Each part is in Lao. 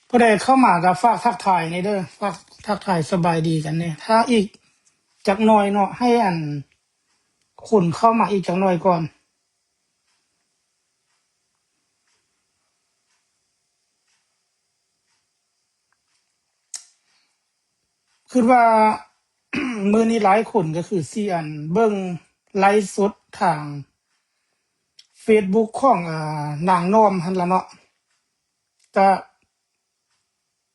ຜູ້ໃດເຂົ້າມາກໍຝາກທັກທາຍແດ່ເດີ ຝາກທັກທາຍສະບາຍດີກັນແດ່. ຖ້າອີກຈັກໜ່ອຍເນາະ ໃຫ້ອັນຄົນເຂົ້າມາອີກຈັກໜ່ອຍກ່ອນ. ຄິດວ່າ ມື້ນີ້ຫຼາຍຄົນກໍຄືຊິອັນເບິ່ງໄລຟ໌ສົດທາງເຟສບຸກຂອງ ອາ ນາງນ້ອມຫັ້ນລະເນາະ. ກະ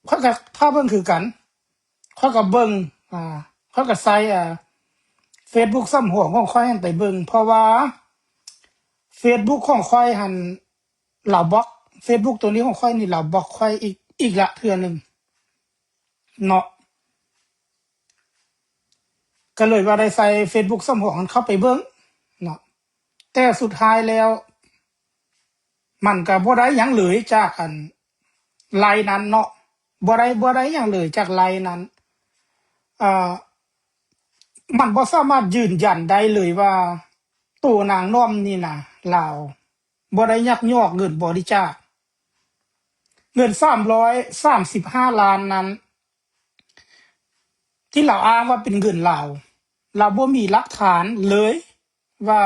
ຂ້ອຍກໍຖ້າເບິ່ງຄືກັນ ຂ້ອຍກໍເບິ່ງ ອາ ຂ້ອຍກໍໃຊ້ ອາ ເຟສບຸກສຳຮອງຂອງຂ້ອຍຫັ້ນໄປເບິ່ງ ເພາະວ່າເຟສບຸກຂອງຂ້ອຍຫັ້ນລາວບລັອກ ເຟສບຸກໂຕນີ້ຂອງຂ້ອຍນີ້ລາວບລັອກຂ້ອຍອີກ ອີກລະເທື່ອໜຶ່ງເນາະ. ກໍເລີຍວ່າໄດ້ໃສ່ເຟສບຸກສຳຮອງຫັ້ນເຂົ້າໄປເບິ່ງເນາະ ແຕ່ສຸດທ້າຍແລ້ວ ມັນກໍບໍ່ໄດ້ຫຍັງເລີຍຈາກອັນໄລຟ໌ນັ້ນເນາະ ບໍ່ໄດ້ ບໍ່ໄດ້ຫຍັງເລີຍຈາກໄລຟ໌ນັ້ນ. ເອີ ມັນບໍ່ສາມາດຢືນຢັນໄດ້ເລີຍວ່າ ໂຕນາງນ້ອມນີ້ນະ ລາວບໍ່ໄດ້ຍັກຍອກເງິນບໍລິຈາກ ເງິນສາມຮ້ອຍສາມສິບຫ້າລ້ານນັ້ນ ທີ່ລາວອ້າງວ່າເປັນເງິນລາວ ລາວບໍ່ມີຫຼັກຖານເລີຍວ່າ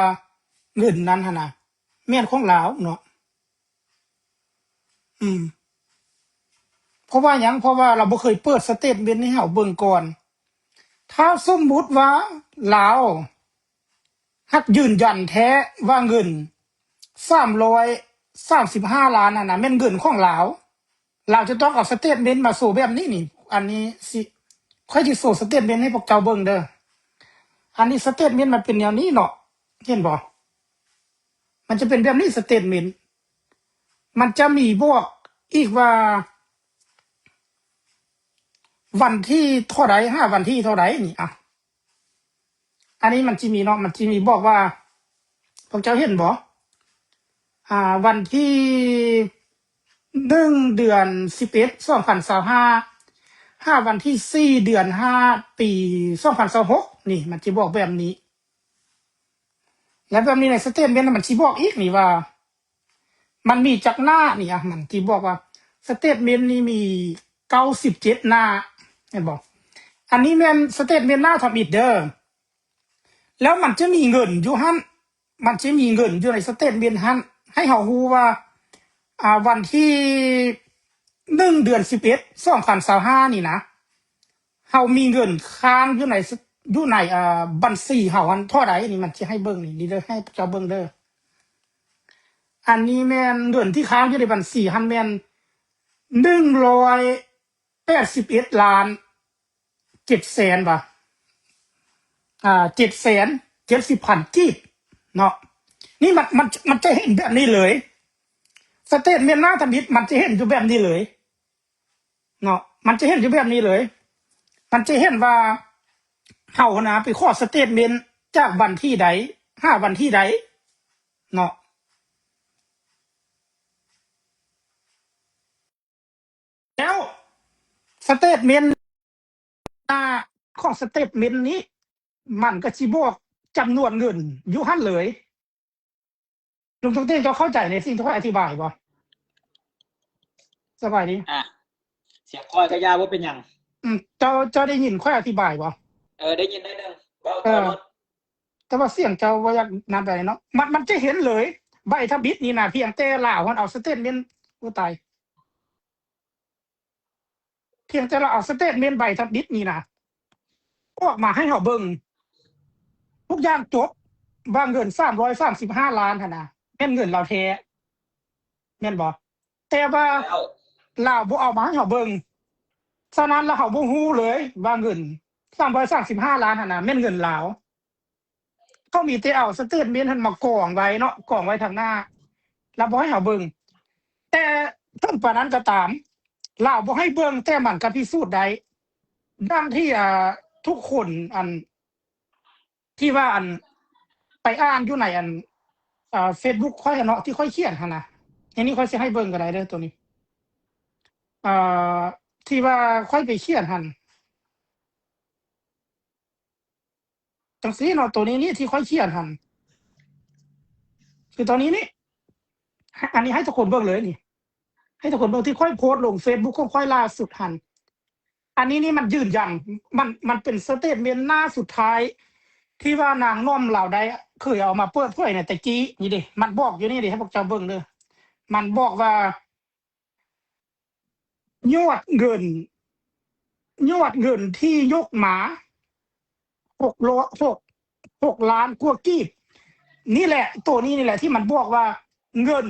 ເງິນນັ້ນຫັ້ນນະ ແມ່ນຂອງລາວເນາະ. ອືມ ເພາະວ່າຫຍັງ? ເພາະວ່າລາວບໍ່ເຄີຍເປີດສະເຕດເມັນໃຫ້ເຮົາເບິ່ງກ່ອນ. ຖ້າສົມມຸດວ່າລາວ ຫາກຢືນຢັນແທ້ວ່າເງິນສາມຮ້ອຍສາມສິບຫ້າລ້ານຫັ້ນນະ ແມ່ນເງິນຂອງລາວ, ລາວຈະຕ້ອງເອົາສະເຕດເມັນມາໂຊແບບນີ້ນີ້. ອັນນີ້ຊິ ຂ້ອຍຊິໂຊສະເຕດເມັນໃຫ້ພວກເຈົ້າເບິ່ງເດີ. ອັນນີ້ສະເຕດເມັນມັນເປັນແນວນີ້ເນາະ ເຫັນບໍ່? ມັນຈະເປັນແບບນີ້ສະເຕດເມັນ. ມັນຈະມີບອກອີກວ່າ ວັນທີເທົ່າໃດ ຫາວັນທີເທົ່າໃດນີ້ ອະ ອັນນີ້ມັນຊິມີເນາະ ມັນຊິມີບອກວ່າ ພວກເຈົ້າເຫັນບໍ່? ອ່າ ວັນທີໜຶ່ງ ເດືອນສິບເອັດ ສອງພັນຊາວຫ້າ ຫາວັນທີສີ່ ເດືອນຫ້າ ປີສອງພັນຊາວຫົກ ນີ້ ມັນຊິບອກແບບນີ້. ແລະ ແບບນີ້ໃນສະເຕດເມັນມັນຊິບອກອີກນີ້ວ່າ ມັນມີຈັກໜ້ານີ້ ອະ ມັນຊິບອກວ່າ ສະເຕດເມັນນີ້ມີເກົ້າສິບເຈັດໜ້າ ເຫັນບໍ່? ອັນນີ້ແມ່ນສະເຕດເມັນໜ້າທຳອິດເດີ. ແລ້ວມັນຈະມີເງິນຢູ່ຫັ້ນ ມັນຈະມີເງິນຢູ່ໃນສະເຕດເມັນຫັ້ນ ໃຫ້ເຮົາຮູ້ວ່າ ອ່າ ວັນທີໜຶ່ງ ເດືອນສິບເອັດ ສອງພັນຊາວຫ້ານີ້ນະ ເຮົາມີເງິນຄ້າງຢູ່ໃນ ຢູ່ໃນ ເອີ ບັນຊີເຮົາຫັ້ນເທົ່າໃດນີ້ ມັນຊິໃຫ້ເບິ່ງນີ້ ນີ້ເດີ ໃຫ້ເຈົ້າເບິ່ງເດີ. ອັນນີ້ແມ່ນເງິນທີ່ຄ້າງຢູ່ໃນບັນຊີຫັ້ນແມ່ນໜຶ່ງຮ້ອຍແປດສິບເອັດລ້ານເຈັດແສນ ວ່າ ອ່າ ເຈັດແສນເຈັດສິບພັນກີບເນາະ. ນີ້ມັນ ມັນ ມັນຈະເຫັນແບບນີ້ເລີຍ ສະເຕດເມັນໜ້າທຳອິດ ມັນຈະເຫັນຢູ່ແບບນີ້ເລີຍ ເນາະ ມັນຈະເຫັນຢູ່ແບບນີ້ເລີຍ ມັນຈະເຫັນວ່າເຮົາຫັ້ນນະໄປຂໍສະເຕດເມັນຈາກວັນທີໃດ ຫາວັນທີໃດເນາະ. ແລ້ວສະເຕດເມັນ ໜ້າຂອງສະເຕດເມັນນີ້ ມັນກໍຊິບອກຈຳນວນເງິນຢູ່ຫັ້ນເລີຍ. ລຸງຕົງເຕັງ ເຈົ້າເຂົ້າໃຈໃນສິ່ງທີ່ຂ້ອຍອະທິບາຍບໍ່? ສະບາຍດີ. ອ່າ ສຽງຂ້ອຍກໍຢ່າ ບໍ່ເປັນຫຍັງ. ອືມ ເຈົ້າ ເຈົ້າໄດ້ຍິນຂ້ອຍອະທິບາຍບໍ່? ເອີ ໄດ້ຍິນໜ້ອຍໜຶ່ງ ເວົ້າຕໍ່ໂລດ. ແຕ່ວ່າສຽງເຈົ້າບໍ່ຢາກນັ້ນປານໃດເນາະ. ມັນ ມັນຈະເຫັນເລີຍ ໃບທຳອິດນີ້ນະ ພຽງແຕ່ລາວຫັ້ນເອົາສະເຕດເມັນ ໂອ້ ຕາຍ. ພຽງແຕ່ລາວເອົາສະເຕດເມັນໃບທຳອິດນີ້ນະ ອອກມາໃຫ້ເຮົາເບິ່ງ ທຸກຢ່າງຈົບ ວ່າເງິນສາມຮ້ອຍສາມສິບຫ້າລ້ານຫັ້ນນະ ແມ່ນເງິນລາວແທ້ ແມ່ນບໍ່? ແຕ່ວ່າ ແລ້ວ ລາວບໍ່ເອົາມາໃຫ້ເຮົາເບິ່ງ. ສະນັ້ນລະເຮົາບໍ່ຮູ້ເລີຍວ່າເງິນສາມຮ້ອຍສາມສິບຫ້າລ້ານຫັ້ນນະ ແມ່ນເງິນລາວ. ເຂົາມີແຕ່ເອົາສະເຕດເມັນຫັ້ນມາກອງໄວ້ເນາະ ກອງໄວ້ທາງໜ້າ ລະບໍ່ໃຫ້ເຮົາເບິ່ງ. ແຕ່ເຖິງປານນັ້ນກໍຕາມ ລາວບໍ່ໃຫ້ເບິ່ງ ແຕ່ມັນກໍພິສູດໄດ້ ດັ່ງທີ່ ອ່າ ທຸກຄົນ ອັນ ທີ່ວ່າ ອັນ ໄປອ່ານຢູ່ໃນ ອັນ ອ່າ ເຟສບຸກຂ້ອຍຫັ້ນເນາະ ທີ່ຂ້ອຍຂຽນຫັ້ນນະ. ອັນນີ້ຂ້ອຍຊິໃຫ້ເບິ່ງກໍໄດ້ເດີ ໂຕນີ້ ອ່າ ທີ່ວ່າຂ້ອຍໄປຂຽນຫັ້ນ ຈັ່ງຊີ້ເນາະ ໂຕນີ້ນີ້ທີ່ຂ້ອຍຂຽນຫັ້ນ ຄືໂຕນີ້ນີ້ ອັນນີ້ໃຫ້ທຸກຄົນເບິ່ງເລີຍນີ້ ໃຫ້ທຸກຄົນເບິ່ງທີ່ຂ້ອຍໂພສລົງເຟສບຸກຂອງຂ້ອຍລ່າສຸດຫັ້ນ. ອັນນີ້ນີ້ມັນຢືນຢັນ ມັນ ມັນເປັນສະເຕດເມັນໜ້າສຸດທ້າຍ ທີ່ວ່ານາງໜ້ອມລາວໄດ້ເຄີຍເອົາມາເປີດເຜີຍໃນແຕ່ກີ້ນີ້ເດ້. ມັນບອກຢູ່ນີ້ເດ້ ໃຫ້ພວກເຈົ້າເບິ່ງເດີ້. ມັນບອກວ່າ ຍອດເງິນ ຍອດເງິນທີ່ຍົກມາ ຫົກ ຫົກ ຫົກລ້ານກວ່າກີບ. ນີ້ແຫຼະ ໂຕນີ້ນີ້ແຫຼະທີ່ມັນບອກວ່າເງິນ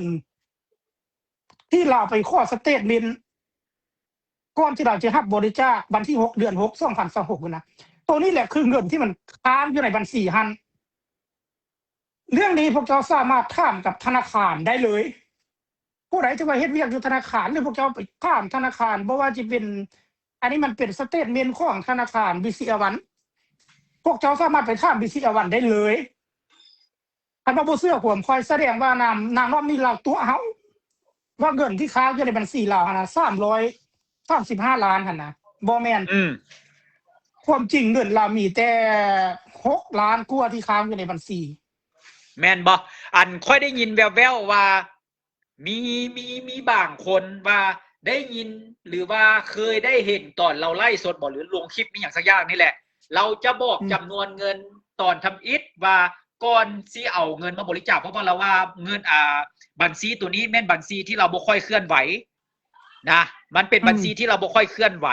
ທີ່ລາວໄປຂໍສະເຕດເມັນ ກ່ອນທີ່ລາວຈະຮັບບໍລິຈາກວັນທີຫົກ ເດືອນຫົກ ສອງພັນຊາວຫົກນະ. ໂຕນີ້ແຫຼະຄືເງິນທີ່ມັນຄ້າງຢູ່ໃນບັນຊີຫັ້ນ. ເລື່ອງນີ້ພວກເຈົ້າສາມາດຖາມກັບທະນາຄານໄດ້ເລີຍ. ຜູ້ໃດທີ່ວ່າເຮັດວຽກຢູ່ທະນາຄານ ຫຼື ພວກເຈົ້າໄປຖາມທະນາຄານ ບໍ່ວ່າຈະເປັນ ອັນນີ້ມັນເປັນສະເຕດເມັນຂອງທະນາຄານ BCL One. ພວກເຈົ້າສາມາດໄປຖາມ BCL One ໄດ້ເລີຍ. ຄັນວ່າບໍ່ເຊື່ອຄວາມຂ້ອຍ ສະແດງວ່ານາງ ນາງນ້ອມນີ້ລາວຕົວະເຮົາ ວ່າເງິນທີ່ຄ້າງຢູ່ໃນບັນຊີລາວຫັ້ນນະ ສາມຮ້ອຍສາມສິບຫ້າລ້ານຫັ້ນນະ ບໍ່ແມ່ນ. ອືມ ຄວາມຈິງເງິນລາວມີແຕ່ຫົກລ້ານກວ່າທີ່ຄ້າງຢູ່ໃນບັນຊີ. ແມ່ນບໍ່? ອັນຂ້ອຍໄດ້ຍິນແວ່ວໆວ່າ ມີ ມີ ມີບາງຄົນວ່າໄດ້ຍິນ ຫຼືວ່າເຄີຍໄດ້ເຫັນຕອນລາວໄລຟ໌ສົດບໍ ຫຼືລົງຄລິບອີ່ຫຍັງສັກຢ່າງນີ້ແຫຼະ ລາວຈະບອກ ອືມ ຈຳນວນເງິນຕອນທຳອິດວ່າ ກ່ອນຊິເອົາເງິນມາບໍລິຈາກ ເພາະວ່າລາວວ່າເງິນ ອ່າ ບັນຊີໂຕນີ້ແມ່ນບັນຊີທີ່ລາວບໍ່ຄ່ອຍເຄື່ອນໄຫວນະ ມັນເປັນ ອືມ ບັນຊີທີ່ລາວບໍ່ຄ່ອຍເຄື່ອນໄຫວ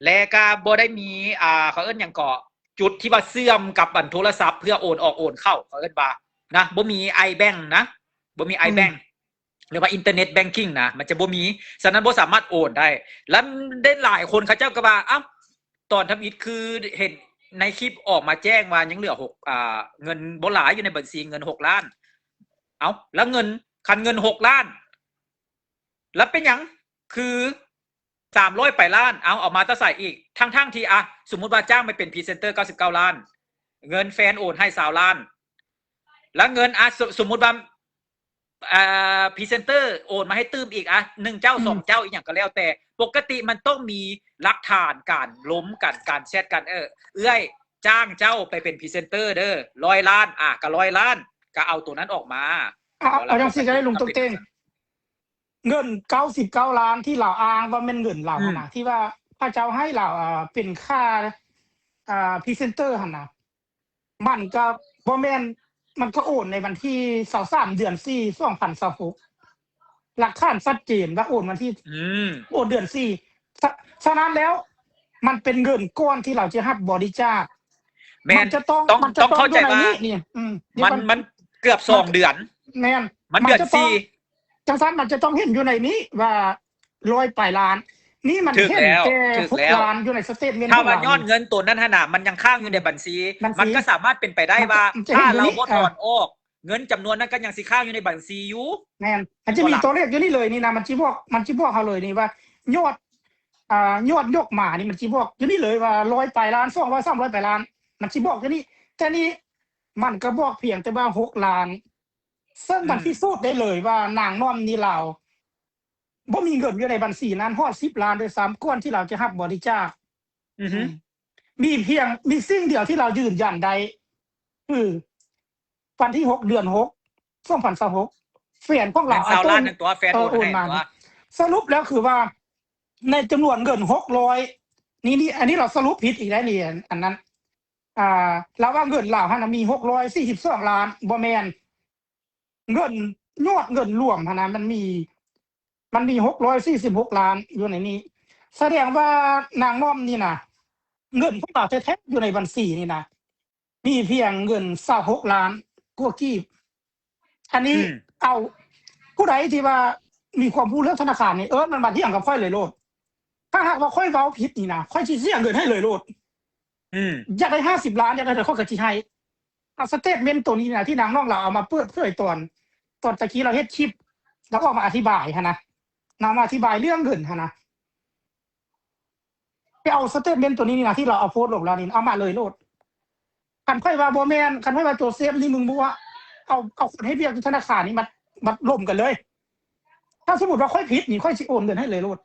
ແລະກະບໍ່ໄດ້ມີ ອ່າ ເຂົາເອີ້ນຫຍັງເກາະ ຈຸດທີ່ວ່າເຊື່ອມກັບອັນໂທລະສັບເພື່ອໂອນອອກໂອນເຂົ້າ ເຂົາເອີ້ນວ່ານະ ບໍ່ມີ iBank ນະ ບໍ່ມີ ອືມ iBank ຫຼືວ່າ Internet Banking ນະ ມັນຈະບໍ່ມີ. ສະນັ້ນບໍ່ສາມາດໂອນໄດ້ ແລະໄດ້ຫຼາຍຄົນເຂົາເຈົ້າກໍວ່າ ເອົ້າ ຕອນທຳອິດຄືເຫັນໃນຄລິບອອກມາແຈ້ງວ່າຍັງເຫຼືອຫົກ ອ່າ ເງິນບໍ່ຫຼາຍຢູ່ໃນບັນຊີ ເງິນຫົກລ້ານ. ເອົ້າ ແລ້ວເງິນ ຄັນເງິນຫົກລ້ານ ແລ້ວເປັນຫຍັງຄື ສາມຮ້ອຍປາຍລ້ານ ເອົາ ເອົາມາແຕ່ໃສອີກ ທັງໆທີ່ ອ່ະ ສົມມຸດວ່າຈ້າງໄປເປັນພຣີເຊັນເຕີ ເກົ້າສິບເກົ້າລ້ານ ເງິນແຟນໂອນໃຫ້ ຊາວລ້ານ ແລ້ວເງິນ ອ່ະ ສົມມຸດວ່າ ອ່າ ພຣີເຊັນເຕີໂອນມາໃຫ້ຕື່ມອີກ ອ່ະ ໜຶ່ງເຈົ້າ ອືມ ສອງເຈົ້າ ອີ່ຫຍັງກໍແລ້ວແຕ່ ປົກກະຕິມັນຕ້ອງມີຫຼັກຖານການລົມກັນ ການແຊັດກັນ ເອີ ເອື້ອຍຈ້າງເຈົ້າໄປເປັນພຣີເຊັນເຕີເດີ ຮ້ອຍລ້ານ ອ່ະ ກໍຮ້ອຍລ້ານ ກໍເອົາໂຕນັ້ນອອກມາ. ເອົາ ເອົາຈັ່ງຊີ້ກໍໄດ້ ລຸງຕົງເຕັງ ເງິນເກົ້າສິບເກົ້າລ້ານທີ່ລາວອ້າງວ່າແມ່ນເງິນລາວຫັ້ນນະ ອືມ ທີ່ວ່າເຂົາເຈົ້າໃຫ້ລາວ ເປັນຄ່າ ອ່າ ພຣີເຊັນເຕີຫັ້ນນະ ມັນກໍບໍ່ແມ່ນ ມັນກໍໂອນໃນວັນທີຊາວສາມ ເດືອນສີ່ ສອງພັນຊາວຫົກ ຫຼັກຖານຊັດເຈນວ່າໂອນວັນທີ ອືມ ໂອນເດືອນສີ່ ສະ ສະນັ້ນແລ້ວ ມັນເປັນເງິນກ່ອນທີ່ລາວຈະຮັບບໍລິຈາກ. ແມ່ນ ມັນຈະຕ້ອງ ຕ້ອງ ມັນຈະຕ້ອງ ຕ້ອງເຂົ້າໃຈວ່າ ຢູ່ໃນນີ້ ນີ້ ອືມ ມັນ ມັນເກືອບສອງເດືອນ ແມ່ນ ມັນເດືອນສີ່ ຈັ່ງຊັ້ນມັນຈະຕ້ອງເຫັນຢູ່ໃນນີ້ວ່າຮ້ອຍປາຍລ້ານ ນີ້ມັນເຫັນແຕ່ຫົກລ້ານຢູ່ໃນສະເຕດເມັນ ຖ້າວ່າຍອດເງິນໂຕນັ້ນຫັ້ນນະ ມັນຍັງຄ້າງຢູ່ໃນບັນຊີ ບັນຊີ ມັນກໍສາມາດເປັນໄປໄດ້ວ່າ ມັນຈະ ມັນຈະເຫັນຢູ່ນີ້ ຖ້າລາວບໍ່ຖອນອອກ ເງິນຈຳນວນນັ້ນກໍຍັງຊິຄ້າງຢູ່ໃນບັນຊີຢູ່. ແມ່ນ ມັນຈະມີຕົວເລກຢູ່ນີ້ເລີຍນີ້ນະ ມັນຊິບອກ ມັນຊິບອກເຮົາເລີຍນີ້ວ່າ ຍອດ ອ່າ ຍອດຍົກມານີ້ ມັນຊິບອກຢູ່ນີ້ເລີຍວ່າຮ້ອຍປາຍລ້ານ ສອງຮ້ອຍ ສາມຮ້ອຍປາຍລ້ານ ມັນຊິບອກຢູ່ນີ້. ແຕ່ນີ້ມັນກໍບອກພຽງແຕ່ວ່າຫົກລ້ານ ເຊິ່ງມັນ ອືມ ພິສູດໄດ້ເລີຍວ່ານາງນ້ອມນີ້ລາວບໍ່ມີເງິນຢູ່ໃນບັນຊີນັ້ນຮອດສິບລ້ານດ້ວຍຊ້ຳ ກ່ອນທີ່ລາວຈະຮັບບໍລິຈາກ. ອືຮຶ ອືມ ມີພຽງ ມີສິ່ງດຽວທີ່ລາວຢືນຢັນໄດ້ ຄືວັນທີຫົກ ເດືອນຫົກ ສອງພັນຊາວຫົກ ແຟນຂອງລາວເອົາໂຕ ແມ່ນຊາວລ້ານນັ້ນຕົວະ ແຟນໂອນໃຫ້ຕົວະ. ສະຫຼຸບແລ້ວຄືວ່າ ໃນຈຳນວນເງິນຫົກຮ້ອຍ ນີ້ ນີ້ ອັນນີ້ລາວສະຫຼຸບຜິດອີກແລ້ວນີ້ ອັນ ອັນນັ້ນ ອ່າ ລາວວ່າເງິນລາວຫັ້ນນະມີຫົກຮ້ອຍສີ່ສິບສອງລ້ານ ບໍ່ແມ່ນ ເງິນ ຍອດເງິນລວມຫັ້ນນະ ມັນມີ ມັນມີຫົກຮ້ອຍສີ່ສິບຫົກລ້ານຢູ່ໃນນີ້ ສະແດງວ່ານາງນ້ອມນີ້ນະ ເງິນຂອງລາວແທ້ໆຢູ່ໃນບັນຊີນີ້ນະ ມີພຽງເງິນຊາວຫົກລ້ານກວ່າກີບ. ອັນນີ້ ອືມ ເອົາ ຜູ້ໃດທີ່ວ່າມີຄວາມຮູ້ເລື່ອງທະນາຄານນີ້ ເອີ້ນມັນມາຖຽງກັບຂ້ອຍເລີຍໂລດ. ຖ້າຫາກວ່າຂ້ອຍເວົ້າຜິດນີ້ນະ ຂ້ອຍຊິເສຍເງິນໃຫ້ເລີຍໂລດ. ອືມ ຢາກໄດ້ຫ້າສິບລ້ານ ຢາກໄດ້ເທົ່າໃດ ຂ້ອຍກໍຊິໃຫ້. ເອົາສະເຕດເມັນໂຕນີ້ນະ ທີ່ນາງນ້ອງລາວເອົາມາເປີດເຜີຍຕອນ ຕອນຕະກີ້ລາວເຮັດຄລິບ ລາວອອກມາອະທິບາຍຫັ້ນນະ ນາງມາອະທິບາຍເລື່ອງເງິນຫັ້ນນະ. ໄປເອົາສະເຕດເມັນໂຕນີ້ນີ້ນະ ທີ່ລາວເອົາໂພສລົງແລ້ວນີ້ ເອົາມາເລີຍໂລດ. ຄັນຂ້ອຍວ່າບໍ່ແມ່ນ ຄັນຂ້ອຍວ່າໂຈເຊຟນີ້ມຶງບົວ ເອົາ ເອົາຄົນເຮັດວຽກຢູ່ທະນາຄານນີ້ມາ ມາລົມກັນເລີຍ. ຖ້າສົມມຸດວ່າຂ້ອຍຜິດນີ້ ຂ້ອຍຊິໂອນເງິນໃຫ້ເລີຍໂລດ.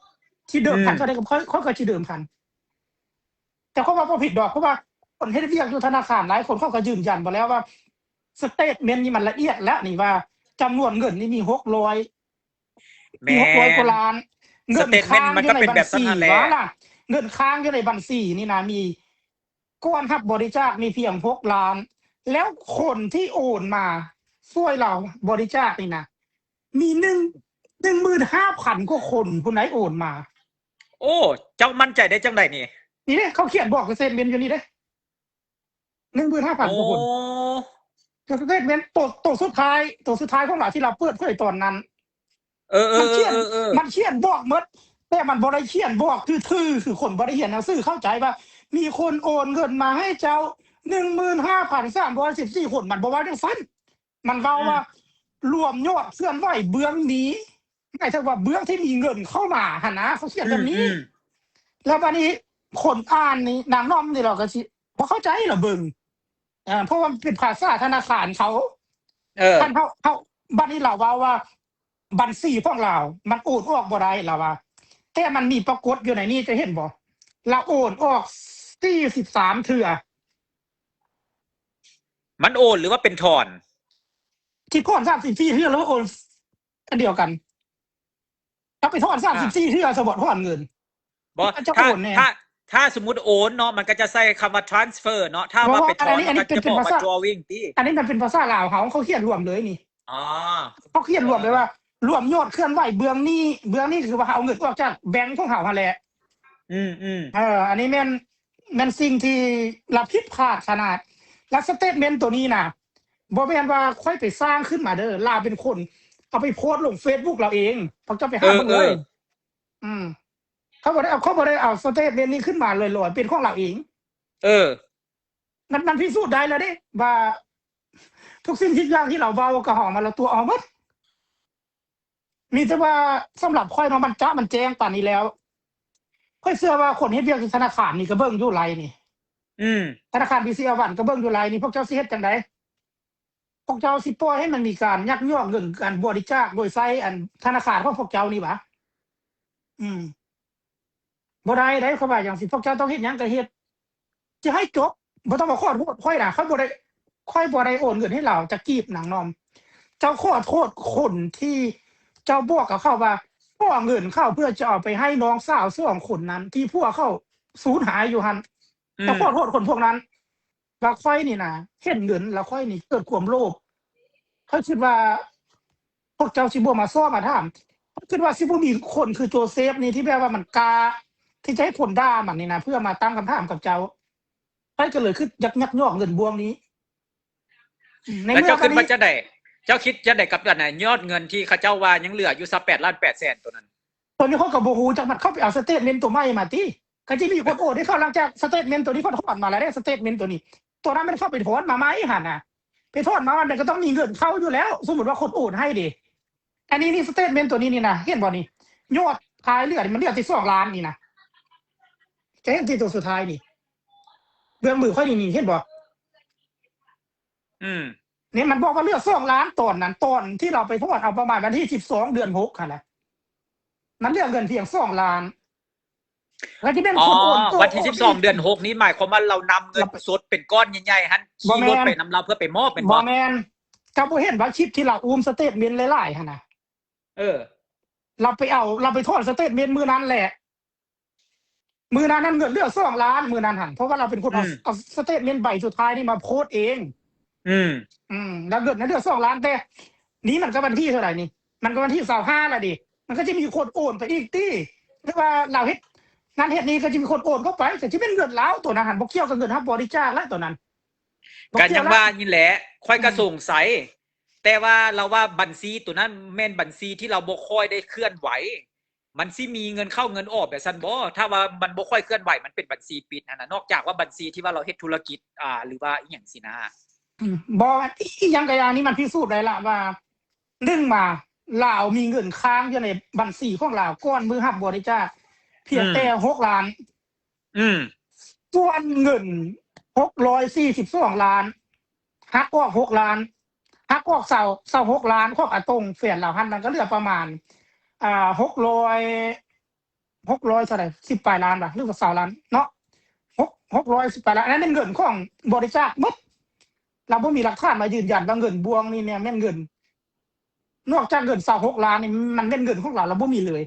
ຊິເດີມພັນ ອືມ ເທົ່າໃດກໍ ຂ້ອຍ ຂ້ອຍກໍຊິເດີມພັນ. ແຕ່ຂ້ອຍວ່າບໍ່ຜິດດອກ ເພາະວ່າຄົນເຮັດວຽກຢູ່ທະນາຄານຫຼາຍຄົນ ເຂົາກໍຢືນຢັນມາແລ້ວວ່າ ສະເຕດເມັນນີ້ມັນລະອຽດແລ້ວນີ້ ວ່າຈຳນວນເງິນນີ້ມີຫົກຮ້ອຍ ມີ ແມ່ນ ຫົກຮ້ອຍກວ່າລ້ານ ເງິນຄ້າງຢູ່ໃນບັນຊີວ່າລະ ເງິນຄ້າງຢູ່ໃນບັນຊີນີ້ນະ ມີ ກ່ອນຮັບບໍລິຈາກມີພຽງຫົກລ້ານ ແລ້ວຄົນທີ່ໂອນມາຊ່ວຍລາວບໍລິຈາກນີ້ນະ ມີໜຶ່ງ ໜຶ່ງໝື່ນຫ້າພັນກວ່າຄົນພຸ້ນໃດໂອນມາ. ໂອ້ ເຈົ້າໝັ້ນໃຈໄດ້ຈັ່ງໃດນີ້? ນີ້ເດ້ ເຂົາຂຽນບອກສະເຕດເມັນຢູ່ນີ້ເດ້ ໜຶ່ງໝື່ນຫ້າພັນກວ່າຄົນ. ໂອ້ ສະເຕດເມັນໂຕ ໂຕສຸດທ້າຍ ໂຕສຸດທ້າຍຂອງລາວທີ່ລາວເປີດເຜີຍຕອນນັ້ນ. ເອີ ມັນຂຽນ ເອີ ເອີ ເອີ ມັນຂຽນບອກໝົດ ແຕ່ມັນບໍ່ໄດ້ຂຽນບອກຊື່ໆ ຄືຄົນບໍ່ໄດ້ຮຽນໜັງສືເຂົ້າໃຈວ່າ ມີຄົນໂອນເງິນມາໃຫ້ເຈົ້າ ໜຶ່ງໝື່ນຫ້າພັນສາມຮ້ອຍສິບສີ່ຄົນ ມັນບໍ່ເວົ້າຈັ່ງຊັ້ນ. ມັນເວົ້າວ່າ ອືມ ລວມຍອດເຄື່ອນໄຫວເບື້ອງນີ້ ໝາຍເຖິງວ່າເບື້ອງທີ່ມີເງິນເຂົ້າມາຫັ້ນນະ ເຂົາຂຽນແບບນີ້. ອືມ ອືມ ແລ້ວບາດນີ້ຄົນອ່ານນີ້ ນາງໜອມນີ້ລາວກໍຊິບໍ່ເຂົ້າໃຈລະເບິ່ງ ເອີ ເພາະວ່າມັນເປັນພາສາທະນາຄານເຂົາ. ເອີ ຄັນເຮົາ ເຮົາ ບັດນີ້ລາວເວົ້າວ່າບັນຊີຂອງລາວມັນໂອນອອກບໍ່ໄດ້ລາວວ່າ ແຕ່ມັນມີປາກົດຢູ່ໃນນີ້ ຈະເຫັນບໍ່? ລາວໂອນອອກສີ່ສິບສາມເທື່ອ. ມັນໂອນ ຫຼືວ່າເປັນຖອນ? ທີ່ຖອນສາມສິບສີ່ເທື່ອ ແລ້ວໂອນອັນດຽວກັນ. ເຈົ້າໄປຖອນສາມສິບສີ່ເທື່ອ ສະບໍ່ຖອນເງິນ ບໍ່ ເຈົ້າ ຖ້າ ໂອນແນ່ ຖ້າ ຖ້າສົມມຸດໂອນເນາະ ມັນກໍຈະໃສ່ຄຳວ່າ transfer ເນາະ ຖ້າວ່າເປັນຖອນ ອັນນີ້ ອັນນີ້ເປັນ ເປັນພາສາ withdrawing ຕິ ອັນນີ້ມັນເປັນພາສາລາວເຮົາ ເຂົາຂຽນລວມເລີຍນີ້. ອໍ ເຂົາຂຽນລວມເລີຍວ່າ ລວມຍອດເຄື່ອນໄຫວເບື້ອງນີ້ ເບື້ອງນີ້ຄືວ່າເຮົາເອົາເງິນອອກຈາກແບັງຂອງເຮົາຫັ້ນແຫຼະ. ອືມໆ ເອີ ອັນນີ້ແມ່ນ ແມ່ນສິ່ງທີ່ລາວຜິດພາດຂະໜາດ. ລະສະເຕດເມັນໂຕນີ້ນະ ບໍ່ແມ່ນວ່າຂ້ອຍໄປສ້າງຂຶ້ນມາເດີ ລາວເປັນຄົນເອົາໄປໂພສລົງເຟສບຸກລາວເອງ ພວກເຈົ້າໄປຫາເບິ່ງເລີຍ. ເອີ ເອີ ອືມ ເຂົາບໍ່ໄດ້ເອົາ ເຂົາບໍ່ໄດ້ເອົາສະເຕດເມັນນີ້ຂຶ້ນມາລອຍໆ ເປັນຂອງລາວເອງ. ເອີ ມັນ ມັນພິສູດໄດ້ແລ້ວເດ້ວ່າ ທຸກສິ່ງທຸກຢ່າງທີ່ລາວເວົ້າກໍເອົາມາລະຕົວະເອົາໝົດ. ມີແຕ່ວ່າສຳລັບຂ້ອຍເນາະ ມັນຈະ ມັນແຈ້ງປານນີ້ແລ້ວ ຂ້ອຍເຊື່ອວ່າຄົນເຮັດວຽກຢູ່ທະນາຄານນີ້ກໍເບິ່ງຢູ່ໄລນີ້. ອືມ ທະນາຄານ BCL One ກໍເບິ່ງຢູ່ໄລນີ້ ພວກເຈົ້າຊິເຮັດຈັ່ງໃດ? ພວກເຈົ້າຊິປ່ອຍໃຫ້ມັນມີການຍັກຍອກເງິນ ການບໍລິຈາກໂດຍໃຊ້ອັນທະນາຄານຂອງພວກເຈົ້ານີ້ຫວາ? ອືມ ບໍ່ໄດ້ເດ້ ຂ້ອຍວ່າຈັ່ງຊີ້ ພວກເຈົ້າຕ້ອງເຮັດຫຍັງກໍເຮັດ ຈະໃຫ້ຈົບ ບໍ່ຕ້ອງມາຂໍໂທດຂ້ອຍນະ ຂ້ອຍບໍ່ໄດ້ ຂ້ອຍບໍ່ໄດ້ໂອນເງິນໃຫ້ລາວຈັກກີບນາງໜອມ. ເຈົ້າຂໍໂທດຄົນທີ່ເຈົ້າບອກກັບເຂົາວ່າ ຂໍເງິນເຂົາເພື່ອຈະເອົາໄປໃຫ້ນ້ອງສາວສອງຄົນນັ້ນ ທີ່ຜົວເຂົາສູນຫາຍຢູ່ຫັ້ນ. ອືມ ເຈົ້າຂໍໂທດຄົນພວກນັ້ນ ວ່າຂ້ອຍນີ້ນະ ເຫັນເງິນແລ້ວຂ້ອຍນີ້ເກີດຄວາມໂລບ. ຂ້ອຍຄິດວ່າພວກເຈົ້າຊິບໍ່ມາຊອກມາຖາມ. ຂ້ອຍຄິດວ່າຊິບໍ່ມີຄົນຄືໂຈເຊຟນີ້ ທີ່ແບບວ່າມັນກ້າທີ່ຈະໃຫ້ຄົນດ່າມັນນີ້ນະ ເພື່ອມາຕັ້ງຄຳຖາມກັບເຈົ້າ. ຂ້ອຍກໍເລີຍຄິດຢາກຍັກຍອກເງິນບ່ວງນີ້. ອືມ ໃນເມື່ອ ແລ້ວເຈົ້າຄິດວ່າຈັ່ງໃດ? ເຈົ້າຄິດຈັ່ງໃດກັບອັນນັ້ນ ຍອດເງິນທີ່ເຂົາເຈົ້າວ່າຍັງເຫຼືອຢູ່ຊາວແປດລ້ານແປດແສນໂຕນັ້ນ? ໂຕນີ້ຂ້ອຍກໍບໍ່ຮູ້ຈັກ ມັນເຂົ້າໄປເອົາສະເຕດເມັນໂຕໃໝ່ມາຕິ. ກໍຈະມີຄົນໂອນໃຫ້ເຂົາ ຫຼັງຈາກສະເຕດເມັນໂຕນີ້ ເຂົາຖອນມາແລ້ວເດ້ ສະເຕດເມັນໂຕນີ້. ໂຕນັ້ນແມ່ນເຂົາໄປຖອນມາໃໝ່ຫັ້ນນະ ໄປຖອນມາ ມັນກໍຕ້ອງມີເງິນເຂົ້າຢູ່ແລ້ວ ສົມມຸດວ່າຄົນໂອນໃຫ້ເດ້. ອັນນີ້ນີ້ ສະເຕດເມັນໂຕນີ້ນີ້ນະ ເຫັນບໍ່ນີ້? ຍອດທ້າຍເຫຼືອນີ້ ມັນເຫຼືອແຕ່ສອງລ້ານນີ້ນະ. ຈະເຫັນທີ່ໂຕສຸດທ້າຍນີ້ ເບື້ອງມືຂ້ອຍນີ້ ນີ້ ເຫັນບໍ່? ອືມ ນີ້ມັນບອກວ່າເຫຼືອສອງລ້ານຕອນນັ້ນ ຕອນທີ່ລາວໄປຖອນເອົາປະມານວັນທີສິບສອງ ເດືອນຫົກຫັ້ນນະ ມັນເຫຼືອເງິນພຽງສອງລ້ານ. ແລ້ວທີ່ແມ່ນ ອໍ ຄົນໂອນໂຕ ວັນທີສິບສອງ ເດືອນຫົກນີ້ ໝາຍຄວາມວ່າລາວນຳເງິນສົດເປັນກ້ອນໃຫຍ່ໆຫັ້ນ ຂີ່ລົດໄປນຳລາວເພື່ອໄປມອບແມ່ນບໍ່? ບໍ່ແມ່ນ. ເຈົ້າບໍ່ເຫັນວ່າຄລິບທີ່ລາວອູ້ມສະເຕດເມັນຫຼາຍໆຫັ້ນນະ? ເອີ ລາວໄປເອົາ ລາວໄປຖອນສະເຕດເມັນມື້ນັ້ນແຫຼະ. ມື້ນັ້ນນັ້ນເງິນເຫຼືອສອງລ້ານ ມື້ນັ້ນຫັ້ນ ເພາະວ່າລາວເປັນຄົນເອົາ ອືມ ເອົາສະເຕດເມັນໃບສຸດທ້າຍນີ້ມາໂພສເອງ. ອືມ ອືມ ແລ້ວເງິນນັ້ນເຫຼືອສອງລ້ານ ແຕ່ນີ້ມັນກໍວັນທີເທົ່າໃດນີ້? ມັນກໍວັນທີຊາວຫ້າແລ້ວເດ. ມັນກໍຈະມີຄົນໂອນໄປອີກຕິ ຫຼືວ່າລາວເຮັດນັ້ນເຮັດນີ້ ກໍຈະມີຄົນໂອນເຂົ້າໄປ ກໍຈະເປັນເງິນລາວໂຕນັ້ນຫັ້ນ ບໍ່ກ່ຽວກັບເງິນຮັບບໍລິຈາກແລ້ວໂຕນັ້ນ. ກໍຍັງວ່ານີ້ແຫຼະ ຂ້ອຍກໍ ອືມ ສົງໄສ ແຕ່ວ່າລາວວ່າບັນຊີໂຕນັ້ນແມ່ນບັນຊີທີ່ລາວບໍ່ຄ່ອຍໄດ້ເຄື່ອນໄຫວ. ມັນຊິມີເງິນເຂົ້າເງິນອອກແບບຊັ້ນບໍ່? ຖ້າວ່າມັນບໍ່ຄ່ອຍເຄື່ອນໄຫວ ມັນເປັນບັນຊີປິດຫັ້ນນະ ນອກຈາກວ່າບັນຊີທີ່ວ່າລາວເຮັດທຸລະກິດ ອ່າ ຫຼືວ່າອີ່ຫຍັງຊີ້ນະ. ອືມ ບໍ່ ອີ່ຫຍັງກໍຢ່າງນີ້ ມັນພິສູດໄດ້ລະວ່າ ໜຶ່ງມາ ລາວມີເງິນຄ້າງຢູ່ໃນບັນຊີຂອງລາວກ່ອນມື້ຮັບບໍລິຈາກ ພຽງແຕ່ ອືມ ຫົກລ້ານ. ອືມ ສ່ວນເງິນຫົກຮ້ອຍສີ່ສິບສອງລ້ານ ຫັກອອກຫົກລ້ານ ຫັກອອກຊາວ ຊາວຫົກລ້ານຂອງອາຕົງແຟນລາວຫັ້ນ ມັນກໍເຫຼືອປະມານ ອ່າ ຫົກຮ້ອຍ ຫົກຮ້ອຍເທົ່າໃດ ສິບປາຍລ້ານຫວາ ຫຼືວ່າຊາວລ້ານເນາະ ຫົກ ຫົກຮ້ອຍສິບປາຍລ້ານ. ອັນນັ້ນແມ່ນເງິນຂອງບໍລິຈາກໝົດ ລາວບໍ່ມີຫຼັກຖານມາຢືນຢັນວ່າເງິນບ່ວງນີ້ແມ່ນເງິນ ນອກຈາກເງິນຊາວຫົກລ້ານນີ້ ມັນແມ່ນເງິນຂອງລາວ ລາວບໍ່ມີເລີຍ.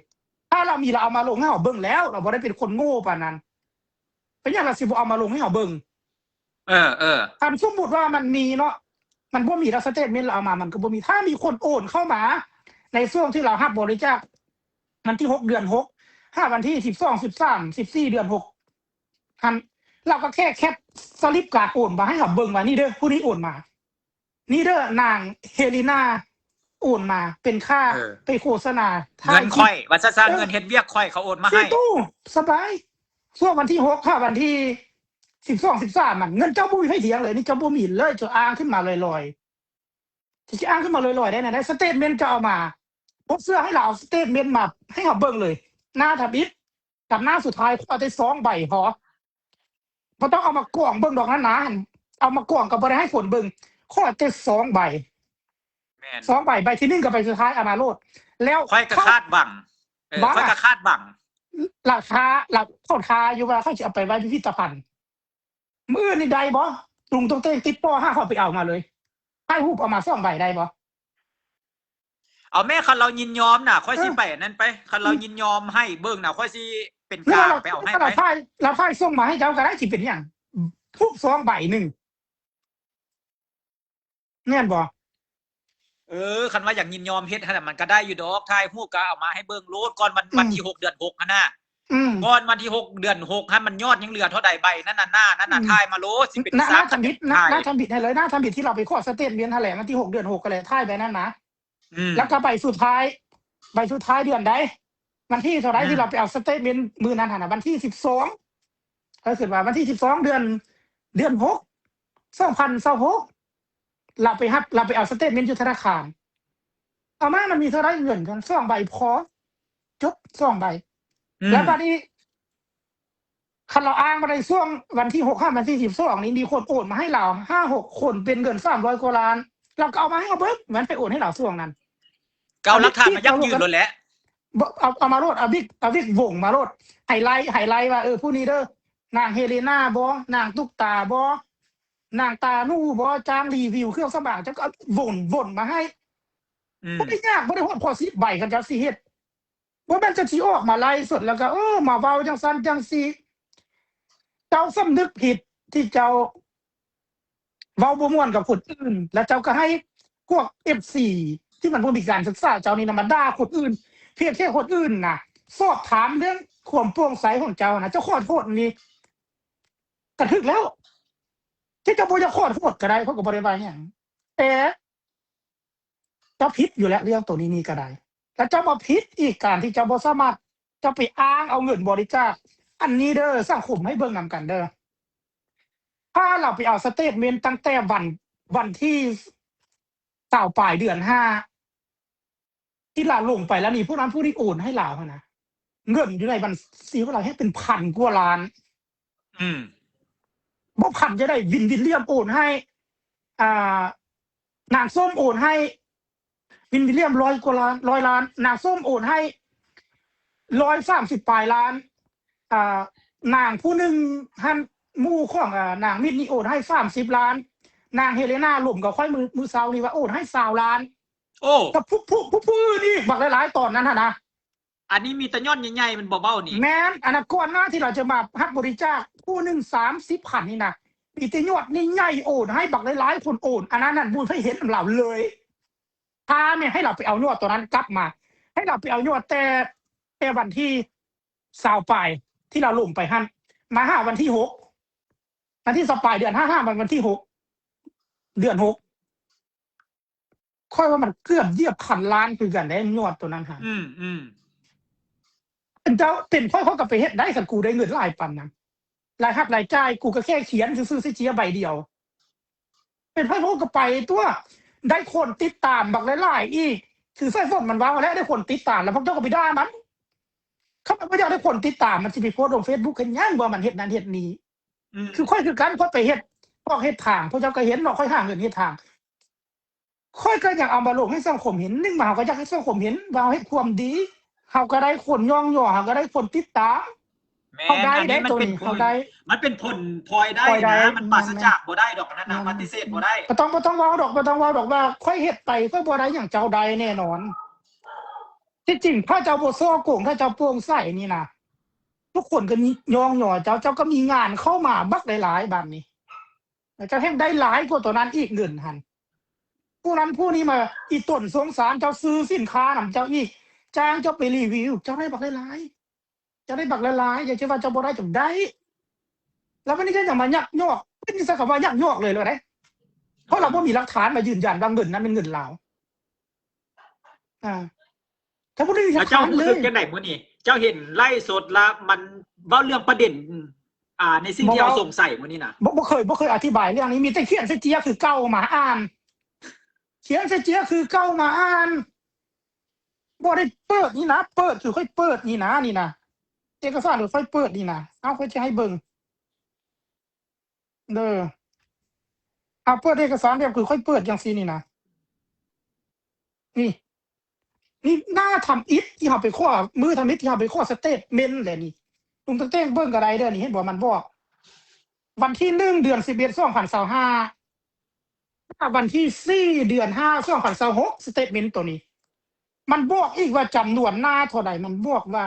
ຖ້າລາວມີ ລາວເອົາມາລົງໃຫ້ເຮົາເບິ່ງແລ້ວ ລາວບໍ່ໄດ້ເປັນຄົນໂງ່ປານນັ້ນ. ເປັນຫຍັງລາວຊິບໍ່ເອົາມາລົງໃຫ້ເຮົາເບິ່ງ? ເອີ ເອີ ຄັນສົມມຸດວ່າມັນມີເນາະ ມັນບໍ່ມີ ລາວສະເຕດເມັນລາວເອົາມາ ມັນກໍບໍ່ມີ. ຖ້າມີຄົນໂອນເຂົ້າມາໃນຊ່ວງທີ່ລາວຮັບບໍລິຈາກ ວັນທີຫົກ ເດືອນຫົກ ຫາວັນທີສິບສອງ ສິບສາມ ສິບສີ່ ເດືອນຫົກຫັ້ນ ລາວກໍແຄ່ແຄັບສະລິບການໂອນມາໃຫ້ເຮົາເບິ່ງວ່າ ນີ້ເດີ ຜູ້ນີ້ໂອນມາ ນີ້ເດີ ນາງເຮລີນາໂອນມາ ເປັນຄ່າ ເອີ ໄປໂຄສະນາ ເງິນຂ້ອຍ ວ່າຊັ້ນຊະ ເອີ ເງິນເຮັດວຽກຂ້ອຍ ເຂົາໂອນມາໃຫ້ ສະບາຍ. ຊ່ວງວັນທີຫົກ ຫາວັນທີສິບສອງ ສິບສາມ ມັນ ເງິນເຈົ້າບໍ່ມີໃຜຖຽງເລີຍ ນີ້ເຈົ້າບໍ່ມີເລີຍ ເຈົ້າອ້າງຂຶ້ນມາລອຍໆ ຊິອ້າງຂຶ້ນມາລອຍໆໄດ້ແນວໃດ? ສະເຕດເມັນເຈົ້າເອົາມາ ບໍ່ເຊື່ອໃຫ້ລາວເອົາສະເຕດເມັນມາໃຫ້ເຮົາເບິ່ງເລີຍ ໜ້າທຳອິດກັບໜ້າສຸດທ້າຍ ຂໍແຕ່ສອງໃບພໍ ບໍ່ຕ້ອງເອົາມາກອງເບິ່ງດອກນັ້ນນາ ເອົາມາກອງກໍບໍ່ໄດ້ໃຫ້ຄົນເບິ່ງ ຂໍແຕ່ສອງໃບ. ແມ່ນ ສອງໃບ ໃບທີໜຶ່ງກັບໃບສຸດທ້າຍ ເອົາມາໂລດ ແລ້ວຂ້ອຍກໍຄາດຫວັງ ເອີ ຂ້ອຍກໍຄາດຫວັງ ລາຄາ ລາ ເຂົາທ້າຢູ່ວ່າເຂົາຊິເອົາໄປໄວ້ພິພິທະພັນ. ມື້ອື່ນນີ້ໄດ້ບໍ່? ລຸງຕົງເຕັງຕິດຕໍ່ຫາຂ້ອຍໄປເອົາມາເລີຍ ຖ່າຍຮູບເອົາມາສອງໃບໄດ້ບໍ່? ເອົາແມ້ ຄັນລາວຍິນຍອມນະ ຂ້ອຍຊິ ເອີ ໄປອັນນັ້ນໄປ ຄັນລາວ ອືມ ຍິນຍອມໃຫ້ເບິ່ງນະ ຂ້ອຍຊິເປັນກາງໄປເອົາໃຫ້ໄປ. ລາວຖ່າຍ ລາວຖ່າຍສົ່ງມາໃຫ້ເຈົ້າກໍໄດ້ ຊິເປັນຫຍັງ? ຮູບສອງໃບໜຶ່ງ ແມ່ນບໍ່? ເອີ ຄັນວ່າຢາກຍິນຍອມເຮັດຫັ້ນນະ ມັນກໍໄດ້ຢູ່ດອກ ຖ່າຍຮູບກໍເອົາມາໃຫ້ເບິ່ງໂລດ ກ່ອນວັນ ອືມ ວັນທີຫົກ ເດືອນຫົກຫັ້ນນະ ອືມ ກ່ອນວັນທີຫົກ ເດືອນຫົກຫັ້ນ ມັນຍອດຍັງເຫຼືອເທົ່າໃດໃບນັ້ນນະ ໜ້ານັ້ນນະ ອືມ ຖ່າຍມາໂລດ ຊິເປັນ ອືມ ໜ້າ ໜ້າທຳອິດ ໜ້າທຳອິດໃຫ້ເລີຍ ໜ້າທຳອິດທີ່ລາວໄປຂໍສະເຕດເມັນຫັ້ນແຫຼະ ວັນທີຫົກ ເດືອນຫົກຫັ້ນແຫຼະ ຖ່າຍໃບນັ້ນນະ ອືມ ແລ້ວກໍໃບສຸດທ້າຍ ໃບສຸດທ້າຍເດືອນໃດ? ວັນທີເທົ່າໃດ ອືມ ທີ່ລາວໄປເອົາສະເຕດເມັນມື້ນັ້ນຫັ້ນນະ ວັນທີສິບສອງ ຂ້ອຍຄິດວ່າວັນທີສິບສອງ ເດືອນ ເດືອນຫົກ ສອງພັນຊາວຫົກ ລາວໄປຮັບ ລາວໄປເອົາສະເຕດເມັນຢູ່ທະນາຄານ ເອົາມາ ມັນມີເທົ່າໃດເງິນ ສອງໃບພໍ ຈົບ ສອງໃບ ອືມ ແລ້ວບາດນີ້ ຄັນລາວອ້າງມາໄດ້ຊ່ວງວັນທີຫົກ ຫາວັນທີສິບສອງນີ້ ມີຄົນໂອນມາໃຫ້ລາວຫ້າຫົກຄົນ ເປັນເງິນສາມຮ້ອຍກວ່າລ້ານ ລາວກໍເອົາມາໃຫ້ເຮົາເບິ່ງ ແມ່ນໃຜໂອນໃຫ້ລາວຊ່ວງນັ້ນ ກໍເອົາຫຼັກຖານມາຢັ້ງຢືນໂລດແຫຼະ ບໍ່ ເອົາ ເອົາມາໂລດ ເອົາບິກ ເອົາບິກວົງມາໂລດ ໃຫ້ໄລ່ ໃຫ້ໄລ່ວ່າ ເອີ ຜູ້ນີ້ເດີ ນາງເຮເລນາບໍ ນາງຕຸກຕາບໍ ນາງຕາໜູບໍ ຈ້າງຣີວິວເຄື່ອງສຳອາງ ເຈົ້າກໍວົນ ວົນມາໃຫ້ ອືມ ບໍ່ໄດ້ຍາກ ບໍ່ໄດ້ຮອດພໍສິບໃບ ຄັນເຈົ້າຊິເຮັດ ບໍ່ແມ່ນເຈົ້າຊິອອກມາໄລຟ໌ສົດ ແລ້ວກໍ ເອີ ມາເວົ້າຈັ່ງຊັ້ນຈັ່ງຊີ້ ເຈົ້າສຳນຶກຜິດທີ່ເຈົ້າ ເວົ້າບໍ່ມ່ວນກັບຄົນອື່ນ ແລ້ວເຈົ້າກໍໃຫ້ພວກເອັຟຊີທີ່ມັນບໍ່ມີການສຶກສາເຈົ້ານີ້ນະ ມາດ່າຄົນອື່ນ ພຽງແຕ່ຄົນອື່ນນະ ສອບຖາມເລື່ອງຄວາມໂປ່ງໃສຂອງເຈົ້ານະ ເຈົ້າຂໍໂທດນີ້ກໍຖືກແລ້ວ ທີ່ເຈົ້າບໍ່ຢາກຂໍໂທດກໍໄດ້ ເຂົາກໍບໍ່ໄດ້ວ່າຫຍັງ ແຕ່ເຈົ້າຜິດຢູ່ແລ້ວ ເລື່ອງໂຕນີ້ນີ້ກໍໄດ້ ແລ້ວເຈົ້າມາຜິດອີກ ການທີ່ເຈົ້າບໍ່ສາມາດ ເຈົ້າໄປອ້າງເອົາເງິນບໍລິຈາກ ອັນນີ້ເດີ ສັງຄົມໃຫ້ເບິ່ງນຳກັນເດີ ຖ້າລາວໄປເອົາສະເຕດເມັນຕັ້ງແຕ່ວັນ ວັນທີຊາວປາຍເດືອນຫ້າ ທີ່ລາວລົງໄປແລ້ວນີ້ ຜູ້ນັ້ນຜູ້ນີ້ໂອນໃຫ້ລາວຫັ້ນນະ ເງິນຢູ່ໃນບັນຊີຂອງລາວແຮງເປັນພັນກວ່າລ້ານ ອືມ ບໍ່ພັນຈະໄດ້ ວິນ ວິນລຽມໂອນໃຫ້ ອ່າ ນາງສົ້ມໂອນໃຫ້ ວິນ ວິນລຽມ ຮ້ອຍກວ່າລ້ານ ຮ້ອຍລ້ານ ນາງສົ້ມໂອນໃຫ້ຮ້ອຍສາມສິບປາຍລ້ານ ອ່າ ນາງຜູ້ໜຶ່ງຫັ້ນ ໝູ່ຂອງ ອ່າ ນາງມິດນີ້ໂອນໃຫ້ສາມສິບລ້ານ ນາງເຮເລນາລົມກັບຂ້ອຍມື້ ມື້ເຊົ້ານີ້ວ່າໂອນໃຫ້ຊາວລ້ານ ໂອ້ ກັບຜູ້ ຜູ້ ຜູ້ ຜູ້ອື່ນອີກບັກຫຼາຍໆ ຕອນນັ້ນຫັ້ນນະ ອັນນີ້ມີແຕ່ຍອດໃຫຍ່ໆ ມັນບໍ່ເວົ້ານີ້ ແມ່ນ ອັນນັ້ນກ່ອນໜ້າທີ່ລາວຈະມາຮັບບໍລິຈາກຜູ້ໜຶ່ງສາມສິບພັນນີ້ນະ ມີແຕ່ຍອດໃຫຍ່ໆ ໂອນໃຫ້ບັກຫຼາຍໆ ຄົນໂອນ ອັນນັ້ນນັ້ນບໍ່ມີໃຜເຫັນນຳລາວເລີຍ ຖ້າແມ່ນໃຫ້ລາວໄປເອົາຍອດຕົວນັ້ນກັບມາ ໃຫ້ລາວໄປເອົາຍອດແຕ່ ແຕ່ວັນທີຊາວປາຍທີ່ລາວລົງໄປຫັ້ນ ມາຫາວັນທີຫົກ ວັນທີຊາວປາຍເດືອນຫ້າ ຫາວັນທີຫົກ ເດືອນຫົກ ຂ້ອຍວ່າມັນເກືອບຢຽບພັນລ້ານຄືກັນເດ້ ຍອດໂຕນັ້ນຫັ້ນ ອືມ ອືມ ເປັນເຈົ້າ ເປັນຂ້ອຍ ຂ້ອຍກໍໄປເຮັດໄດ້ ຄັນກູໄດ້ເງິນຫຼາຍປານນັ້ນ ລາຍຮັບລາຍຈ່າຍ ກູກໍແຄ່ຂຽນຊື່ໆ ໃສ່ເຈ້ຍໃບດຽວ ເປັນຂ້ອຍ ຂ້ອຍກໍໄປຕົວະ ໄດ້ຄົນຕິດຕາມບັກຫຼາຍໆ ອີກ ຄືສາຍຝົນມັນເວົ້າແຫຼະ ໄດ້ຄົນຕິດຕາມ ແລ້ວພວກເຈົ້າກໍໄປດ່າມັນ ຄັນມັນບໍ່ຢາກໄດ້ຄົນຕິດຕາມ ມັນຊິໄປໂພສລົງເຟສບຸກເຮັດຫຍັງ ວ່າມັນເຮັດນັ້ນເຮັດນີ້ ອືມ ຄືຂ້ອຍຄືກັນ ຂ້ອຍໄປເຮັດ ພວກເຮັດທາງ ພວກເຈົ້າກໍເຫັນເນາະ ຂ້ອຍຫາເງິນເຮັດທາງ ຂ້ອຍກໍຢາກເອົາມາລົງໃຫ້ສັງຄົມເຫັນ ໜຶ່ງມາເຮົາກໍຢາກໃຫ້ສັງຄົມເຫັນວ່າເຮົາເຮັດຄວາມດີ ເຮົາກໍໄດ້ຄົນຍ້ອງຍໍ ເຮົາກໍໄດ້ຄົນຕິດຕາມ ແມ່ນ ເຮົາໄດ້ ອັນນີ້ມັນເປັນ ໂຕນີ້ ເຮົາໄດ້ ມັນເປັນຜົນພອຍໄດ້ ພອຍໄດ້ ນະ ມັນປາສຈາກ ແມ່ນໆ ບໍ່ໄດ້ດອກ ອັນນັ້ນນະ ແມ່ນໆ ປະຕິເສດບໍ່ໄດ້ ບໍ່ຕ້ອງ ບໍ່ຕ້ອງເວົ້າດອກ ບໍ່ຕ້ອງເວົ້າດອກວ່າຂ້ອຍເຮັດໄປ ຂ້ອຍບໍ່ໄດ້ຫຍັງ ເຈົ້າໄດ້ແນ່ນອນ. ທີ່ຈິງ ຖ້າເຈົ້າບໍ່ສໍ້ໂກງ ຖ້າເຈົ້າໂປ່ງໃສນີ້ນະ ທຸກຄົນກໍຍ້ອງຍໍເຈົ້າ ເຈົ້າກໍມີງານເຂົ້າມາບັກຫຼາຍໆ ບາດນີ້ ແລ້ວເຈົ້າແຮ່ງໄດ້ຫຼາຍກວ່າຕົວນັ້ນອີກ ເງິນຫັ້ນ ຜູ້ນັ້ນຜູ້ນີ້ມາອີ່ຕົນສົງສານເຈົ້າ ຊື້ສິນຄ້ານຳເຈົ້າອີກ ຈ້າງເຈົ້າໄປຣີວິວ ເຈົ້າໄດ້ບັກຫຼາຍໆ ເຈົ້າໄດ້ບັກຫຼາຍໆ ຢ່າຄິດວ່າເຈົ້າບໍ່ໄດ້ ເຈົ້າໄດ້ ແລ້ວບາດນີ້ເຈົ້າຍັງມາຍັກຍອກ ເປັນໃຊ້ຄຳວ່າຍັກຍອກເລີຍແລ້ວເດ້ ເພາະລາວບໍ່ມີຫຼັກຖານມາຢືນຢັນວ່າເງິນນັ້ນແມ່ນເງິນລາວ. ອ່າ ຖ້າບໍ່ໄດ້ມີຫຼັກຖານເລີຍ ແລ້ວເຈົ້າຮູ້ສຶກຈັ່ງໃດມື້ນີ້? ເຈົ້າເຫັນໄລຟ໌ສົດລະ ມັນເວົ້າເລື່ອງປະເດັນ ອ່າ ໃນສິ່ງທີ່ເຮົາສົງໄສມື້ນີ້ນະ. ບໍ່ ບໍ່ເຄີຍ ບໍ່ເຄີຍອະທິບາຍເລື່ອງນີ້ ມີແຕ່ຂຽນໃສ່ເຈ້ຍຄືເກົ່າມາອ່ານ ຂຽນໃສ່ເຈ້ຍຄືເກົ່າມາອ່ານ ບໍ່ໄດ້ເປີດນີ້ນະ ເປີດຄືຂ້ອຍເປີດນີ້ນະ ນີ້ນະ ເອກະສານຄືຂ້ອຍເປີດນີ້ນະ ເອົາ ຂ້ອຍຈະໃຫ້ເບິ່ງ ເດີ ເອົາ ເປີດເອກະສານແບບຄືຂ້ອຍເປີດຈັ່ງຊີ້ນີ້ນະ ນີ້ ນີ້ໜ້າທຳອິດທີ່ເຮົາໄປຂໍ ມື້ທຳອິດທີ່ເຮົາໄປຂໍສະເຕດເມັນແຫຼະນີ້ ລຸງຕະເຕ້ງເບິ່ງກໍໄດ້ເດີ ນີ້ເຫັນບໍ່ ມັນບອກ ວັນທີໜຶ່ງ ເດືອນສິບເອັດ ສອງພັນຊາວຫ້າ ວັນທີສີ່ ເດືອນຫ້າ ສອງພັນຊາວຫົກ ສະເຕດເມັນໂຕນີ້ ມັນບອກອີກວ່າຈຳນວນໜ້າເທົ່າໃດ ມັນບອກວ່າ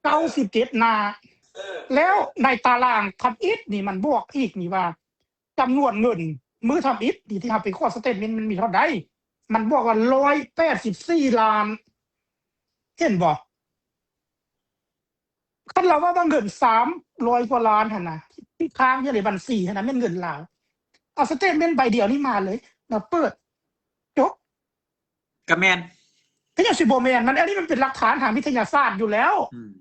ເກົ້າສິບເຈັດໜ້າ ແລ້ວໃນຕາລາງທຳອິດນີ້ ມັນບອກອີກນີ້ວ່າ ຈຳນວນເງິນມື້ທຳອິດນີ້ທີ່ເຮົາໄປຂໍສະເຕດເມັນ ມັນມີເທົ່າໃດ ມັນບອກວ່າຮ້ອຍແປດສິບສີ່ລ້ານ ເຫັນບໍ່? ຄັນລາວເວົ້າວ່າເງິນສາມຮ້ອຍກວ່າລ້ານຫັ້ນນະ ທີ່ຄ້າງຢູ່ໃນບັນຊີຫັ້ນນະ ແມ່ນເງິນລາວ ເອົາສະເຕດເມັນໃບດຽວນີ້ມາເລີຍ ແລ້ວເປີດ ຈົບ ກໍແມ່ນ ກໍຍັງຊິບໍ່ແມ່ນ ມັນ ອັນນີ້ມັນເປັນຫຼັກຖານທາງວິທະຍາສາດຢູ່ແລ້ວ ອືມ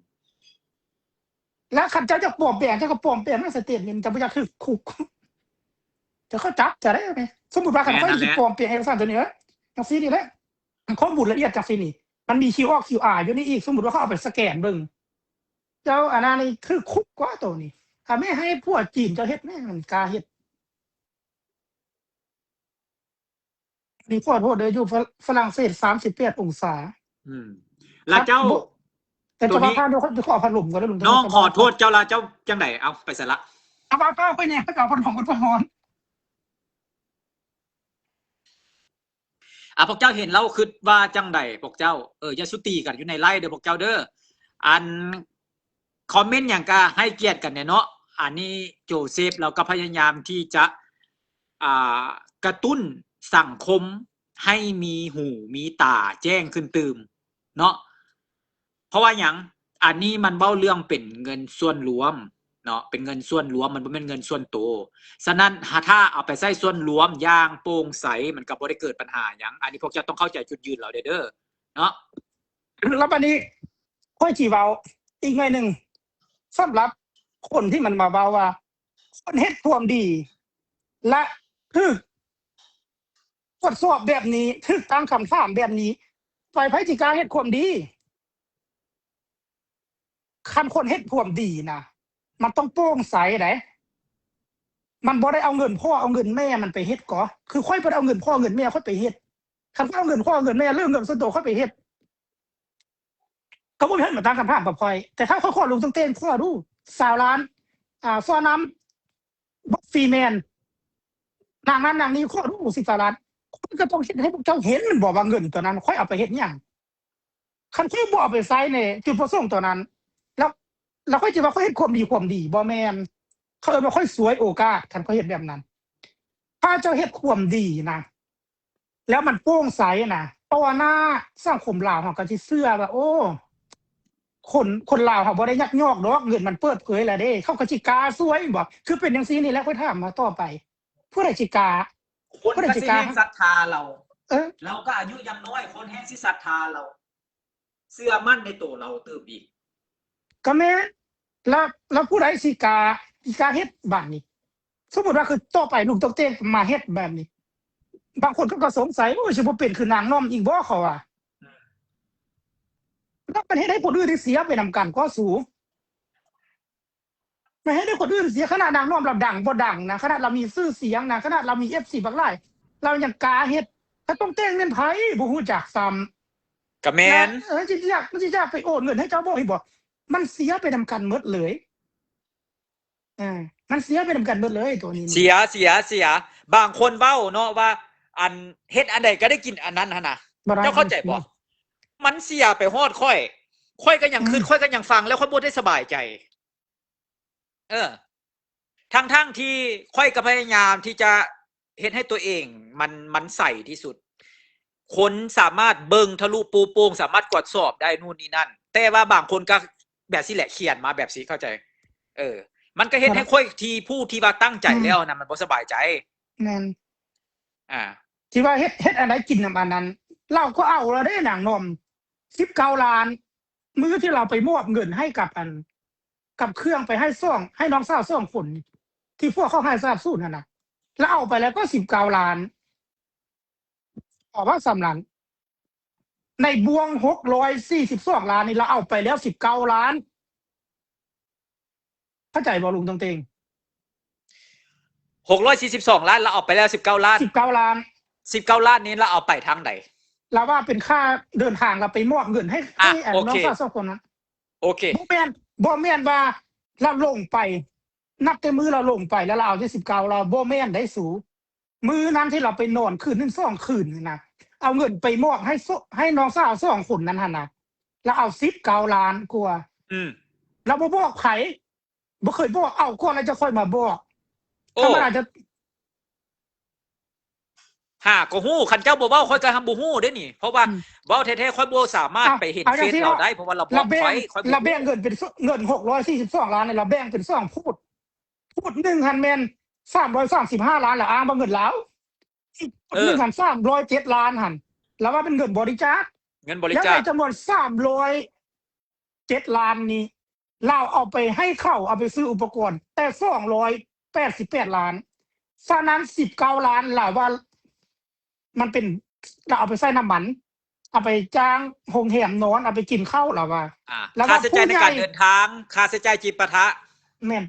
ແລ້ວຄັນເຈົ້າຢາກປອມແປງ ເຈົ້າກໍປອມແປງໃນສະເຕດເມັນ ເຈົ້າບໍ່ຢາກຖືກຄຸກ ເຈົ້າເຂົາຈັບເຈົ້າໄດ້ແມ່ ສົມມຸດວ່າຄັນຂ້ອຍຊິປອມແປງເອກະສານໂຕນີ້ ເອີ ຈັ່ງຊີ້ນີ້ແຫຼະ ຂໍ້ມູນລະອຽດຈັ່ງຊີ້ນີ້ ມັນມີຄິວອອກຄິວອາຢູ່ນີ້ອີກ ສົມມຸດວ່າເຂົາເອົາໄປສະແກນເບິ່ງ ເຈົ້າອັນນັ້ນນີ້ຖືກຄຸກກວ່າໂຕນີ້ ຖ້າແມ່ໃຫ້ພວກຈີນເຈົ້າເຮັດແມ່ ມັນກ້າເຮັດ ນີ້ຂໍໂທດເດີ ຢູ່ຝຣັ່ງເສດສາມສິບແປດອົງສາ ອືມ ແລ້ວເຈົ້າ ແຕ່ເຈົ້າວ່າ ໂຕນີ້ ພາດ ເດີ ຂໍພັດລົມກ່ອນເດີລຸງ ນ້ອງຂໍໂທດເຈົ້າລະ ເຈົ້າຈັ່ງໃດ ເອົາໄປໃສລະ ເອົາ ເອົາ ເອົາໄປແດ່ ເຂົາເຈົ້າພັດລົມກ່ອນ ພັດຮ້ອນ. ອ່າ ພວກເຈົ້າເຫັນແລ້ວຄິດວ່າຈັ່ງໃດພວກເຈົ້າ? ເອີ ຢ່າສຸຕີກັນຢູ່ໃນໄລຟ໌ເດີພວກເຈົ້າເດີ ອັນຄອມເມັນຫຍັງກະໃຫ້ກຽດກັນແດ່ເນາະ ອັນນີ້ໂຈເຊຟລາວກໍພະຍາຍາມທີ່ຈະ ອ່າ ກະຕຸ້ນສັງຄົມໃຫ້ມີຫູມີຕາແຈ້ງຂຶ້ນຕື່ມເນາະ ເພາະວ່າຫຍັງ? ອັນນີ້ມັນເວົ້າເລື່ອງເປັນເງິນສ່ວນລວມເນາະ ເປັນເງິນສ່ວນລວມ ມັນບໍ່ແມ່ນເງິນສ່ວນໂຕ. ສະນັ້ນ ຖ້າເອົາໄປໃຊ້ສ່ວນລວມຢ່າງໂປ່ງໃສ ມັນກໍບໍ່ໄດ້ເກີດບັນຫາຫຍັງ. ອັນນີ້ພວກເຈົ້າຕ້ອງເຂົ້າໃຈຈຸດຢືນລາວແດ່ເດີເນາະ. ແລ້ວບັດນີ້ຂ້ອຍຊິເວົ້າອີກໜ້ອຍໜຶ່ງ ສຳລັບຄົນທີ່ມັນມາເວົ້າວ່າ ຄົນເຮັດຄວາມດີ ແລະ ຖືກ ກວດສອບແບບນີ້ ຖືກຕັ້ງຄຳຖາມແບບນີ້ ໃຜ ໃຜຊິກ້າເຮັດຄວາມດີ? ຄັນຄົນເຮັດຄວາມດີນະ ມັນຕ້ອງໂປ່ງໃສໃດ໋ ມັນບໍ່ໄດ້ເອົາເງິນພໍ່ເອົາເງິນແມ່ມັນໄປເຮັດກໍ ຄືຂ້ອຍບໍ່ໄດ້ເອົາເງິນພໍ່ເງິນແມ່ຂ້ອຍໄປເຮັດ ຄັນຂ້ອຍເອົາເງິນພໍ່ເງິນແມ່ ຫຼື ເງິນສ່ວນຕົວຂ້ອຍໄປເຮັດ ກໍບໍ່ມີໃຜມາຕັ້ງຄຳຖາມກັບຂ້ອຍ ແຕ່ຖ້າຂ້ອຍຂໍລຸງຕັ້ງແຕ່ຂໍດູຊາວລ້ານ ອ່າ ຊໍ້ນ້ຳ ບັກຟຣີແມນ ນາງນັ້ນນາງນີ້ ຂໍດູສິບຊາວລ້ານ ຂ້ອຍກໍຕ້ອງເຮັດໃຫ້ພວກເຈົ້າເຫັນແມ່ນບໍ່ວ່າເງິນຕົວນັ້ນຂ້ອຍເອົາໄປເຮັດຫຍັງ ຄັນຂ້ອຍບໍ່ເອົາໄປໃຊ້ໃນຈຸດປະສົງຕົວນັ້ນ ແລ້ວ ແລ້ວຂ້ອຍຊິວ່າຂ້ອຍເຮັດຄວາມດີ ຄວາມດີ ບໍ່ແມ່ນ ເຂົາເອີ້ນວ່າຂ້ອຍສວຍໂອກາດ ຄັນຂ້ອຍເຮັດແບບນັ້ນ ຖ້າເຈົ້າເຮັດຄວາມດີນະ ແລ້ວມັນໂປ່ງໃສນະ ຕໍ່ໜ້າສັງຄົມລາວເຮົາກໍຊິເຊື່ອວ່າ ໂອ້ ຄົນ ຄົນລາວເຮົາບໍ່ໄດ້ຍັກຍອກດອກ ເງິນມັນເປີດເຜີຍແລ້ວເດ້ ເຂົາກໍຊິກ້າຊ່ວຍແມ່ນບໍ່? ຄືເປັນຈັ່ງຊີ້ນີ້ແຫຼະ ຂ້ອຍຖາມມາຕໍ່ໄປ ຜູ້ໃດຊິກ້າ? ຄົນກໍຊິແຮ່ງສັດທາລາວ ເອີ ລາວກໍອາຍຸຍັງນ້ອຍ ຄົນແຮ່ງຊິສັດທາລາວ ເຊື່ອໝັ້ນໃນໂຕລາວຕື່ມອີກ ກໍແມ່ນ ແລ້ວ ແລ້ວຜູ້ໃດຊິກ້າ ຊິກ້າເຮັດບາດນີ້? ສົມມຸດວ່າຄືຕໍ່ໄປລຸງຕົກເຕງມາເຮັດແບບນີ້ ບາງຄົນເຂົາກໍສົງໄສ ໂອ້ຍ ຊິບໍ່ເປັນຄືນາງໜອມອີກບໍ່ ເຂົາວ່າ ແລ້ວມັນເຮັດໃຫ້ຄົນອື່ນໄດ້ເສຍໄປນຳກັນກໍສູ ມັນເຮັດໃຫ້ຄົນອື່ນເສຍ ຂະໜາດນາງໜອມລາວດັງບໍ່ດັງນະ ຂະໜາດລາວມີຊື່ສຽງນະ ຂະໜາດລາວມີເອັຟຊີບັກຫຼາຍ ລາວຍັງກ້າເຮັດ ຖ້າຕົກເຕງແມ່ນໃຜ ບໍ່ຮູ້ຈັກຊ້ຳ ກໍແມ່ນ ເອີ ຊິຢາກ ຊິຢາກໄປໂອນເງິນໃຫ້ເຈົ້າບໍ່ ເຫັນບໍ່? ມັນເສຍໄປນຳກັນໝົດເລີຍ. ເອີ ມັນເສຍໄປນຳກັນໝົດເລີຍໂຕນີ້. ເສຍ ເສຍ ເສຍ. ບາງຄົນເວົ້າເນາະວ່າ ອັນ ເຮັດອັນໃດກໍໄດ້ກິນອັນນັ້ນຫັ້ນນະ. ເຈົ້າເຂົ້າໃຈບໍ່? ມັນເສຍໄປຮອດຂ້ອຍ. ຂ້ອຍກໍຍັງຄຶດ ຂ້ອຍກໍຍັງຟັງແລ້ວຂ້ອຍບໍ່ໄດ້ສະບາຍໃຈ. ເອີ ທັງໆທີ່ຂ້ອຍກໍພະຍາຍາມທີ່ຈະເຮັດໃຫ້ຕົວເອງມັນ ມັນໃສທີ່ສຸດ. ຄົນສາມາດເບິ່ງທະລຸໂປໂປ່ງ ສາມາດກວດສອບໄດ້ນູ້ນນີ້ນັ້ນ, ແຕ່ວ່າບາງຄົນກໍແບບຊີ້ແຫຼະ ຂຽນມາແບບຊີ້ ເຂົ້າໃຈ? ເອີ ມັນກໍເຮັດໃຫ້ຂ້ອຍທີ່ ຜູ້ທີ່ວ່າຕັ້ງໃຈແລ້ວນະ ມັນບໍ່ສະບາຍໃຈ. ແມ່ນ. ອ່າ ທີ່ວ່າເຮັດ ເຮັດອັນໃດກິນນຳອັນນັ້ນ ລາວກໍເອົາລະເດ້ນາງໜ່ອມ ສິບເກົ້າລ້ານ. ມື້ທີ່ລາວໄປມອບເງິນໃຫ້ກັບອັນ ກັບເຄື່ອງໄປໃຫ້ສອງ ໃຫ້ນ້ອງສາວສອງຄົນ ທີ່ພວກເຂົາຫາຍສາບສູນຫັ້ນນະ ລາວເອົາໄປແລ້ວກໍສິບເກົ້າລ້ານ. ເອົາວ່າສ່ຳນັ້ນ ໃນບ່ວງຫົກຮ້ອຍສີ່ສິບສອງລ້ານນີ້ ລາວເອົາໄປແລ້ວສິບເກົ້າລ້ານ. ເຂົ້າໃຈບໍ່ລຸງຕົງເຕັງ? ຫົກຮ້ອຍສີ່ສິບສອງລ້ານ ລາວເອົາໄປແລ້ວສິບເກົ້າລ້ານ. ສິບເກົ້າລ້ານ ສິບເກົ້າລ້ານນີ້ລາວເອົາໄປທາງໃດ? ລາວວ່າເປັນຄ່າເດີນທາງ ລາວໄປມອບເງິນໃຫ້ ອ່ະ ໃຫ້ອັນ ໂອເຄ ນ້ອງສາວສອງຄົນນັ້ນ. ໂອເຄ ບໍ່ແມ່ນ ບໍ່ແມ່ນວ່າລາວລົງໄປ ນັບແຕ່ມື້ລາວລົງໄປແລ້ວລາວເອົາແຕ່ສິບເກົ້າ ລາວບໍ່ແມ່ນໄດ໋ສູ. ມື້ນັ້ນທີ່ລາວໄປນອນຄືນໜຶ່ງສອງຄືນຫັ້ນນະ ເອົາເງິນໄປມອບໃຫ້ ໃຫ້ນ້ອງສາວສອງຄົນນັ້ນຫັ້ນນະ ລາວເອົາສິບເກົ້າລ້ານກວ່າ. ອືມ ລາວບໍ່ບອກໃຜ ບໍ່ເຄີຍບອກ ເອົາກ່ອນແລ້ວຈະຄ່ອຍມາບອກ. ໂອ້ ທຳມະດາຈະ ຫາກໍຮູ້ ຄັນເຈົ້າບໍ່ເວົ້າຂ້ອຍກໍບໍ່ຮູ້ເດ້ນີ້ ເພາະວ່າ ອືມ ເວົ້າແທ້ໆ ຂ້ອຍບໍ່ສາມາດ ອ່ະ ໄປເຫັນເຟສລາວໄດ້ ເພາະວ່າລາວບລັອກຂ້ອຍ ຂ້ອຍບໍ່ຮູ້. ລາວແບ່ງເງິນເປັນ ເງິນຫົກຮ້ອຍສີ່ສິບສອງລ້ານນີ້ ລາວແບ່ງເປັນສອງພູດ. ພູດໜຶ່ງຫັ້ນແມ່ນສາມຮ້ອຍສາມສິບຫ້າລ້ານ ລາວອ້າງວ່າເງິນລາວ. ອີກ ເອີ ໜຶ່ງຫັ້ນສາມຮ້ອຍເຈັດລ້ານຫັ້ນ ລາວວ່າເປັນເງິນບໍລິຈາກ. ເງິນບໍລິຈາກ ແລ້ວໃນຈຳນວນສາມຮ້ອຍເຈັດລ້ານນີ້ ລາວເອົາໄປໃຫ້ເຂົາ ເອົາໄປຊື້ອຸປະກອນແຕ່ສອງຮ້ອຍແປດສິບແປດລ້ານ. ສະນັ້ນສິບເກົ້າລ້ານ ລາວວ່າມັນເປັນ ລາວເອົາໄປໃຊ້ນ້ຳມັນ ເອົາໄປຈ້າງໂຮງແຮມນອນ ເອົາໄປກິນເຂົ້າ ລາວວ່າ. ອ່າ ລາວວ່າຄ່າໃຊ້ຈ່າຍໃນການເດີນທາງ ຄ່າໃຊ້ຈ່າຍຈິບປະທະ. ແມ່ນ.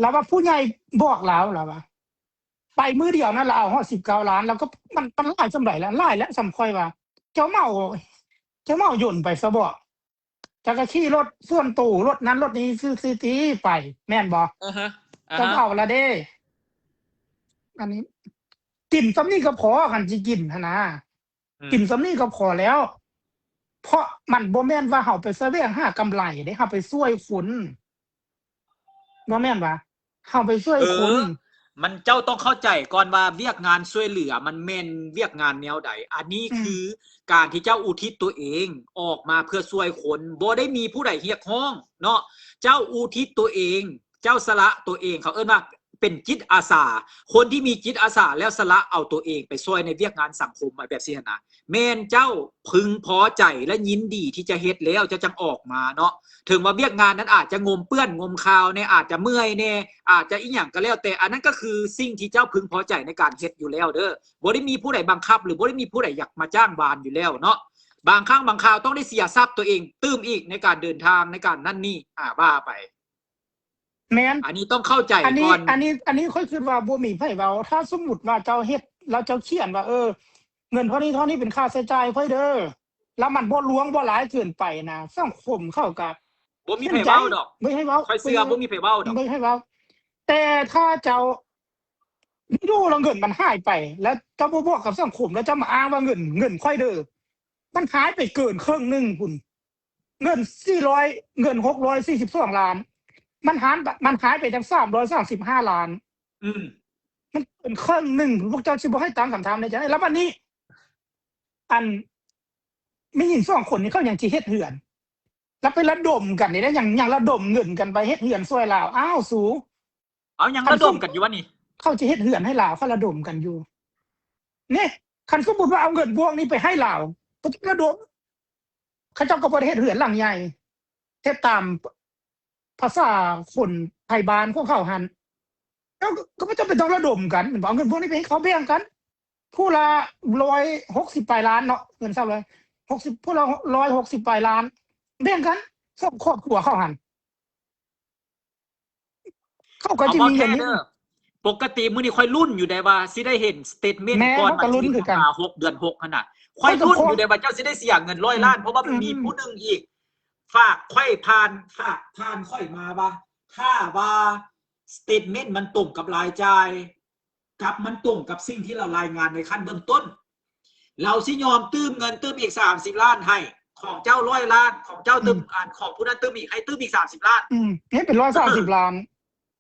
ລາວວ່າຜູ້ໃຫຍ່ບອກລາວ ລາວວ່າ ໄປມື້ດຽວນັ້ນລາວເອົາຮອດສິບເກົ້າລ້ານ ລາວກໍ ມັນ ມັນຫຼາຍສ່ຳໃດລະ? ຫຼາຍແລ້ວສ່ຳຂ້ອຍວ່າ ເຈົ້າເໝົາ ເຈົ້າເໝົາຍົນໄປຊະບໍ? ເຈົ້າກໍຂີ່ລົດສ່ວນໂຕ ລົດນັ້ນລົດນີ້ຊື້ໆໄປ ແມ່ນບໍ່? ອ່າຮະ ອ່າຮະ ເຈົ້າເອົາລະເດ້. ອັນນີ້ ກິນສ່ຳນີ້ກໍພໍ ຄັນຊິກິນຫັ້ນນະ. ອືມ ກິນສ່ຳນີ້ກໍພໍແລ້ວ ເພາະມັນບໍ່ແມ່ນວ່າເຮົາໄປສະແຫວງຫາກຳໄລເດ້ ເຮົາໄປຊ່ວຍຄົນ ບໍ່ແມ່ນຫວາ? ເຮົາໄປຊ່ວຍຄົນ. ເອີ ມັນ ເຈົ້າຕ້ອງເຂົ້າໃຈກ່ອນວ່າວຽກງານຊ່ວຍເຫຼືອມັນແມ່ນວຽກງານແນວໃດ. ອັນນີ້ ອືມ ຄືການທີ່ເຈົ້າອຸທິດຕົວເອງອອກມາເພື່ອຊ່ວຍຄົນ ບໍ່ໄດ້ມີຜູ້ໃດຮຽກຮ້ອງເນາະ ເຈົ້າອຸທິດຕົວເອງ ເຈົ້າສະຫຼະຕົວເອງ ເຂົາເອີ້ນວ່າເປັນຈິດອາສາ. ຄົນທີ່ມີຈິດອາສາແລ້ວສະຫຼະເອົາຕົວເອງໄປຊ່ວຍໃນວຽກງານສັງຄົມ ແບບຊີ້ຫັ້ນນະ ແມ່ນເຈົ້າເພິ່ງພໍໃຈ ແລະ ຍິນດີທີ່ຈະເຮັດແລ້ວ ເຈົ້າຈັ່ງອອກມາເນາະ. ເຖິງວ່າວຽກງານນັ້ນອາດຈະງົມເປື້ອນງົມຄາວແດ່ ອາດຈະເມື່ອຍແດ່ ອາດຈະອີ່ຫຍັງກໍແລ້ວແຕ່ ອັນນັ້ນກໍຄືສິ່ງທີ່ເຈົ້າເພິ່ງພໍໃຈໃນການເຮັດຢູ່ແລ້ວເດີ້. ບໍ່ໄດ້ມີຜູ້ໃດບັງຄັບ ຫຼື ບໍ່ໄດ້ມີຜູ້ໃດຢາກມາຈ້າງວານຢູ່ແລ້ວເນາະ. ບາງຄັ້ງບາງຄາວຕ້ອງໄດ້ເສຍຊັບຕົວເອງຕື່ມອີກ ໃນການເດີນທາງ ໃນການນັ້ນນີ້ ອາ ວ່າໄປ. ແມ່ນ ອັນນີ້ຕ້ອງເຂົ້າໃຈ ອັນນີ້ ກ່ອນ ອັນນີ້ ອັນນີ້ຂ້ອຍຄິດວ່າບໍ່ມີໃຜເວົ້າ. ຖ້າສົມມຸດວ່າເຈົ້າເຮັດ ແລ້ວເຈົ້າຂຽນວ່າ ເອີ ເງິນເທົ່ານີ້ເທົ່ານີ້ເປັນຄ່າໃຊ້ຈ່າຍຂ້ອຍເດີ້ ແລ້ວມັນບໍ່ຫຼວງບໍ່ຫຼາຍເກີນໄປນະ ສັງຄົມເຂົາກໍ ບໍ່ມີໃຜເວົ້າດອກ ບໍ່ໃຫ້ເວົ້າ ຂ້ອຍເຊື່ອບໍ່ມີໃຜເວົ້າດອກ ບໍ່ໃຫ້ເວົ້າ. ແຕ່ຖ້າເຈົ້າຢູ່ໆແລ້ວເງິນມັນຫາຍໄປ ແລ້ວເຈົ້າບໍ່ບອກກັບສັງຄົມ ແລ້ວເຈົ້າມາອ້າງວ່າເງິນ ເງິນຂ້ອຍເດີ້ ມັນຫາຍໄປເກີນເຄິ່ງໜຶ່ງພຸ້ນ. ເງິນສີ່ຮ້ອຍ ເງິນຫົກຮ້ອຍສີ່ສິບສອງລ້ານ ມັນຫານ ມັນຫາຍໄປຕັ້ງສາມຮ້ອຍສາມສິບຫ້າລ້ານ. ອືມ ມັນເກີນເຄິ່ງໜຶ່ງ ພວກເຈົ້າຊິບໍ່ໃຫ້ຕັ້ງຄຳຖາມໃນໃຈ. ແລ້ວບັດນີ້ ອັນ ແມ່ຍິງສອງຄົນນີ້ເຂົາຍັງຊິເຮັດເຮືອນ ແລ້ວໄປລະດົມກັນນີ້ນະ ຍັງ ຍັງລະດົມເງິນກັນໄປເຮັດເຮືອນຊ່ວຍລາວ. ອ້າວ ສູ ເອົາ ຍັງລະດົມກັນຢູ່ວະນີ້? ເຂົາຈະເຮັດເຮືອນໃຫ້ລາວ ເຂົາລະດົມກັນຢູ່ນີ້. ຄັນສົມມຸດວ່າເອົາເງິນພວກນີ້ໄປໃຫ້ລາວ ບໍ່ຕ້ອງລະດົມ ເຂົາເຈົ້າກໍບໍ່ໄດ້ເຮັດເຮືອນຫຼັງໃຫຍ່ ເຮັດຕາມພາສາຄົນໄທບ້ານຂອງເຂົາຫັ້ນ. ແລ້ວກໍບໍ່ຈຳເປັນຕ້ອງລະດົມກັນ ແມ່ນບໍ່? ເອົາເງິນພວກນີ້ໄປໃຫ້ເຂົາແບ່ງກັນ ຜູ້ລະຮ້ອຍຫົກສິບປາຍລ້ານເນາະ ເງິນສາມຮ້ອຍຫົກສິບ ຜູ້ລະຮ້ອຍຫົກສິບປາຍລ້ານ ແບ່ງກັນ ສອງຄອບຄົວເຂົາຫັ້ນ. ເຂົາກໍຈະມີເງິນນີ້. ປົກກະຕິມື້ນີ້ຂ້ອຍລຸ້ນຢູ່ໃດວ່າຊິໄດ້ເຫັນສະເຕດເມັນ ກ່ອນວັນທີ ຫົກ ເດືອນຫົກຫັ້ນນະ. ຂ້ອຍລຸ້ນຢູ່ໃດວ່າເຈົ້າຊິໄດ້ເສຍເງິນຮ້ອຍລ້ານ ເພາະວ່າມີຜູ້ໜຶ່ງອີກ ຝາກຂ້ອຍຜ່ານ ຝາກຜ່ານຂ້ອຍມາວ່າ ຖ້າວ່າສະເຕດເມັນມັນຕົງກັບລາຍຈ່າຍ ກັບມັນຕົງກັບສິ່ງທີ່ລາວລາຍງານໃນຂັ້ນເບື້ອງຕົ້ນ ລາວຊິຍອມຕື່ມເງິນຕື່ມອີກສາມສິບລ້ານໃຫ້ ຂອງເຈົ້າຮ້ອຍລ້ານ ຂອງເຈົ້າຕື່ມ ອືມ ອັນ ຂອງຜູ້ນັ້ນຕື່ມອີກ ໃຫ້ຕື່ມອີກສາມສິບລ້ານ ອືມ ເຮັດເປັນຮ້ອຍສາມສິບລ້ານ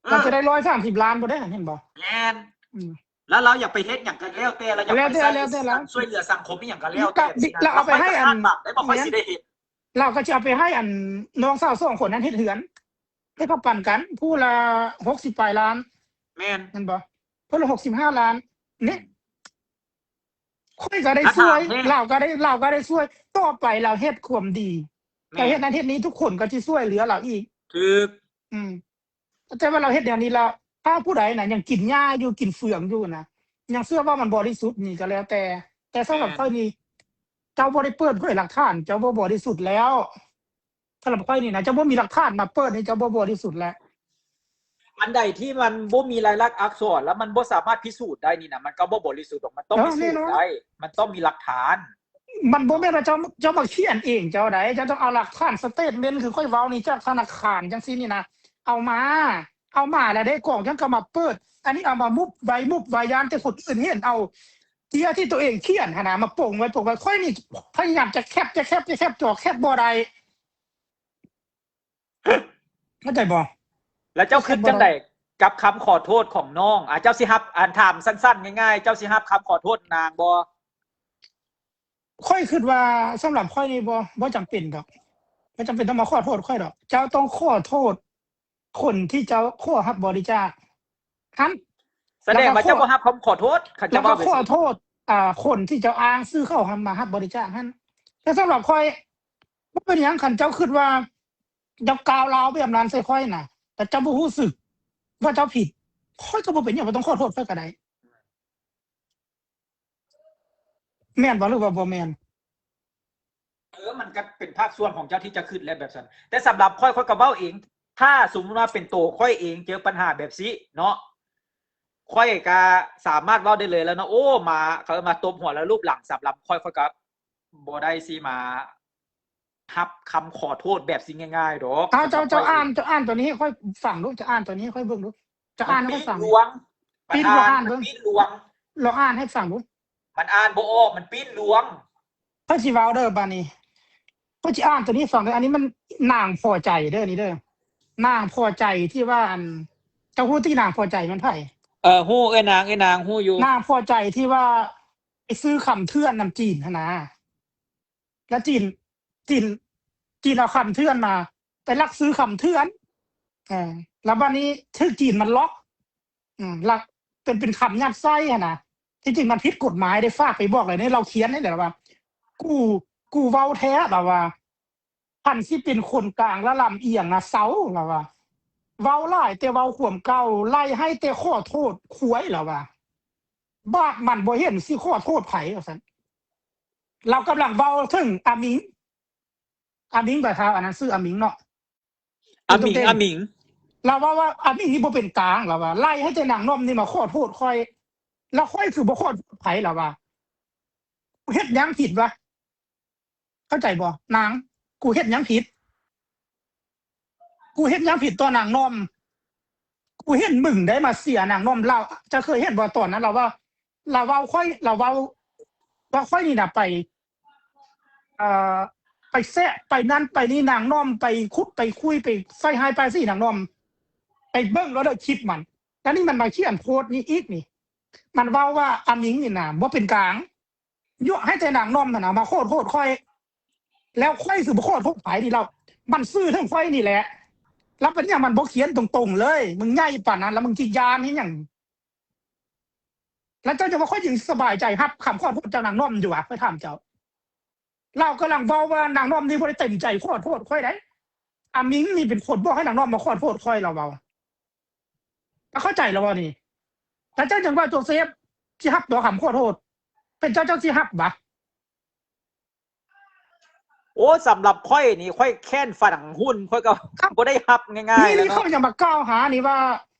ເອີ ລາວຈະໄດ້ຮ້ອຍສາມສິບລ້ານບໍ່ໄດ້ຫັ້ນ ເຫັນບໍ່? ແມ່ນ ອືມ ແລ້ວລາວຢາກໄປເຮັດຫຍັງກໍແລ້ວແຕ່ ລາວຢາກໄປ ແລ້ວແຕ່ ໃຊ້ ແລ້ວແຕ່ລາວ ຊ່ວຍເຫຼືອສຳຄົມອີ່ຫຍັງກໍແລ້ວແຕ່ ລາວເອົາໄປໃຫ້ອັນ ແມ່ນ ລາວກໍຊິເອົາໄປໃຫ້ອັນນ້ອງສາວສອງຄົນນັ້ນເຮັດເຮືອນ ໃຫ້ເຂົາປັນກັນ ຜູ້ລະຫົກສິບປາຍລ້ານ ແມ່ນ ແມ່ນບໍ່? ຜູ້ລະຫົກສິບຫ້າລ້ານ ນີ້ ຂ້ອຍກໍໄດ້ຊ່ວຍ ລາວກໍໄດ້ ລາວກໍໄດ້ຊ່ວຍ ຕໍ່ໄປລາວເຮັດຄວາມດີ ແມ່ນ ລາວເຮັດນັ້ນເຮັດນີ້ ທຸກຄົນກໍຊິຊ່ວຍເຫຼືອລາວອີກ ຖືກ ອືມ ແຕ່ວ່າລາວເຮັດແນວນີ້ແລ້ວ ຖ້າຜູ້ໃດນະຍັງກິນຫຍ້າຢູ່ ກິນເຟືອງຢູ່ນະ ຍັງເຊື່ອວ່າມັນບໍລິສຸດນີ້ກໍແລ້ວແຕ່ ແຕ່ສຳລັບ ແມ່ນ ຂ້ອຍນີ້ ເຈົ້າບໍ່ໄດ້ເປີດເຜີຍຫຼັກຖານ ເຈົ້າບໍ່ບໍລິສຸດແລ້ວ ສຳລັບຂ້ອຍນີ້ນະ ເຈົ້າບໍ່ມີຫຼັກຖານມາເປີດນີ້ ເຈົ້າບໍ່ບໍລິສຸດແລ້ວ. ອັນໃດທີ່ມັນບໍ່ມີລາຍລັກອັກສອນ ແລ້ວມັນບໍ່ສາມາດພິສູດໄດ້ນີ້ນະ ມັນກໍບໍ່ບໍລິສຸດດອກ ມັນຕ້ອງ ເອີ ພິສູດ ແນ່ນອນ ໄດ້ ມັນຕ້ອງມີຫຼັກຖານ. ມັນບໍ່ແມ່ນວ່າເຈົ້າ ເຈົ້າມາຂຽນເອງເຈົ້າໃດ ເຈົ້າຕ້ອງເອົາຫຼັກຖານສະເຕດເມັນ ຄືຂ້ອຍເວົ້ານີ້ ຈາກທະນາຄານຈັ່ງຊີ້ນີ້ນະ ເອົາມາ ເອົາມາແລ້ວເດ້ ກອງຈັ່ງກໍມາເປີດ ອັນນີ້ເອົາມາມຸບໄວ້ ມຸບໄວ້ ຢ້ານແຕ່ຄົນອື່ນເຫັນ ເອົາເຈ້ຍທີ່ຕົວເອງຂຽນຫັ້ນນະ ມາປົງໄວ້ ປົງໄວ້ ຂ້ອຍນີ້ພະຍາຍາມຈະແຄບ ຈະແຄບ ຈະແຄບຈໍ ແຄບບໍ່ໄດ້ ເຂົ້າໃຈບໍ່? ແລ້ວເຈົ້າຄິດຈັ່ງໃດກັບຄຳຂໍໂທດຂອງນ້ອງ? ອາ ເຈົ້າຊິຮັບ ອັນ ຖາມສັ້ນໆ ງ່າຍໆ ເຈົ້າຊິຮັບຄຳຂໍໂທດນາງບໍ່? ຂ້ອຍຄິດວ່າສຳລັບຂ້ອຍນີ້ບໍ່ ບໍ່ຈຳເປັນດອກ ບໍ່ຈຳເປັນຕ້ອງມາຂໍໂທດຂ້ອຍດອກ ເຈົ້າຕ້ອງຂໍໂທດຄົນທີ່ເຈົ້າຂໍຮັບບໍລິຈາກຫັ້ນ ສະແດງວ່າເຈົ້າບໍ່ຮັບຄຳຂໍໂທດ ຄັນເຈົ້າເວົ້າແບບນີ້ ແລ້ວກໍຂໍໂທດ ອ່າ ຄົນທີ່ເຈົ້າອ້າງຊື່ເຂົາຫັ້ນມາຮັບບໍລິຈາກຫັ້ນ ແຕ່ສຳລັບຂ້ອຍ ບໍ່ເປັນຫຍັງ ຄັນເຈົ້າຄິດວ່າເຈົ້າກ້າວຮ້າວແບບນັ້ນໃສ່ຂ້ອຍນະ ແຕ່ເຈົ້າບໍ່ຮູ້ສຶກວ່າເຈົ້າຜິດ ຂ້ອຍກໍບໍ່ເປັນຫຍັງ ບໍ່ຕ້ອງຂໍໂທດຂ້ອຍກໍໄດ້ ແມ່ນບໍ່ ຫຼືວ່າບໍ່ແມ່ນ? ເອີ ມັນກໍເປັນພາກສ່ວນຂອງເຈົ້າທີ່ຈະຄິດແຫຼະແບບຊັ້ນ ແຕ່ສຳລັບຂ້ອຍ ຂ້ອຍກໍເວົ້າເອງ ຖ້າສົມມຸດວ່າເປັນໂຕຂ້ອຍເອງເຈີບັນຫາແບບຊີ້ເນາະ ຂ້ອຍກໍສາມາດເວົ້າໄດ້ເລີຍແລ້ວເນາະ ໂອ້ ມາ ເຂົາເອີ້ນວ່າຕົບຫົວແລ້ວລູບຫຼັງ ສຳລັບຂ້ອຍ ຂ້ອຍກໍບໍ່ໄດ້ຊິມາ ຮັບຄຳຂໍໂທດແບບຊີ້ງ່າຍໆດອກ. ເຈົ້າ ເຈົ້າ ເຈົ້າອ່ານ ເຈົ້າອ່ານຕົວນີ້ໃຫ້ຂ້ອຍຟັງດູ ເຈົ້າອ່ານຕົວນີ້ໃຫ້ຂ້ອຍເບິ່ງດູ ເຈົ້າອ່ານໃຫ້ຂ້ອຍຟັງ ມັນປີ້ນລວງ ລອງອ່ານເບິ່ງ ມັນປີ້ນລວງ ລອງອ່ານໃຫ້ຟັງດູ ມັນອ່ານບໍ່ອອກ ມັນປີ້ນລວງ. ຂ້ອຍຊິເວົ້າເດີບາດນີ້ ຂ້ອຍຊິອ່ານຕົວນີ້ໃຫ້ຟັງເດີ ອັນນີ້ມັນນາງພໍໃຈເດີ ນີ້ເດີ ນາງພໍໃຈທີ່ວ່າ ອັນ ເຈົ້າຮູ້ຕິນາງພໍໃຈແມ່ນໃຜ? ເອີ ຮູ້ ເອື້ອຍນາງ ເອື້ອຍນາງຮູ້ຢູ່ ນາງພໍໃຈທີ່ວ່າໄປຊື້ຄຳເຖື່ອນນຳຈີນຫັ້ນນາ ແລ້ວຈີນ ຈີນ ຈີນເອົາຄຳເຖື່ອນມາ ໄປລັກຊື້ຄຳເຖື່ອນ ເອີ ແລ້ວບາດນີ້ຖືກຈີນມັນລັອກ ອືມ ລັກ ເປັນ ເປັນຄຳຍັດໄສ້ຫັ້ນນະ ທີ່ຈິງມັນຜິດກົດໝາຍເດ້ ຝາກໄປບອກເລີຍເດ້ ລາວຂຽນເດ້ ລາວວ່າ ກູ ກູເວົ້າແທ້ ລາວວ່າ ຄັນຊິເປັນຄົນກາງລະລຳອຽງນະເຊົາ ລາວວ່າ ເວົ້າຫຼາຍແຕ່ເວົ້າຄວາມເກົ່າ ໄລ່ໃຫ້ແຕ່ຂໍໂທດຄວາຍ ລາວວ່າ ບາດມັນບໍ່ເຫັນຊິຂໍໂທດໃຜ ວ່າຊັ້ນ ລາວກຳລັງເວົ້າເຖິງອາມິງ ອາມິງ ປະທາ ອັນນັ້ນຊື່ອາມິງເນາະ ອາມິງ ອາມິງ ລາວເວົ້າວ່າອາມິງນີ້ບໍ່ເປັນກາງ ລາວວ່າ ໄລ່ໃຫ້ແຕ່ນາງໜ່ອມນີ້ມາຂໍໂທດຂ້ອຍ ແລ້ວຂ້ອຍຄືບໍ່ຂໍໂທດໃຜ ລາວວ່າ ເຮັດຫຍັງຜິດວະ? ເຂົ້າໃຈບໍ່ນາງ? ກູເຮັດຫຍັງຜິດ? ກູເຮັດຫຍັງຜິດຕໍ່ນາງໜ່ອມ? ກູເຫັນມຶງໄດ້ມາເສຍນາງໜ່ອມ ລາວ ເຈົ້າເຄີຍເຫັນບໍ່? ຕອນນັ້ນລາວວ່າ ລາວເວົ້າຂ້ອຍ ລາວເວົ້າວ່າຂ້ອຍນີ້ນະໄປ ເອີ ໄປແຊະ ໄປນັ້ນໄປນີ້ ນາງໜ່ອມ ໄປຂຸດໄປຄຸຍ ໄປໃສ່ຮ້າຍປ້າຍສີນາງໜ່ອມ ໄປເບິ່ງເອົາເດີຄລິບມັນ ແລ້ວນີ້ມັນມາຂຽນໂພສນີ້ອີກນີ້ ມັນເວົ້າວ່າອາມິງນີ້ນະບໍ່ເປັນກາງ ຍົວະໃຫ້ແຕ່ນາງໜ່ອມຫັ້ນນະມາຂໍໂທດຂ້ອຍ ແລ້ວຂ້ອຍຊິບໍ່ຂໍໂທດໃຜນີ້ ລາວ ມັນສື່ເຖິງຂ້ອຍນີ້ແຫຼະ ແລ້ວເປັນຫຍັງມັນບໍ່ຂຽນຕົງໆເລີຍ? ມຶງໃຫຍ່ປານນັ້ນ ແລ້ວມຶງຊິຢ້ານເຮັດຫຍັງ? ແລ້ວເຈົ້າຈະວ່າຂ້ອຍຍັງສະບາຍໃຈຮັບຄຳຂໍໂທດຈາກນາງໜ່ອມຢູ່ຫວາ? ຂ້ອຍຖາມເຈົ້າ. ລາວກຳລັງເວົ້າວ່ານາງໜ່ອມນີ້ບໍ່ໄດ້ເຕັມໃຈຂໍໂທດຂ້ອຍໃດ໋. ອາມິງນີ້ເປັນຄົນບອກໃຫ້ນາງໜ່ອມມາຂໍໂທດຂ້ອຍ ລາວເວົ້າ. ເຈົ້າເຂົ້າໃຈລາວບໍ່ນີ້? ແລ້ວເຈົ້າຍັງວ່າໂຈເຊຟຊິຮັບບໍ່ຄຳຂໍໂທດ? ເປັນເຈົ້າ ເຈົ້າຊິຮັບບໍ່? ໂອ້ ສຳລັບຂ້ອຍນີ້ ຂ້ອຍແຄ້ນຝັງຫຸ່ນ ຂ້ອຍກໍບໍ່ໄດ້ຮັບງ່າຍໆ ນີ້ ແລ້ວເນາະ. ນີ້ເຂົາຍັງມາກ່າວຫານີ້ວ່າ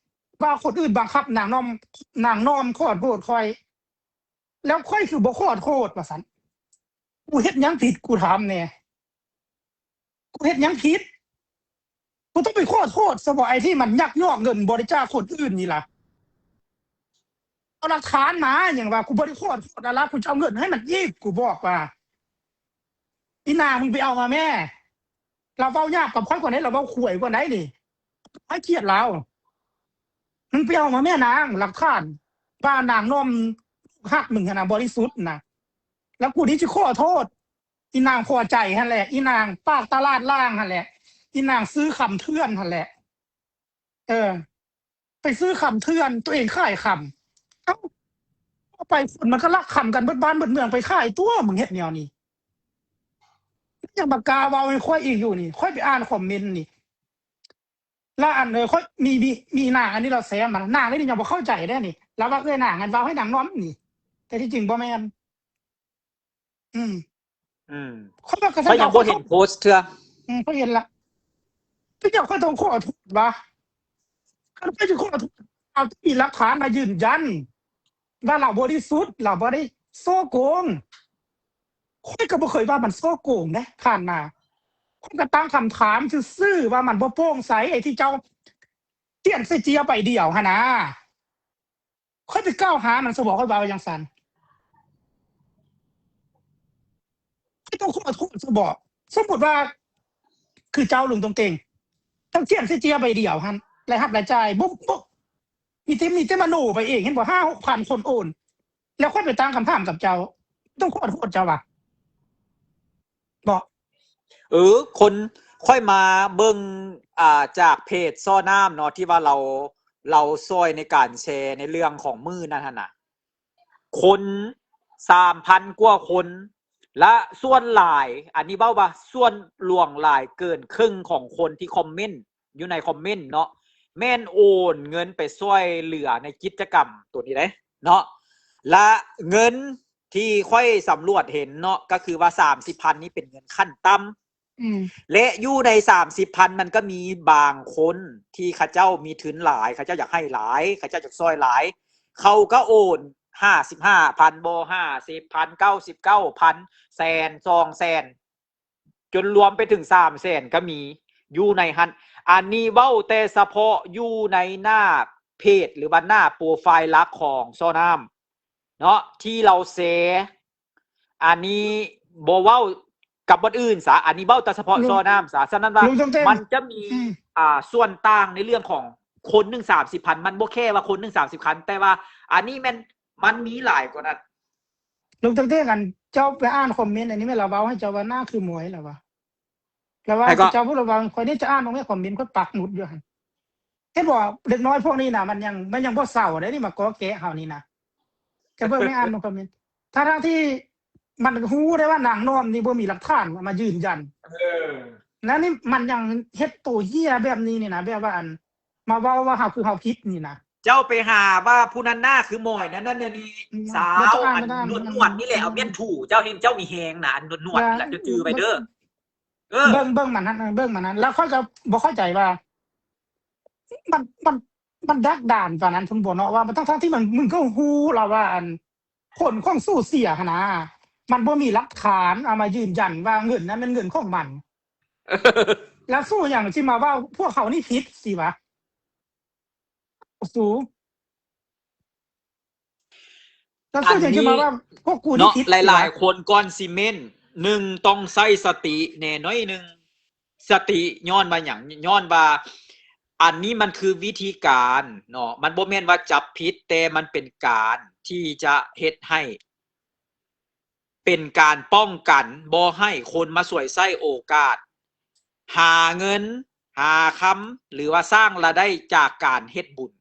ວ່າຄົນອື່ນບັງຄັບນາງໜ່ອມ ນາງໜ່ອມຂໍໂທດຂ້ອຍ ແລ້ວຂ້ອຍຄືບໍ່ຂໍໂທດວ່າຊັ້ນ. ກູເຮັດຫຍັງຜິດ ກູຖາມແດ່? ກູເຮັດຫຍັງຜິດ? ກູຕ້ອງໄປຂໍໂທດຊະບໍ? ໄອ້ທີ່ມັນຍັກຍອກເງິນບໍລິຈາກຄົນອື່ນນີ້ລະ ເອົາຫຼັກຖານມາຫຍັງວ່າ ກູບໍ່ໄດ້ຂໍໂທດລະລະ ກູຈະເອົາເງິນໃຫ້ມັນອີກ. ກູບອກວ່າ ອີນາງ ມຶງໄປເອົາມາແມ້. ລາວເວົ້າຫຍາບກັບຂ້ອຍກວ່າໃດ, ລາວເວົ້າຂວາຍກວ່າໃດນີ້. ໃຫ້ກຽດລາວ. ມຶງໄປເອົາມາແມ້ນາງ, ຫຼັກຖານວ່ານາງນ້ອມຮັກມຶງຫັ້ນນະ ບໍລິສຸດນະ. ແລ້ວກູນີ້ຊິຂໍໂທດ ອີນາງພໍໃຈຫັ້ນແຫຼະ, ອີນາງປາກຕະຫຼາດລ່າງຫັ້ນແຫຼະ, ອີນາງຊື້ຄຳເຖື່ອນຫັ້ນແຫຼະ. ເອີ ໄປຊື້ຄຳເຖື່ອນ ຕົວເອງຂາຍຄຳ. ເອົ້າ ເອົາໄປຄົນມັນກໍລັກຄຳກັນເບິດບ້ານເບິດເມືອງໄປຂາຍຕົວະ. ມຶງເຮັດແນວນີ້ ຍັງມາກ້າເວົ້າໃຫ້ຂ້ອຍອີກຢູ່ນີ້. ຂ້ອຍໄປອ່ານຄອມເມັນນີ້ ລະອັນ ເອີ ຂ້ອຍມີ ມີ ມີນາງອັນນີ້ລາວແຊມມາ ນາງນີ້ຍັງບໍ່ເຂົ້າໃຈເດ້ນີ້. ລາວວ່າເອື້ອຍນາງຫັ້ນເວົ້າໃຫ້ນາງນ້ອມນີ້ ແຕ່ທີ່ຈິງບໍ່ແມ່ນ. ອືມ ອືມ ຂ້ອຍວ່າກໍ ຂ້ອຍຍັງບໍ່ເຫັນໂພສເທື່ອ. ອືມ ຂ້ອຍເຫັນລະ. ເປັນຫຍັງຂ້ອຍຕ້ອງຂໍໂທດວະ? ຄັນຂ້ອຍຊິຂໍໂທດ ເອົາມີຫຼັກຖານມາຢືນຢັນວ່າລາວບໍລິສຸດ, ລາວບໍ່ໄດ້ສໍ້ໂກງ. ຂ້ອຍກໍບໍ່ເຄີຍວ່າມັນສໍ້ໂກງເດ້ ຜ່ານມາ. ຂ້ອຍກໍຕັ້ງຄຳຖາມຊື່ໆວ່າມັນບໍ່ໂປ່ງໃສ ໄອ້ທີ່ເຈົ້າຂຽນໃສ່ເຈ້ຍໃບດຽວຫັ້ນນາ. ຂ້ອຍໄປກ່າວຫາມັນຊະບໍ? ຂ້ອຍເວົ້າຈັ່ງຊັ້ນ ຂ້ອຍຕ້ອງຂໍໂທດຊະບໍ? ສົມມຸດວ່າ ຄືເຈົ້າ ລຸງຕົງເຕັງ ເຈົ້າຂຽນໃສ່ເຈ້ຍໃບດຽວຫັ້ນ ລາຍຮັບລາຍຈ່າຍ ບໍ່ ບໍ່ ມີແຕ່ ມີແຕ່ມະໂນໄປເອງ ເຫັນບໍ່? ຫ້າຫົກພັນຄົນໂອນ ແລ້ວຂ້ອຍໄປຕັ້ງຄຳຖາມກັບເຈົ້າ ຕ້ອງຂໍໂທດເຈົ້າຫວາ? ເນາະ. ເອີ ຄົນ ຂ້ອຍມາເບິ່ງ ອ່າ ຈາກເພຈຊໍ້ນ້ຳເນາະ ທີ່ວ່າລາວ ລາວຊ່ອຍໃນການແຊໃນເລື່ອງຂອງມື້ນັ້ນຫັ້ນນະ ຄົນສາມພັນກວ່າຄົນ ແລະ ສ່ວນຫຼາຍ ອັນນີ້ເວົ້າວ່າສ່ວນຫຼວງຫຼາຍເກີນເຄິ່ງຂອງຄົນທີ່ຄອມເມັນ ຢູ່ໃນຄອມເມັນເນາະ ແມ່ນໂອນເງິນໄປຊ່ວຍເຫຼືອໃນກິດຈະກຳໂຕນີ້ເດ້ເນາະ ແລະ ເງິນທີ່ຂ້ອຍສຳຫຼວດເຫັນເນາະ ກໍຄືວ່າສາມສິບພັນນີ້ເປັນເງິນຂັ້ນຕ່ຳ ອືມ ແລະ ຢູ່ໃນສາມສິບພັນ ມັນກໍມີບາງຄົນທີ່ເຂົາເຈົ້າມີທຶນຫຼາຍ ເຂົາເຈົ້າຢາກໃຫ້ຫຼາຍ ເຂົາເຈົ້າຢາກຊ່ອຍຫຼາຍ ເຂົາກໍໂອນຫ້າສິບຫ້າພັນບໍ ຫ້າສິບພັນ ເກົ້າສິບເກົ້າພັນ ແສນ ສອງແສນ ຈົນລວມໄປເຖິງສາມແສນກໍມີຢູ່ໃນຫັ້ນ. ອັນນີ້ເວົ້າແຕ່ສະເພາະຢູ່ໃນໜ້າເພຈ ຫຼືວ່າໜ້າໂປຣໄຟລ໌ຫຼັກຂອງຊໍ້ນ້ຳເນາະ ທີ່ລາວແຊ. ອັນນີ້ບໍ່ເວົ້າກັບບ່ອນອື່ນສາ ອັນນີ້ເວົ້າແຕ່ສະເພາະ ອືມ ຊໍ້ນ້ຳສາ. ສະນັ້ນວ່າ ອືມ ມັນຈະມີ ອືມ ອ່າ ສ່ວນຕ່າງໃນເລື່ອງຂອງຄົນໜຶ່ງສາມສິບພັນ ມັນບໍ່ແຄ່ວ່າຄົນໜຶ່ງສາມສິບພັນ ແຕ່ວ່າອັນນີ້ແມ່ນມັນມີຫຼາຍກວ່ານັ້ນ. ລຸງຕັງເຕັ້ງ ອັນເຈົ້າໄປອ່ານຄອມເມັນອັນນີ້ແມ່ນລາວເວົ້າໃຫ້ເຈົ້າວ່າໜ້າຄືໝວຍລະວະ? ລະວ່າ ໃຜກໍ ເຈົ້າຜູ້ລະວັງ ຂ້ອຍນີ້ຈະອ່ານເບິ່ງແມ່ຄອມເມັນ ຂ້ອຍປັກໝຸດຢູ່ຫັ້ນ. ເຫັນບໍ່ ເດັກນ້ອຍພວກນີ້ນະ ມັນຍັງ ມັນຍັງບໍ່ເຊົາເດ້ ນີ້ມາກໍແກະເຮົານີ້ນະ. ຈະເບິ່ງແມ່ອ່ານເບິ່ງຄອມເມັນ ທັງໆທີ່ມັນຮູ້ໄດ້ວ່ານາງນ້ອມນີ້ບໍ່ມີຫຼັກຖານມາຢືນຢັນ. ເອີ ແລ້ວນີ້ມັນຍັງເຮັດໂຕເຫ້ຍແບບນີ້ນີ້ນະ ແບບວ່າ ອັນ ມາເວົ້າວ່າເຮົາຄືເຮົາຜິດນີ້ນະ. ເຈົ້າໄປຫາວ່າຜູ້ນັ້ນໜ້າຄືໝວຍນັ້ນນັ້ນນີ້ ອືມ ສາວ ອັນໜວດໆນີ້ແຫຼະ ເອົາມ້ຽນຖູ ເຈົ້າເຫັນເຈົ້າມີແຮງນະ ອັນໜວດໆນີ້ແຫຼະ ຈື່ໄປເດີ. ເອີ ເບິ່ງ ເບິ່ງມັນຫັ້ນ ເບິ່ງມັນຫັ້ນ ແລ້ວຂ້ອຍກໍບໍ່ເຂົ້າໃຈວ່າ ມັນ ມັນ ມັນດັກດານປານນັ້ນພຸ້ນບໍ່ເນາະ ວ່າ ທັງໆທີ່ມັນ ມຶງກໍຮູ້ລະວ່າ ອັນ ຜົນຂອງສູເສຍຫັ້ນນະ ມັນບໍ່ມີຫຼັກຖານເອົາມາຢືນຢັນວ່າເງິນນັ້ນແມ່ນເງິນຂອງມັນ ແລ້ວສູຫຍັງຊິມາເວົ້າພວກເຮົານີ້ຜິດຊິວະ? ສູ ແລ້ວ ອັນນີ້ ເຈົ້າຈະມາວ່າພວກກູນີ້ ເນາະ ຜິດ ຫຼາຍໆຄົນກ່ອນຊິເມັນ ໜຶ່ງ ຕ້ອງໃຊ້ສະຕິແດ່ໜ້ອຍໜຶ່ງ ສະຕິ ຍ້ອນວ່າຫຍັງ? ຍ້ອນວ່າອັນນີ້ມັນຄືວິທີການເນາະ ມັນບໍ່ແມ່ນວ່າຈັບຜິດ ແຕ່ມັນເປັນການທີ່ຈະເຮັດໃຫ້ ເປັນການປ້ອງກັນບໍ່ໃຫ້ຄົນມາສວຍໃຊ້ໂອກາດ ຫາເງິນ ຫາຄຳ ຫຼືວ່າສ້າງລາຍໄດ້ຈາກການເຮັດບຸນ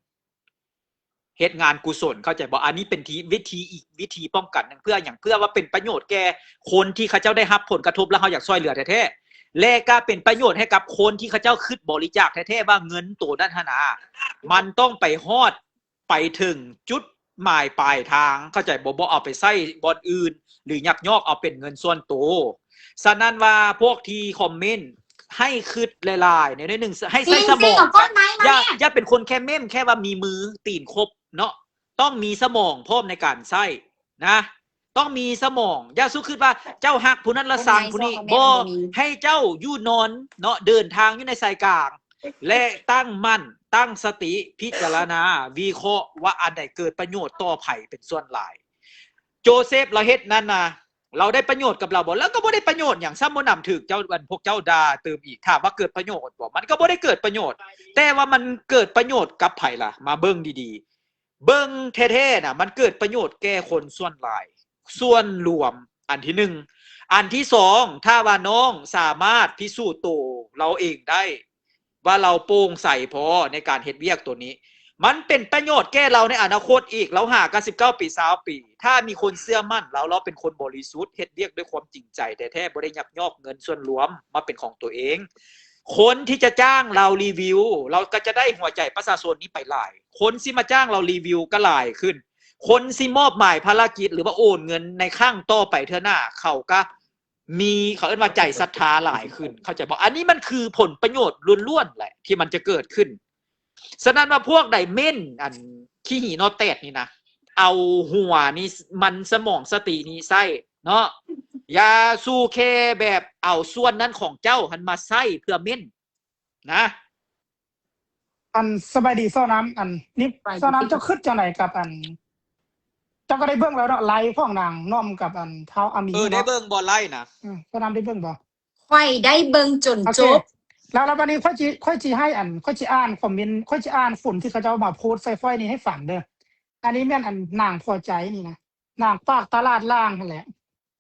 ເຮັດງານກຸສົນ ເຂົ້າໃຈບໍ່? ອັນນີ້ເປັນທີ່ ວິທີ ອີກວິທີປ້ອງກັນໜຶ່ງ. ເພື່ອຫຍັງ? ເພື່ອວ່າເປັນປະໂຫຍດແກ່ຄົນທີ່ເຂົາເຈົ້າໄດ້ຮັບຜົນກະທົບ ແລະ ເຮົາຢາກຊ່ວຍເຫຼືອແທ້ໆ ແລະ ກະເປັນປະໂຫຍດໃຫ້ກັບຄົນທີ່ເຂົາເຈົ້າຄິດບໍລິຈາກແທ້ໆ ວ່າເງິນໂຕນັ້ນຫັ້ນນະ ມັນຕ້ອງໄປຮອດ ໄປເຖິງຈຸດໝາຍປາຍທາງ ເຂົ້າໃຈບໍ່? ບໍ່ເອົາໄປໃຊ້ບ່ອນອື່ນ ຫຼື ຍັກຍອກເອົາເປັນເງິນສ່ວນໂຕ. ສະນັ້ນວ່າພວກທີ່ຄອມເມັນ ໃຫ້ຄິດຫຼາຍໆ ແນວໜຶ່ງ ໃຫ້ໃຊ້ສະໝອງ. ຢ່າ ຢ່າເປັນຄົນແຄ່ເມັ້ມ ແແຄ່ວ່າມີມືຕີນຄົບເນາະ ຕ້ອງມີສະໝອງພ້ອມໃນການໃຊ້ນະ. ຕ້ອງມີສະໝອງ. ຢ່າສູ່ຄິດວ່າເຈົ້າຮັກຜູ້ນັ້ນລະຊັງຜູ້ນີ້. ບໍ່. ໃຫ້ເຈົ້າຢູ່ນອນເນາະ, ເດີນທາງຢູ່ໃນສາຍກາງ ແລະ ຕັ້ງໝັ້ນ, ຕັ້ງສະຕິ, ພິຈາລະນາ, ວິເຄາະວ່າອັນໃດເກີດປະໂຫຍດຕໍ່ໃຜເປັນສ່ວນຫຼາຍ. ໂຈເຊັບລາວເຮັດນັ້ນນະ, ລາວໄດ້ປະໂຫຍດກັບລາວບໍ່? ລາວກໍບໍ່ໄດ້ປະໂຫຍດຫຍັງ, ຊ້ຳບໍ່ນຳຖືກເຈົ້າ ອັນພວກເຈົ້າດ່າຕື່ມອີກ. ຖາມວ່າເກີດປະໂຫຍດບໍ່? ມັນກໍບໍ່ໄດ້ເກີດປະໂຫຍດ. ແຕ່ວ່າມັນເກີດປະໂຫຍດກັບໃຜລະ? ມາເບິ່ງດີໆ. ເບິ່ງແທ້ໆນະ, ມັນເກີດປະໂຫຍດແກ່ຄົນສ່ວນຫຼາຍ, ສ່ວນລວມ, ອັນທີໜຶ່ງ. ອັນທີສອງ, ຖ້າວ່ານ້ອງສາມາດພິສູດໂຕລາວເອງໄດ້ ວ່າລາວໂປ່ງໃສພໍໃນການເຮັດວຽກໂຕນີ້, ມັນເປັນປະໂຫຍດແກ່ລາວໃນອະນາຄົດອີກ. ລາວຫາກັນສິບເກົ້າປີ ຊາວປີ, ຖ້າມີຄົນເຊື່ອໝັ້ນລາວ, ລາວເປັນຄົນບໍລິສຸດ, ເຮັດວຽກດ້ວຍຄວາມຈິງໃຈແທ້ໆ, ບໍ່ໄດ້ຍັກຍອກເງິນສ່ວນລວມມາເປັນຂອງຕົວເອງ. ຄົນທີ່ຈະຈ້າງລາວຣີວິວ, ລາວກໍຈະໄດ້ຫົວໃຈປະຊາຊົນນີ້ໄປຫຼາຍ. ຄົນຊິມາຈ້າງລາວຣີວິວກໍຫຼາຍຂຶ້ນ. ຄົນຊິມອບໝາຍພາລະກິດ ຫຼືວ່າໂອນເງິນໃນຄັ້ງຕໍ່ໄປເທື່ອໜ້າ, ເຂົາກໍມີ, ເຂົາເອີ້ນວ່າໃຈສັດທາຫຼາຍຂຶ້ນ. ເຂົ້າໃຈບໍ່? ອັນນີ້ມັນຄືຜົນປະໂຫຍດລ້ວນໆແຫຼະທີ່ມັນຈະເກີດຂຶ້ນ. ສະນັ້ນວ່າພວກໃດເມັ້ນອັນຂີ້ຫີໜໍ່ແຕດນີ້ນະ, ເອົາຫົວນີ້, ມັນສະໝອງສະຕິນີ້ໃຊ້ເນາະ. ຢ່າສູ່ແຄ່ແບບເອົາສ່ວນນັ້ນຂອງເຈົ້າຫັ້ນມາໃຊ້ເພື່ອເມັ້ນນະ. ອັນ ສະບາຍດີ ຊາວນ້ຳ. ອັນນີ້ ສະບາຍດີ ຊາວນ້ຳ ເຈົ້າຄິດຈັ່ງໃດກັບອັນ ເຈົ້າກໍໄດ້ເບິ່ງແລ້ວເນາະ ໄລຟ໌ຂອງນາງໜ່ອມກັບອັນທ້າວອາມີນ ເອີ ເນາະ? ໄດ້ເບິ່ງບໍ່ໄລຟ໌ນະ? ອືມ ຊາວນ້ຳໄດ້ເບິ່ງບໍ່? ຂ້ອຍໄດ້ເບິ່ງຈົນ ໂອເຄ ຈົບ. ແລ້ວ ແລ້ວບັດນີ້ຂ້ອຍຊິ ຂ້ອຍຊິໃຫ້ອັນ ຂ້ອຍຊິອ່ານຄອມເມັນ ຂ້ອຍຊິອ່ານຄົນທີ່ເຂົາເຈົ້າມາໂພສໃສ່ຂ້ອຍນີ້ໃຫ້ຟັງເດີ. ອັນນີ້ແມ່ນອັນນາງພໍໃຈນີ້ນະ ນາງປາກຕະຫຼາດລ່າງຫັ້ນແຫຼະ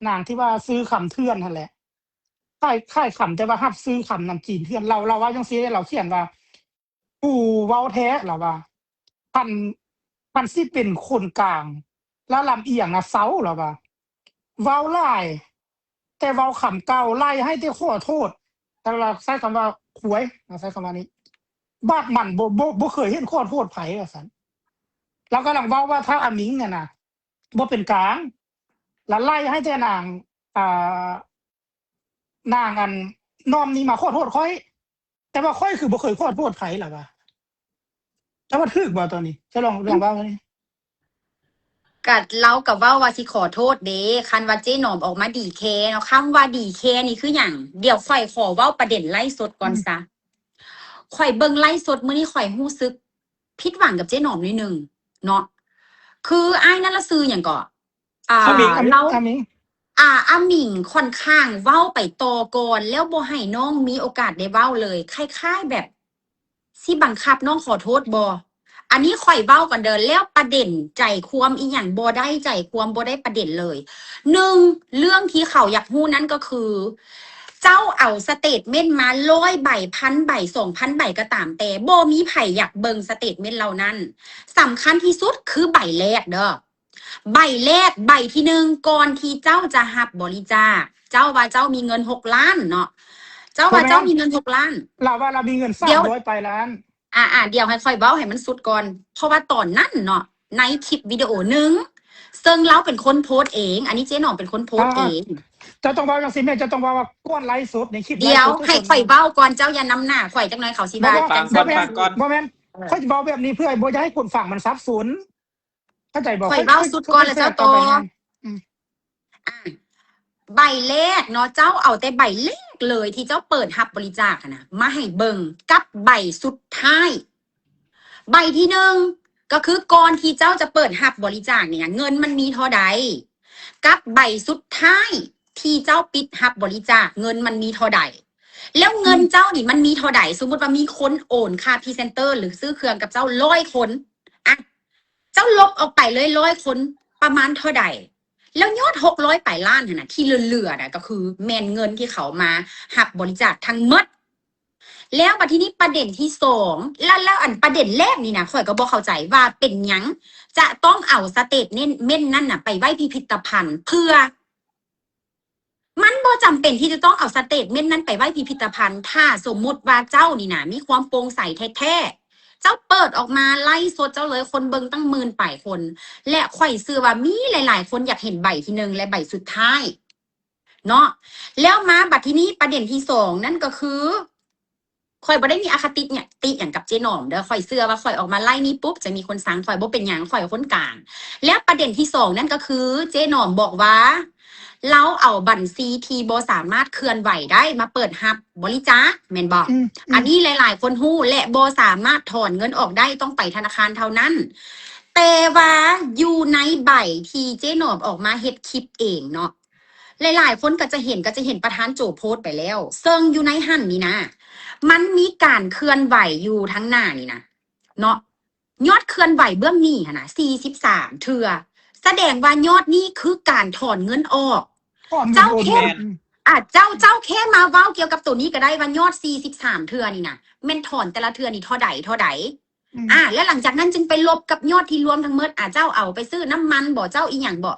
ນາງທີ່ວ່າຊື້ຄຳເຖື່ອນຫັ້ນແຫຼະ. ຂາຍ ຂາຍຄຳ ແຕ່ວ່າຮັບຊື້ຄຳນຳຈີນເຖື່ອນ. ລາວ ລາວເວົ້າຈັ່ງຊີ້ເດ້ ລາວຂຽນວ່າ ກູເວົ້າແທ້ ລາວວ່າ ຄັນ ຄັນຊິເປັນຄົນກາງ ລະລຳອຽງນະເຊົາ ລາວວ່າ ເວົ້າຫຼາຍ ແຕ່ເວົ້າຄຳເກົ່າ ໄລ່ໃຫ້ແຕ່ຂໍໂທດ. ແຕ່ລາວໃຊ້ຄຳວ່າ ຄວາຍ ລາວໃຊ້ຄຳວ່ານີ້ ບາດມັນບໍ່ ບໍ່ ບໍ່ເຄີຍເຫັນຂໍໂທດໃຜ ວ່າຊັ້ນ. ລາວກຳລັງເວົ້າວ່າທ້າວອາມິງຫັ້ນນະ ບໍ່ເປັນກາງ ລະໄລ່ໃຫ້ແຕ່ນາງ ອ່າ ນາງອັນນ້ອມນີ້ມາຂໍໂທດຂ້ອຍ ແຕ່ວ່າຂ້ອຍຄືບໍ່ເຄີຍຂໍໂທດໃຜລະວ່າ. ເຈົ້າວ່າຖືກບໍ່ຕອນນີ້? ເຈົ້າລອງ ລອງເວົ້ານີ້. ກະລາວກະເວົ້າວ່າຊິຂໍໂທດເດ້ ຄັນວ່າເຈ້ໜອມອອກມາດີແຄເນາະ. ຄຳວ່າດີແຄນີ້ຄືຫຍັງ? ດຽວຂ້ອຍຂໍເວົ້າປະເດັນໄລຟ໌ສົດກ່ອນ ອືມ ຊະ. ຂ້ອຍເບິ່ງໄລຟ໌ສົດມື້ນີ້ ຂ້ອຍຮູ້ສຶກຜິດຫວັງກັບເຈ້ໜອມໜ້ອຍໜຶ່ງເນາະ. ຄືອ້າຍນັ້ນລະຊື່ຫຍັງເກາະ? ອ່າ ອາມິງ ອາມິງ ລາວ ອາມິງ ອາ ອາມິງຂ້ອນຂ້າງເວົ້າໄປຕໍ່ກ່ອນ ແລ້ວບໍ່ໃຫ້ນ້ອງມີໂອກາດໄດ້ເວົ້າເລີຍ ຄ້າຍໆແບບຊິບັງຄັບນ້ອງຂໍໂທດບໍ່? ອັນນີ້ຂ້ອຍເວົ້າກ່ອນເດີ ແລ້ວປະເດັນໃຈຄວາມອີ່ຫຍັງບໍ່ໄດ້ໃຈຄວາມ ບໍ່ໄດ້ປະເດັນເລີຍ. ໜຶ່ງ ເລື່ອງທີ່ເຂົາຢາກຮູ້ນັ້ນກໍຄື ເຈົ້າເອົາສະເຕດເມັນມາຮ້ອຍໃບ ພັນໃບ ສອງພັນໃບກໍຕາມແຕ່ ບໍ່ມີໃຜຢາກເບິ່ງສະເຕດເມັນເຫຼົ່ານັ້ນ. ສຳຄັນທີ່ສຸດຄືໃບແລກເດີ. ໃບແລກ ໃບທີໜຶ່ງ ກ່ອນທີ່ເຈົ້າຈະຮັບບໍລິຈາກ ເຈົ້າວ່າເຈົ້າມີເງິນຫົກລ້ານເນາະ ເຈົ້າວ່າເຈົ້າມີເງິນຫົກລ້ານ ລາວວ່າລາວມີເງິນສາມຮ້ອຍປາຍລ້ານ. ອ່າໆ ດຽວໃຫ້ຂ້ອຍເວົ້າໃຫ້ມັນສຸດກ່ອນ ເພາະວ່າຕອນນັ້ນເນາະ ໃນຄລິບວິດີໂອໜຶ່ງ ເຊິ່ງລາວເປັນຄົນໂພສເອງ ອັນນີ້ເຈ້ໜອມເປັນຄົນໂພສເອງ. ເຈົ້າຕ້ອງເວົ້າຈັ່ງຊີ້ແມ່ ເຈົ້າຕ້ອງເວົ້າວ່າກ່ອນໄລຟ໌ສົດໃນຄລິບ ດຽວໃຫ້ຂ້ອຍເວົ້າກ່ອນ ເຈົ້າຢ່ານຳໜ້າຂ້ອຍຈັກໜ້ອຍ ເຂົາຊິວ່າຈັ່ງຊັ້ນ. ບໍ່ແມ່ນ ບໍ່ແມ່ນ ຂ້ອຍຊິເວົ້າແບບນີ້ເພື່ອບໍ່ຢາກໃຫ້ຄົນຟັງມັນສັບສົນ. ເຂົ້າໃຈບໍ່? ຂ້ອຍເວົ້າສຸດກ່ອນແລ້ວເຈົ້າຕໍ່. ອືມ ອ່າ ໃບແລກເນາະ ເຈົ້າເອົາແຕ່ໃບແລກເລີຍທີ່ເຈົ້າເປີດຮັບບໍລິຈາກຫັ້ນນະ ມາໃຫ້ເບິ່ງກັບໃບສຸດທ້າຍ. ໃບທີໜຶ່ງ ກໍຄືກ່ອນທີ່ເຈົ້າຈະເປີດຮັບບໍລິຈາກນີ້ນະ ເງິນມັນມີເທົ່າໃດ ກັບໃບສຸດທ້າຍທີ່ເຈົ້າປິດຮັບບໍລິຈາກ ເງິນມັນມີເທົ່າໃດ ແລ້ວເງິນເຈົ້ານີ້ມັນມີເທົ່າໃດ. ສົມມຸດວ່າມີຄົນໂອນຄ່າພຣີເຊັນເຕີ ຫຼື ຊື້ເຄື່ອງກັບເຈົ້າຮ້ອຍຄົນ ອ່ະ ເຈົ້າລົບອອກໄປເລີຍຮ້ອຍຄົນ ປະມານເທົ່າໃດ? ແລ້ວຍອດຫົກຮ້ອຍປາຍລ້ານຫັ້ນນະ ທີ່ເຫຼືອໆນະ ກໍຄືແມ່ນເງິນທີ່ເຂົາມາຮັບບໍລິຈາກທັງໝົດ. ແລ້ວບັດທີນີ້ປະເດັນທີສອງ ແລ້ວ ແລ້ວອັນປະເດັນແລກນີ້ນະ ຂ້ອຍກໍບໍ່ເຂົ້າໃຈວ່າເປັນຫຍັງຈະຕ້ອງເອົາສະເຕດເມັນນັ້ນນະ ໄປໄວ້ພິພິດຕະພັນ ເພື່ອ ມັນບໍ່ຈຳເປັນທີ່ຈະຕ້ອງເອົາສະເຕດເມັນນັ້ນໄປໄວ້ພິພິດຕະພັນ. ຖ້າສົມມຸດວ່າເຈົ້ານີ້ນະ ມີຄວາມໂປ່ງໃສແທ້ໆ ເຈົ້າເປີດອອກມາໄລຟ໌ສົດເຈົ້າເລີຍ ຄົນເບິ່ງຕັ້ງໝື່ນປາຍຄົນ ແລະ ຂ້ອຍເຊື່ອວ່າມີຫຼາຍໆຄົນຢາກເຫັນໃບທີໜຶ່ງ ແລະ ໃບສຸດທ້າຍເນາະ. ແລ້ວມາບັດທີນີ້ປະເດັນທີສອງນັ້ນກໍຄື ຂ້ອຍບໍ່ໄດ້ມີອະຄະຕິຫຍັງ ຕິຫຍັງກັບເຈໜອມເດີ້. ຂ້ອຍເຊື່ອວ່າຂ້ອຍອອກມາໄລຟ໌ນີ້ປຸບ ຈະມີຄົນຊັງຂ້ອຍ ບໍ່ເປັນຫຍັງ ຂ້ອຍຄົນກາງ. ແລ້ວປະເດັນທີສອງນັ້ນກໍຄື ເຈໜອມບອກວ່າ ລາວເອົາບັນຊີທີ່ບໍ່ສາມາດເຄື່ອນໄຫວໄດ້ມາເປີດຮັບບໍລິຈາກ ແມ່ນບໍ່? ອືມ ອືມ ອັນນີ້ຫຼາຍໆຄົນຮູ້ ແລະ ບໍ່ສາມາດຖອນເງິນອອກໄດ້ ຕ້ອງໄປທະນາຄານເທົ່ານັ້ນ. ແຕ່ວ່າຢູ່ໃນໃບທີ່ເຈໜອມອອກມາເຮັດຄລິບເອງເນາະ ຫຼາຍໆຄົນກໍຈະເຫັນ ກໍຈະເຫັນປະທານໂຈໂພສໄປແລ້ວ ເຊິ່ງຢູ່ໃນຫັ້ນນີ້ນະ ມັນມີການເຄື່ອນໄຫວຢູ່ທາງໜ້ານີ້ນະ ເນາະ ຍອດເຄື່ອນໄຫວເບື້ອງໜີ້ຫັ້ນນະ ສີ່ສິບສາມເທື່ອ ສະແດງວ່າຍອດນີ້ຄືການຖອນເງິນອອກ. ຖອນເງິນໂອນ ເຈົ້າແຄ່ ອືມ ອ່າ ເຈົ້າ ເຈົ້າແຄ່ມາເວົ້າກ່ຽວກັບໂຕນີ້ກໍໄດ້ວ່າຍອດສີ່ສິບສາມເທື່ອນີ້ນະ ແມ່ນຖອນແຕ່ລະເທື່ອນີ້ເທົ່າໃດ ເທົ່າໃດ. ອືມ ອ່າ ແລ້ວຫຼັງຈາກນັ້ນຈຶ່ງໄປລົບກັບຍອດທີ່ລວມທັງໝົດ ອ່າ ເຈົ້າເອົາໄປຊື້ນ້ຳມັນບໍ ເຈົ້າອີ່ຫຍັງບໍ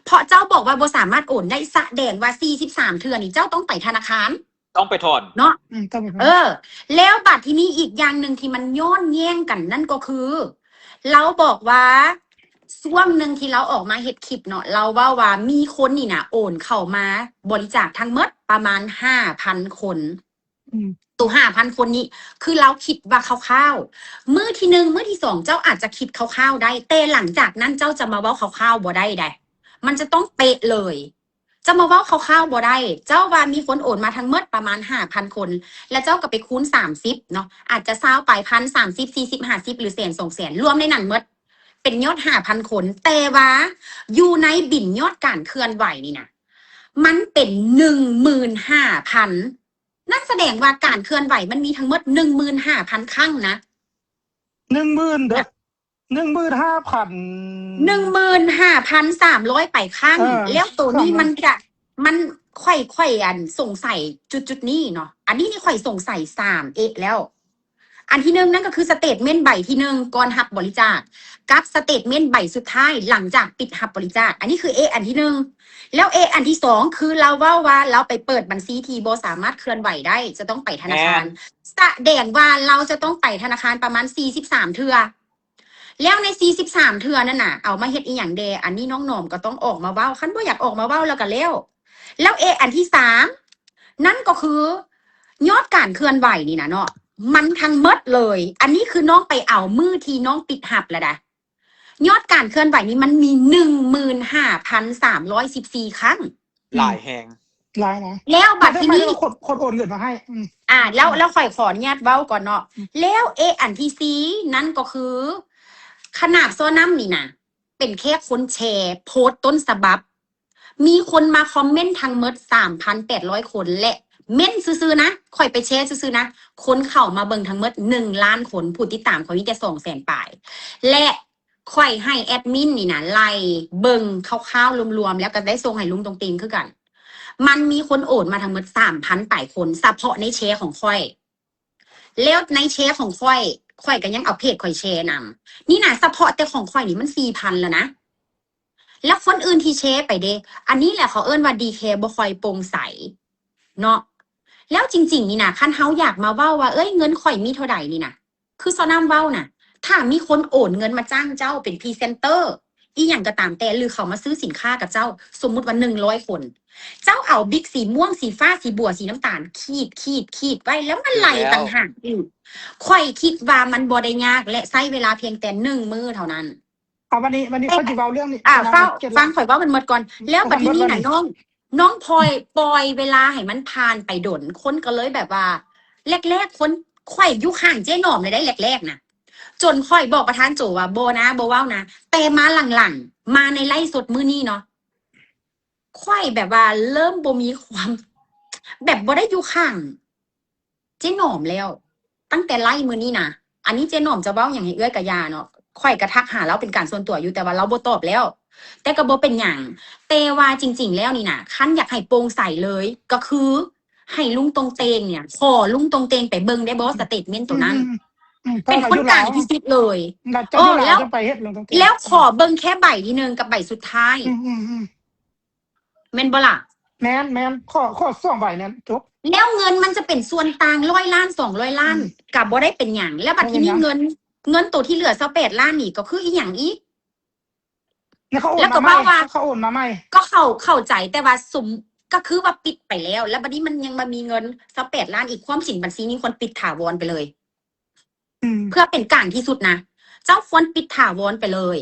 ເພາະເຈົ້າບອກວ່າບໍ່ສາມາດໂອນໄດ້ ສະແດງວ່າສີ່ສິບສາມເທື່ອນີ້ເຈົ້າຕ້ອງໄປທະນາຄານ ຕ້ອງໄປຖອນເນາະ. ອືມ ຕ້ອງໄປຖອນ ເອີ ແລ້ວບັດທີນີ້ອີກຢ່າງໜຶ່ງທີ່ມັນຍ້ອນແຍ້ງກັນນັ້ນກໍຄື ລາວບອກວ່າ ຊ່ວງໜຶ່ງທີ່ລາວອອກມາເຮັດຄລິບເນາະ ລາວເວົ້າວ່າມີຄົນນີ້ນະໂອນເຂົ້າມາບໍລິຈາກທັງໝົດປະມານຫ້າພັນຄົນ. ອືມ ໂຕຫ້າພັນຄົນນີ້ ຄືລາວຄິດວ່າຄ່າວໆ ມື້ທີໜຶ່ງ ມື້ທີສອງ ເຈົ້າອາດຈະຄິດຄ່າວໆໄດ້ ແຕ່ຫຼັງຈາກນັ້ນເຈົ້າຈະມາເວົ້າຄ່າວໆບໍ່ໄດ້ໃດ໋ ມັນຈະຕ້ອງເປະເລີຍ. ຈະມາເວົ້າຄ່າວໆບໍ່ໄດ້. ເຈົ້າວ່າມີຄົນໂອນມາທັງໝົດປະມານຫ້າພັນຄົນ ແລ້ວເຈົ້າກໍໄປຄູນສາມສິບເນາະ ອາດຈະຊາວປາຍພັນ ສາມສິບ ສີ່ສິບ ຫ້າສິບ ຫຼື ແສນ ສອງແສນ ລວມໃນນັ້ນໝົດ ເປັນຍອດຫ້າພັນຄົນ. ແຕ່ວ່າຢູ່ໃນບິນຍອດການເຄື່ອນໄຫວນີ້ນະ ມັນເປັນໜຶ່ງໝື່ນຫ້າພັນ. ນັ້ນສະແດງວ່າການເຄື່ອນໄຫວມັນມີທັງໝົດໜຶ່ງໝື່ນຫ້າພັນຄັ້ງນະ. ໜຶ່ງໝື່ນເດີ້ ໜຶ່ງໝື່ນຫ້າພັນ ໜຶ່ງໝື່ນຫ້າພັນສາມຮ້ອຍປາຍຄັ້ງ. ເອີ ແລ້ວໂຕນີ້ມັນຈະ ມັນ ຂ້ອຍ ຂ້ອຍ ອັນ ສົງໄສຈຸດໆນີ້ເນາະ ອັນນີ້ນີ້ຂ້ອຍສົງໄສສາມເອະແລ້ວ. ອັນທີໜຶ່ງນັ້ນກໍຄືສະເຕດເມັນໃບທີໜຶ່ງກ່ອນຮັບບໍລິຈາກ ກັບສະເຕດເມັນໃບສຸດທ້າຍຫຼັງຈາກປິດຮັບບໍລິຈາກ ອັນນີ້ຄືເອະອັນທີໜຶ່ງ. ແລ້ວເອະອັນທີສອງຄືລາວເວົ້າວ່າລາວໄປເປີດບັນຊີທີ່ບໍ່ສາມາດເຄື່ອນໄຫວໄດ້ ຈະຕ້ອງໄປທະນາຄານ ແມ່ນ ສະແດງວ່າລາວຈະຕ້ອງໄປທະນາຄານປະມານສີ່ສິບສາມເທື່ອ. ແລ້ວໃນສີ່ສິບສາມເທື່ອນັ້ນນະ ເອົາມາເຮັດອີ່ຫຍັງແດ່? ອັນນີ້ນ້ອງໜອມກໍຕ້ອງອອກມາເວົ້າ ຄັນບໍ່ຢາກອອກມາເວົ້າແລ້ວກໍແລ້ວ. ແລ້ວເອະອັນທີສາມນັ້ນກໍຄື ຍອດການເຄື່ອນໄຫວນີ້ນະເນາະ ມັນທັງໝົດເລີຍ ອັນນີ້ຄືນ້ອງໄປເອົາມື້ທີ່ນ້ອງປິດຮັບແລ້ວນະ. ຍອດການເຄື່ອນໄຫວນີ້ມັນມີໜຶ່ງໝື່ນຫ້າພັນສາມຮ້ອຍສິບສີ່ຄັ້ງ. ອືມ ຫຼາຍແຮງ ຫຼາຍນະ. ແລ້ວບັດທີນີ້ ແລ້ວທຳໄມຄົນ ຄົນໂອນເງິນມາໃຫ້? ອືມ ອ່າ ແລ້ວ ແລ້ວຂ້ອຍຂໍອະນຸຍາດເວົ້າກ່ອນເນາະ. ອືມ ແລ້ວເອະອັນທີສີ່ນັ້ນກໍຄື ຂະໜາດຊໍນ້ຳນີ້ນະ ເປັນແຄ່ຄົນແຊໂພສຕົ້ນສະບັບ ມີຄົນມາຄອມເມັນທັງໝົດສາມພັນແປດຮ້ອຍຄົນ ແລະ ເມັນຊື່ໆນະ ຂ້ອຍໄປແຊຊື່ໆນະ ຄົນເຂົ້າມາເບິ່ງທັງໝົດໜຶ່ງລ້ານຄົນ ຜູ້ຕິດຕາມຂ້ອຍມີແຕ່ສອງແສນປາຍ ແລະ ຂ້ອຍໃຫ້ແອດມິນນີ້ນະ ໄລ່ເບິ່ງຄ່າວໆລວມໆ ແລ້ວກໍໄດ້ສົ່ງໃຫ້ລຸງຕົງເຕັງຄືກັນ ມັນມີຄົນໂອນມາທັງໝົດສາມພັນປາຍຄົນ ສະເພາະໃນແຊຂອງຂ້ອຍ. ແລ້ວໃນແຊຂອງຂ້ອຍ ຂ້ອຍກໍຍັງເອົາເພຈຂ້ອຍແຊນຳ ນີ້ນະ ສະເພາະແຕ່ຂອງຂ້ອຍນີ້ມັນສີ່ພັນແລ້ວນະ. ແລ້ວຄົນອື່ນທີ່ແຊໄປເດ ອັນນີ້ແຫຼະເຂົາເອີ້ນວ່າດີແຄບໍ່ຄ່ອຍໂປ່ງໃສເນາະ. ແລ້ວຈິງໆນີ້ນະ ຄັນເຮົາຢາກມາເວົ້າວ່າ ເອີຍ ເງິນຂ້ອຍມີເທົ່າໃດນີ້ນະ ຄືຊໍນ້ຳເວົ້ານະ ຖ້າມີຄົນໂອນເງິນມາຈ້າງເຈົ້າເປັນພຣີເຊັນເຕີ ອີ່ຫຍັງກໍຕາມແຕ່ ຫຼື ເຂົາມາຊື້ສິນຄ້າກັບເຈົ້າ ສົມມຸດວ່າໜຶ່ງຮ້ອຍຄົນ ເຈົ້າເອົາບິກສີມ່ວງ ສີຟ້າ ສີບົວ ສີນ້ຳຕານ ຂີດ ຂີດ ຂີດໄວ້ ແລ້ວມາໄລ່ ແລ້ວ ຕ່າງຫາກອີກ. ຂ້ອຍຄິດວ່າມັນບໍ່ໄດ້ຍາກ ແລະ ໃຊ້ເວລາພຽງແຕ່ໜຶ່ງມື້ເທົ່ານັ້ນ. ເອົາ ວັນນີ້ ວັນນີ້ຂ້ອຍຊິເວົ້າເລື່ອງນີ້ ອ່າ ຟັງ ຟັງຂ້ອຍເວົ້າມັນໝົດກ່ອນ. ແລ້ວບັດທີນີ້ນະ ນ້ອງ ນ້ອງພອຍປ່ອຍເວລາໃຫ້ມັນຜ່ານໄປດົນ ຄົນກໍເລີຍແບບວ່າ ແລກໆ ຄົນ ຂ້ອຍຢູ່ຂ້າງເຈໜອມເລີຍໄດ໋ ແລກໆນະ ຈົນຂ້ອຍບອກປະທານໂຈວ່າ ບໍ່ນະ ບໍ່ເວົ້ານະ. ແຕ່ມາຫຼັງໆ ມາໃນໄລຟ໌ສົດມື້ນີ້ເນາະ ຂ້ອຍແບບວ່າເລີ່ມບໍ່ມີຄວາມ ແບບບໍ່ໄດ້ຢູ່ຂ້າງເຈໜອມແລ້ວ ຕັ້ງແຕ່ໄລຟ໌ມື້ນີ້ນະ. ອັນນີ້ເຈໜອມຈະເວົ້າຫຍັງໃຫ້ເອື້ອຍກະຢ່າເນາະ ຂ້ອຍກະທັກຫາລາວເປັນການສ່ວນຕົວຢູ່ ແຕ່ວ່າລາວບໍ່ຕອບແລ້ວ ແຕ່ກໍບໍ່ເປັນຫຍັງ. ແຕ່ວ່າຈິງໆແລ້ວນີ້ນະ ຄັນຢາກໃຫ້ໂປ່ງໃສເລີຍ ກໍຄືໃຫ້ລຸງຕົງເຕັງນີ້ນະ ຂໍລຸງຕົງເຕັງໄປເບິ່ງໄດ້ບໍ່ ສະເຕດເມັນໂຕນັ້ນ? ອືມ ເປັນຄົນກາງທີ່ສຸດເລີຍ. ເອີ ແລ້ວ ແລ້ວຂໍເບິ່ງແຄ່ໃບທີໜຶ່ງກັບໃບສຸດທ້າຍ. ອືມ ແມ່ນບໍ່ລະ? ແມ່ນໆ ຂໍ ຂໍສອງໃບນັ້ນຈົບ. ແລ້ວເງິນມັນຈະເປັນສ່ວນຕ່າງຮ້ອຍລ້ານ ສອງຮ້ອຍລ້ານ ອືມ ກໍບໍ່ໄດ້ເປັນຫຍັງ. ແລ້ວບັດທີນີ້ເງິນ ເງິນໂຕທີ່ເຫຼືອຊາວແປດລ້ານນີ້ກໍຄືອີ່ຫຍັງອີກ? ແລ້ວເຂົາໂອນມາໃໝ່ ເຂົາໂອນມາໃໝ່ ກໍເຂົ້າ ເຂົ້າໃຈ ແຕ່ວ່າສົມ ກໍຄືວ່າປິດໄປແລ້ວ ແລ້ວບັດນີ້ມັນຍັງມາມີເງິນຊາວແປດລ້ານອີກ ຄວາມຈິງບັນຊີນີ້ຄວນປິດຖາວອນໄປເລີຍ ອືມ ເພື່ອເປັນກາງທີ່ສຸດນະ ເຈົ້າຄວນປິດຖາວອນໄປເລີຍ.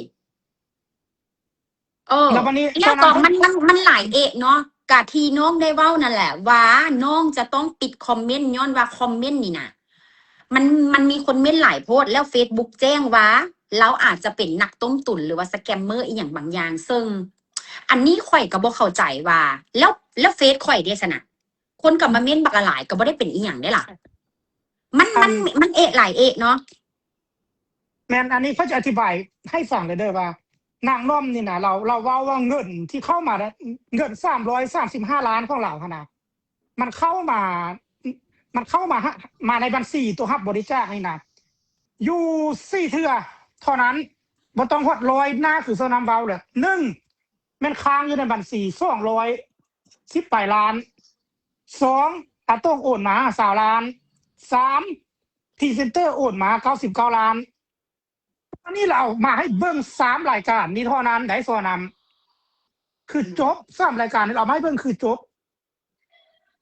ເອີ ແລ້ວບັດນີ້ ແລ້ວກໍມັນ ມັນ ມັນຫຼາຍເອະເນາະ ກະທີ່ນ້ອງໄດ້ເວົ້ານັ້ນແຫຼະວ່າ ນ້ອງຈະຕ້ອງປິດຄອມເມັນ ຍ້ອນວ່າຄອມເມັນນີ້ນະ ມັນ ມັນມີຄົນເມັນຫຼາຍໂພດ ແລ້ວເຟສບຸກແຈ້ງວ່າ ລາວອາດຈະເປັນນັກຕົ້ມຕຸ໋ນ ຫຼືວ່າສະແກມເມີອີ່ຫຍັງບາງຢ່າງ ເຊິ່ງອັນນີ້ຂ້ອຍກໍບໍ່ເຂົ້າໃຈວ່າ ແລ້ວ ແລ້ວເຟສຂ້ອຍເດຊັ້ນນະ ຄົນກໍມາເມັນບັກຫຼາຍ ກໍບໍ່ໄດ້ເປັນອີ່ຫຍັງເດ້ລະ ມັນ ມັນ ມັນເອະຫຼາຍເອະເນາະ. ແມ່ນ ອັນນີ້ຂ້ອຍຈະອະທິບາຍໃຫ້ຟັງເດີວ່າ ນາງນ້ອມນີ້ນະ ລາວ ລາວເວົ້າວ່າເງິນທີ່ເຂົ້າມາ ເງິນສາມຮ້ອຍສາມສິບຫ້າລ້ານຂອງລາວຫັ້ນນະ ມັນເຂົ້າມາ ມັນເຂົ້າມາ ມາໃນບັນຊີຕົວຮັບບໍລິຈາກນີ້ນະ ຢູ່ສີ່ເທື່ອເທົ່ານັ້ນ ບໍ່ຕ້ອງຮອດຮ້ອຍໜ້າ ຄືຊາວນຳເວົ້າແຫຼະ ໜຶ່ງ ແມ່ນຄ້າງຢູ່ໃນບັນຊີ ສອງຮ້ອຍສິບປາຍລ້ານ ສອງ ອາຕົງໂອນມາຊາວລ້ານ ສາມ ພຣີເຊັນເຕີໂອນມາເກົ້າສິບເກົ້າລ້ານ ອັນນີ້ລາວເອົາມາໃຫ້ເບິ່ງສາມລາຍການນີ້ເທົ່ານັ້ນໃດ໋ ຊາວນຳ ຄືຈົບ ສາມລາຍການນີ້ລາວເອົາມາໃຫ້ເບິ່ງຄືຈົບ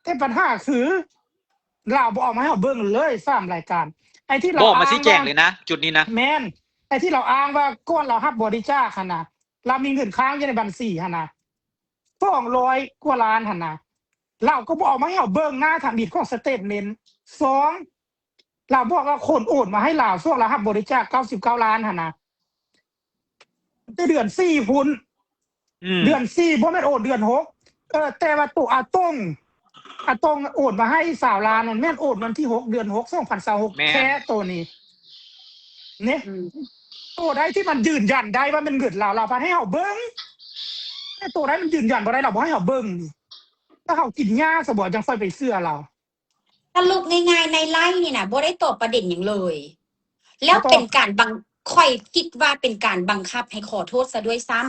ແຕ່ບັນຫາຄື ລາວບໍ່ເອົາມາໃຫ້ເຮົາເບິ່ງເລີຍສາມລາຍການ ໄອ້ທີ່ລາວ ບໍ່ມາຊີ້ແຈງເລີຍນະ ຈຸດນີ້ນະ ແມ່ນ ໄອ້ທີ່ລາວອ້າງວ່າກ່ອນລາວຮັບບໍລິຈາກຫັ້ນນະ ລາວມີເງິນຄ້າງຢູ່ໃນບັນຊີຫັ້ນນະ ສອງຮ້ອຍກວ່າລ້ານຫັ້ນນະ ລາວກໍບໍ່ເອົາມາໃຫ້ເຮົາເບິ່ງໜ້າທຳອິດຂອງສະເຕດເມັນ ສອງ ລາວບອກວ່າຄົນໂອນມາໃຫ້ລາວ ຊ່ວງລາວຮັບບໍລິຈາກເກົ້າສິບເກົ້າລ້ານຫັ້ນນະ ແຕ່ເດືອນສີ່ພຸ້ນ ອືມ ເດືອນສີ່ ບໍ່ແມ່ນໂອນເດືອນຫົກ ເອີ ແຕ່ວ່າໂຕອາຕົງ ອາຕົງໂອນມາໃຫ້ຊາວລ້ານນັ້ນ ແມ່ນໂອນວັນທີຫົກ ເດືອນຫົກ ສອງພັນຊາວຫົກ ແມ່ນ ແທ້ໂຕນີ້ ນີ້ ອືມ ໂຕໃດທີ່ມັນຢືນຢັນໄດ້ວ່າແມ່ນເງິນລາວ ລາວພັດໃຫ້ເຮົາເບິ່ງ ແຕ່ໂຕໃດມັນຢືນຢັນບໍ່ໄດ້ ລາວບໍ່ໃຫ້ເຮົາເບິ່ງ ຖ້າເຮົາກິນຫຍ້າຊະບໍ່ ຈັ່ງຄ່ອຍໄປເຊື່ອລາວ. ສະຫຼຸບງ່າຍໆ ໃນໄລນີ້ນະ ບໍ່ໄດ້ຕອບປະເດັນຫຍັງເລີຍ ແລ້ວເປັນການບັງ ຂ້ອຍຄິດວ່າເປັນການບັງຄັບໃຫ້ຂໍໂທດຊະດ້ວຍຊ້ຳ.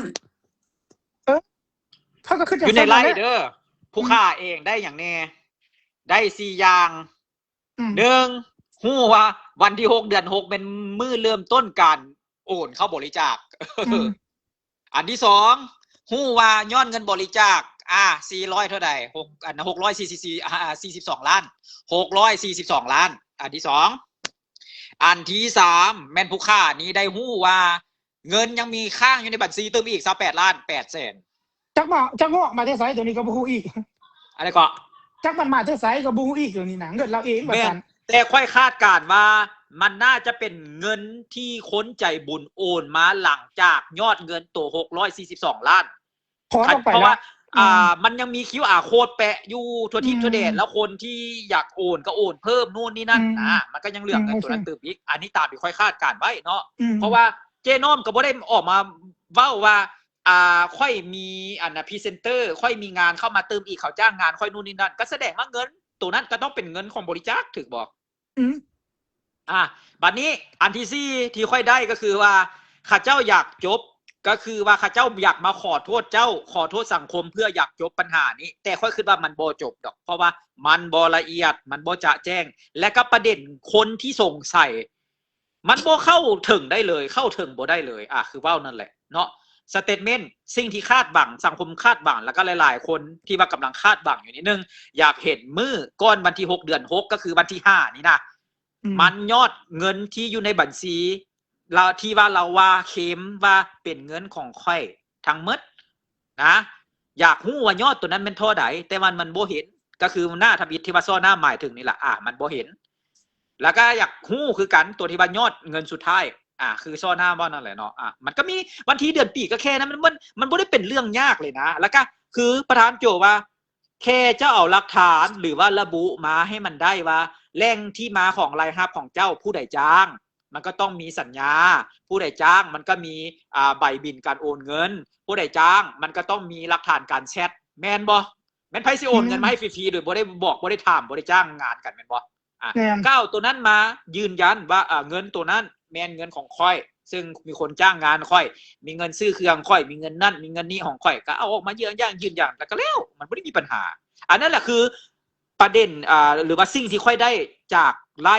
ເອີ ຂ້ອຍກໍຄິດຈັ່ງຊັ້ນແຫຼະ ຢູ່ໃນໄລເດີ ຜູ້ຂ້າເອງໄດ້ຫຍັງແດ່? ໄດ້ສີ່ຢ່າງ ອືມ ໜຶ່ງ ຮູ້ວ່າວັນທີຫົກ ເດືອນຫົກ ແມ່ນມື້ເລີ່ມຕົ້ນການໂອນເຂົ້າບໍລິຈາກ ອືມ ອັນທີສອງ ຮູ້ວ່າຍອດເງິນບໍລິຈາກ ອ່າ ສີ່ຮ້ອຍເທົ່າໃດ ຫົກ ອັນ ຫົກຮ້ອຍສີ່ສິບສີ່ ອ່າ ສີ່ສິບສອງລ້ານ ຫົກຮ້ອຍສີ່ສິບສອງລ້ານ ອັນທີສອງ ອັນທີສາມ ແມ່ນຜູ້ຂ້ານີ້ໄດ້ຮູ້ວ່າເງິນຍັງມີຄ້າງຢູ່ໃນບັນຊີຕື່ມອີກ ຊາວແປດລ້ານແປດແສນ. ຈັກມາ ຈັກງອກມາແຕ່ໃສ ໂຕນີ້ກໍບໍ່ຮູ້ອີກ ອັນໃດເກາະ ຈັກມັນມາແຕ່ໃສກໍບໍ່ຮູ້ອີກ ໂຕນີ້ນະ ເງິນລາວເອງວ່າຊັ້ນ. ແຕ່ຂ້ອຍຄາດການວ່າມັນໜ້າຈະເປັນເງິນທີ່ຄົນໃຈບຸນໂອນມາຫຼັງຈາກຍອດເງິນໂຕຫົກຮ້ອຍສີ່ສິບສອງລ້ານ ຖອນອອກໄປ ເພາະວ່າ ແລ້ວ ອືມ ອ່າ ມັນຍັງມີຄິວອາໂຄດແປະຢູ່ທົ່ວທິດ ອືມ ທົ່ວແດນ ແລ້ວຄົນທີ່ຢາກໂອນກໍໂອນເພີ່ມ ໂນ່ນນີ້ນັ້ນ ອືມ ນະ ມັນກໍຍັງເຫຼືອເງິນ ອືມ ໂຕນັ້ນຕື່ມອີກ. ອັນນີ້ຕາມທີ່ຂ້ອຍຄາດການໄວ້ເນາະ ອືມ ເພາະວ່າເຈ້ນ້ອມກໍບໍ່ໄດ້ອອກມາເວົ້າວ່າ ອ່າ ຂ້ອຍມີ ອັນນ່າ ພຣີເຊັນເຕີ ຂ້ອຍມີງານເຂົ້າມາຕື່ມອີກ ເຂົາຈ້າງງານຂ້ອຍ ໂນ່ນນີ້ນັ້ນ ກໍສະແດງວ່າເງິນໂຕນັ້ນກໍຕ້ອງເປັນເງິນຂອງບໍລິຈາກ ຖືກບໍ່? ອືມ ອ່າ ບັດນີ້ອັນທີສີ່ທີ່ຂ້ອຍໄດ້ກໍຄືວ່າ ເຂົາເຈົ້າຢາກຈົບ ກໍຄືວ່າເຂົາເຈົ້າຢາກມາຂໍໂທດເຈົ້າ ຂໍໂທດສັງຄົມເພື່ອຢາກຈົບບັນຫານີ້ ແຕ່ຂ້ອຍຄິດວ່າມັນບໍ່ຈົບດອກ ເພາະວ່າມັນບໍ່ລະອຽດ ມັນບໍ່ຈະແຈ້ງ ແລະກໍປະເດັນຄົນທີ່ສົງໄສ ມັນບໍ່ເຂົ້າເຖິງໄດ້ເລີຍ ເຂົ້າເຖິງບໍ່ໄດ້ເລີຍ ອ່າ ຄືເວົ້ານັ້ນແຫຼະເນາະ ສະເຕດເມັນ ສິ່ງທີ່ຄາດຫວັງ ສັງຄົມຄາດຫວັງ ແລ້ວກໍຫຼາຍໆຄົນທີ່ວ່າກຳລັງຄາດຫວັງຢູ່ນີ້ ໜຶ່ງ ຢາກເຫັນມື້ກ່ອນວັນທີຫົກ ເດືອນຫົກ ກໍຄືວັນທີຫ້ານີ້ນະ ອືມ ມັນຍອດເງິນທີ່ຢູ່ໃນບັນຊີ ລາວ ທີ່ວ່າລາວວ່າເຄມວ່າເປັນເງິນຂອງຂ້ອຍທັງໝົດນະ ຢາກຮູ້ວ່າຍອດໂຕນັ້ນແມ່ນເທົ່າໃດ ແຕ່ວ່າມັນບໍ່ເຫັນ ກໍຄືໜ້າທຳອິດທີ່ວ່າຊໍ້ໜ້າໝາຍເຖິງນີ້ລະ ອ່າ ມັນບໍ່ເຫັນ ແລ້ວກໍຢາກຮູ້ຄືກັນ ໂຕທີ່ວ່າຍອດເງິນສຸດທ້າຍ ອ່າ ຄືຊໍ້ໜ້າເວົ້ານັ້ນແຫຼະເນາະ ອ່າ ມັນກໍມີວັນທີເດືອນປີກໍແຄ່ນັ້ນ ມັນ ມັນ ມັນບໍ່ໄດ້ເປັນເລື່ອງຍາກເລີຍນະ ແລ້ວກໍຄືປະທານໂຈວ່າ ແຄ່ເຈົ້າເອົາຫຼັກຖານ ຫຼືວ່າລະບຸມາໃຫ້ມັນໄດ້ວ່າ ແຫຼ່ງທີ່ມາຂອງລາຍຮັບຂອງເຈົ້າ ຜູ້ໃດຈ້າງ ມັນກໍຕ້ອງມີສັນຍາ ຜູ້ໃດຈ້າງ ມັນກໍມີ ອ່າ ໃບບິນການໂອນເງິນ ຜູ້ໃດຈ້າງ ມັນກໍຕ້ອງມີຫຼັກຖານການແຊັດ ແມ່ນບໍ່? ແມ່ນໃຜຊິໂອນເງິນມາໃຫ້ຟຣີໆ ໂດຍບໍ່ໄດ້ບອກ ບໍ່ໄດ້ຖາມ ບໍ່ໄດ້ຈ້າງງານກັນ ແມ່ນບໍ່? ອ່າ ແມ່ນ ກໍເອົາໂຕນັ້ນມາຢືນຢັນວ່າ ເອີ ເງິນໂຕນັ້ນແມ່ນເງິນຂອງຂ້ອຍ ເຊິ່ງມີຄົນຈ້າງງານຂ້ອຍ ມີເງິນຊື້ເຄື່ອງຂ້ອຍ ມີເງິນນັ້ນ ມີເງິນນີ້ຂອງຂ້ອຍ ກໍເອົາອອກມາຢືນຢັນ ຢືນຢັນ ແລ້ວກໍແລ້ວ ມັນບໍ່ໄດ້ມີບັນຫາ. ອັນນັ້ນແຫຼະຄືປະເດັນ ອ່າ ຫຼືວ່າສິ່ງທີ່ຂ້ອຍໄດ້ຈາກໄລ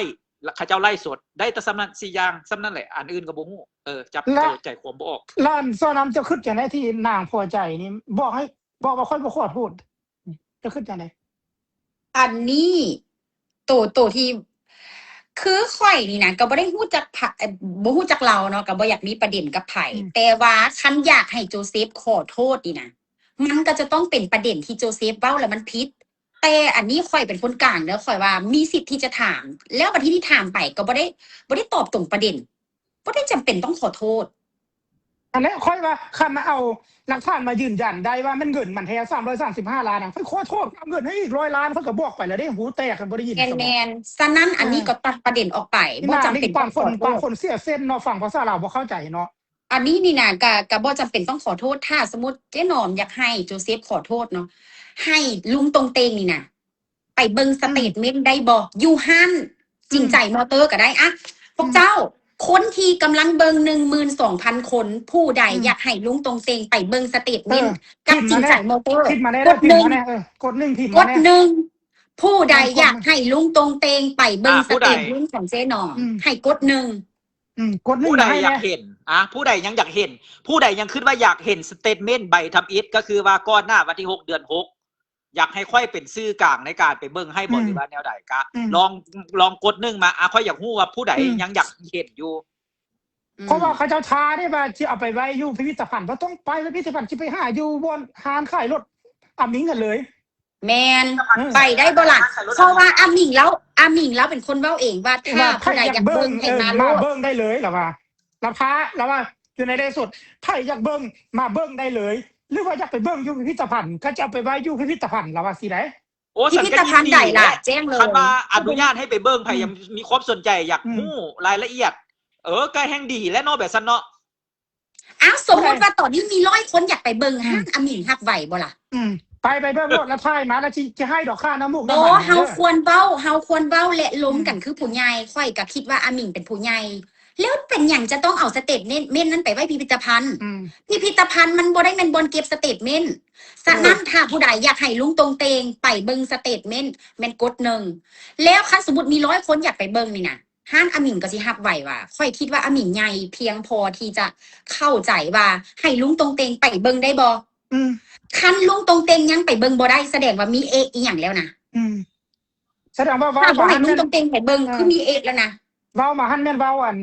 ເຂົາເຈົ້າໄລສົດ ໄດ້ແຕ່ສ່ຳນັ້ນ ສີ່ຢ່າງ ສ່ຳນັ້ນແຫຼະ ອັນອື່ນກໍບໍ່ຮູ້ ເອີ ຈັບ ແລະ ໃຈຄວາມບໍ່ອອກ. ແລ້ວອັນຊໍ້ນຳ ເຈົ້າຄິດຈັ່ງໃດທີ່ນາງພໍໃຈນີ້ ບອກໃຫ້ ບອກວ່າຂ້ອຍບໍ່ຂໍໂທດ? ຈະຄິດຈັ່ງໃດ? ອັນນີ້ໂຕ ໂຕທີ່ ຄືຂ້ອຍນີ້ນະ ກໍບໍ່ໄດ້ຮູ້ຈັກ ພະ ເອີ່ ບໍ່ຮູ້ຈັກລາວເນາະ ກໍບໍ່ຢາກມີປະເດັນກັບໃຜ ອືມ ແຕ່ວ່າຄັນຢາກໃຫ້ໂຈເຊຟຂໍໂທດນີ້ນະ ມັນກໍຈະຕ້ອງເປັນປະເດັນທີ່ໂຈເຊຟເວົ້າແລ້ວມັນຜິດ. ແຕ່ອັນນີ້ຂ້ອຍເປັນຄົນກາງເດີ້ ຂ້ອຍວ່າມີສິດທີ່ຈະຖາມ ແລ້ວບັດທີນີ້ຖາມໄປກໍບໍ່ໄດ້ ບໍ່ໄດ້ຕອບຕົງປະເດັນ ບໍ່ໄດ້ຈຳເປັນຕ້ອງຂໍໂທດ. ອັນນີ້ຂ້ອຍວ່າ ຄັນມາເອົາຫຼັກຖານມາຢືນຢັນໄດ້ວ່າແມ່ນເງິນມັນແທ້ສາມຮ້ອຍສາມສິບຫ້າລ້ານນະ ຂ້ອຍຂໍໂທດ ເອົາເງິນໃຫ້ອີກຮ້ອຍລ້ານ ຂ້ອຍກໍບອກໄປແລ້ວເດ້ ຫູແຕກ ຄັນບໍ່ໄດ້ຍິນ ແມ່ນ ສະໝໍ. ແມ່ນ ສະນັ້ນອັນນີ້ ເອີ ກໍຕັດປະເດັນອອກໄປ ບໍ່ຈຳເປັນຕ້ອງຂໍໂທດ. ບາງຄົນ ບາງຄົນເສຍເສັ້ນເນາະ ຟັງພາສາລາວບໍ່ເຂົ້າໃຈເນາະ. ອັນນີ້ນີ້ນະ ກະ ກະບໍ່ຈຳເປັນຕ້ອງຂໍໂທດ. ຖ້າສົມມຸດເຈ້ໜອມຢາກໃຫ້ໂຈເຊຟຂໍໂທດເນາະ ໃຫ້ລຸງຕົງເຕັງນີ້ນະ ໄປເບິ່ງສະເຕດເມັນໄດ້ບໍ່? ອືມ ຢູ່ຮ້ານຈິງໃຈ ອືມ ມໍເຕີກໍໄດ້. ອະ ພວກເຈົ້າ ອືມ ຄົນທີ່ກຳລັງເບິ່ງໜຶ່ງໝື່ນສອງພັນຄົນ ຜູ້ໃດ ອືມ ຢາກໃຫ້ລຸງຕົງເຕັງໄປເບິ່ງສະເຕດເມັນ ເອີ ກັບຈິງໃຈມໍເຕີ ກົດໜຶ່ງ ເອີ ກົດໜຶ່ງ ກົດໜຶ່ງ. ຜູ້ໃດຢາກໃຫ້ລຸງຕົງເຕັງໄປເບິ່ງສະເຕດເມັນຂອງເຈ້ໜອມ ອືມ ໃຫ້ກົດໜຶ່ງ. ອືມ ກົດໜຶ່ງ ຜູ້ໃດຢາກເຫັນ ອະ ຜູ້ໃດຍັງຢາກເຫັນ ຜູ້ໃດຍັງຄິດວ່າຢາກເຫັນສະເຕດເມັນໃບທຳອິດ ກໍຄືວ່າກ່ອນໜ້າວັນທີຫົກ ເດືອນຫົກ ຢາກໃຫ້ຂ້ອຍເປັນສື່ກາງໃນການໄປເບິ່ງໃຫ້ບໍ່ ອືມ ຫຼືວ່າແນວໃດ ກະ ອືມ ລອງ ລອງກົດໜຶ່ງມາ. ອະ ຂ້ອຍຢາກຮູ້ວ່າຜູ້ໃດ ອືມ ຍັງຢາກເຫັນຢູ່. ອືມ ເພາະວ່າເຂົາເຈົ້າທ້າເດ້ວ່າຊິເອົາໄປໄວ້ຢູ່ພິພິທະພັນ ບໍ່ຕ້ອງໄປພິພິທະພັນ ຊິໄປຫາຢູ່ບ່ອນຮ້ານຂາຍລົດອາມິງຫັ້ນເລີຍ. ແມ່ນ ອືມ ໄປໄດ້ບໍ່ລະ? ເພາະວ່າອາມິງລາວ ອາມິງລາວເປັນຄົນເວົ້າເອງວ່າ ຖ້າຜູ້ໃດຢາກເບິ່ງ ໃຫ້ມາໂລດ ເອີ ມາເບິ່ງໄດ້ເລີຍ ລາວວ່າ ລາວທ້າ ລາວວ່າຢູ່ໃນໄລຟ໌ສົດ ໃຜຢາກເບິ່ງມາເບິ່ງໄດ້ເລີຍ ຫຼືວ່າຢາກໄປເບິ່ງຢູ່ພິພິທະພັນ ກໍຈະເອົາໄປໄວ້ຢູ່ພິພິທະພັນ ລາວວ່າຊີ້ໃດ. ໂອ້ ຊັ້ນກໍຍິນດີແຫຼະ ແຈ້ງເລີຍ ຄັນວ່າອະນຸຍາດໃຫ້ໄປເບິ່ງ ໃຜ ອືມ ຍັງມີຄວາມສົນໃຈຢາກ ອືມ ຮູ້ລາຍລະອຽດ ເອີ ກໍແຮ່ງດີແຫຼະເນາະ ແບບຊັ້ນເນາະ. ອ້າວ ສົມມຸດວ່າຕອນນີ້ມີຮ້ອຍຄົນຢາກໄປເບິ່ງ ອືມ ຮ້ານອາມິງຮັບໄຫວບໍ່ລະ? ອືມ ໄປ ໄປເບິ່ງໂລດ ແລ້ວຖ່າຍມາ ແລ້ວຊິ ຊິໃຫ້ດອກຄ່ານ້ຳມູກນ້ຳມັນ. ບໍ່ ເຮົາຄວນເວົ້າ ເຮົາຄວນເວົ້າ ແລະ ລົມກັນ ອືມ ຄືຜູ້ໃຫຍ່. ຂ້ອຍກໍຄິດວ່າອາມິງເປັນຜູ້ໃຫຍ່ ແລ້ວເປັນຫຍັງຈະຕ້ອງເອົາສະເຕດເມັນນັ້ນໄປໄວ້ພິພິທະພັນ? ອືມ ພິພິທະພັນມັນບໍ່ໄດ້ແມ່ນບ່ອນເກັບສະເຕດເມັນ. ສະນັ້ນ ເອີ ຖ້າຜູ້ໃດຢາກໃຫ້ລຸງຕົງເຕັງໄປເບິ່ງສະເຕດເມັນ ແມ່ນກົດໜຶ່ງ. ແລ້ວຄັນສົມມຸດມີຮ້ອຍຄົນຢາກໄປເບິ່ງນີ້ນະ ຮ້ານອາມິງກໍຊິຮັບໄຫວວ່າ ຂ້ອຍຄິດວ່າອາມິງໃຫຍ່ພຽງພໍທີ່ຈະເຂົ້າໃຈວ່າໃຫ້ລຸງຕົງເຕັງໄປເບິ່ງໄດ້ບໍ່? ອືມ ຄັນລຸງຕົງເຕັງຍັງໄປເບິ່ງບໍ່ໄດ້ ສະແດງວ່າມີເອະອີ່ຫຍັງແລ້ວນະ. ອືມ ສະແດງວ່າເວົ້າ ຖ້າບໍ່ໃຫ້ລຸງຕົງເຕັງໄປເບິ່ງ ເອີ ຄືມີເອະແລ້ວນະ. ເວົ້າມາຫັ້ນແມ່ນເວົ້າອັນ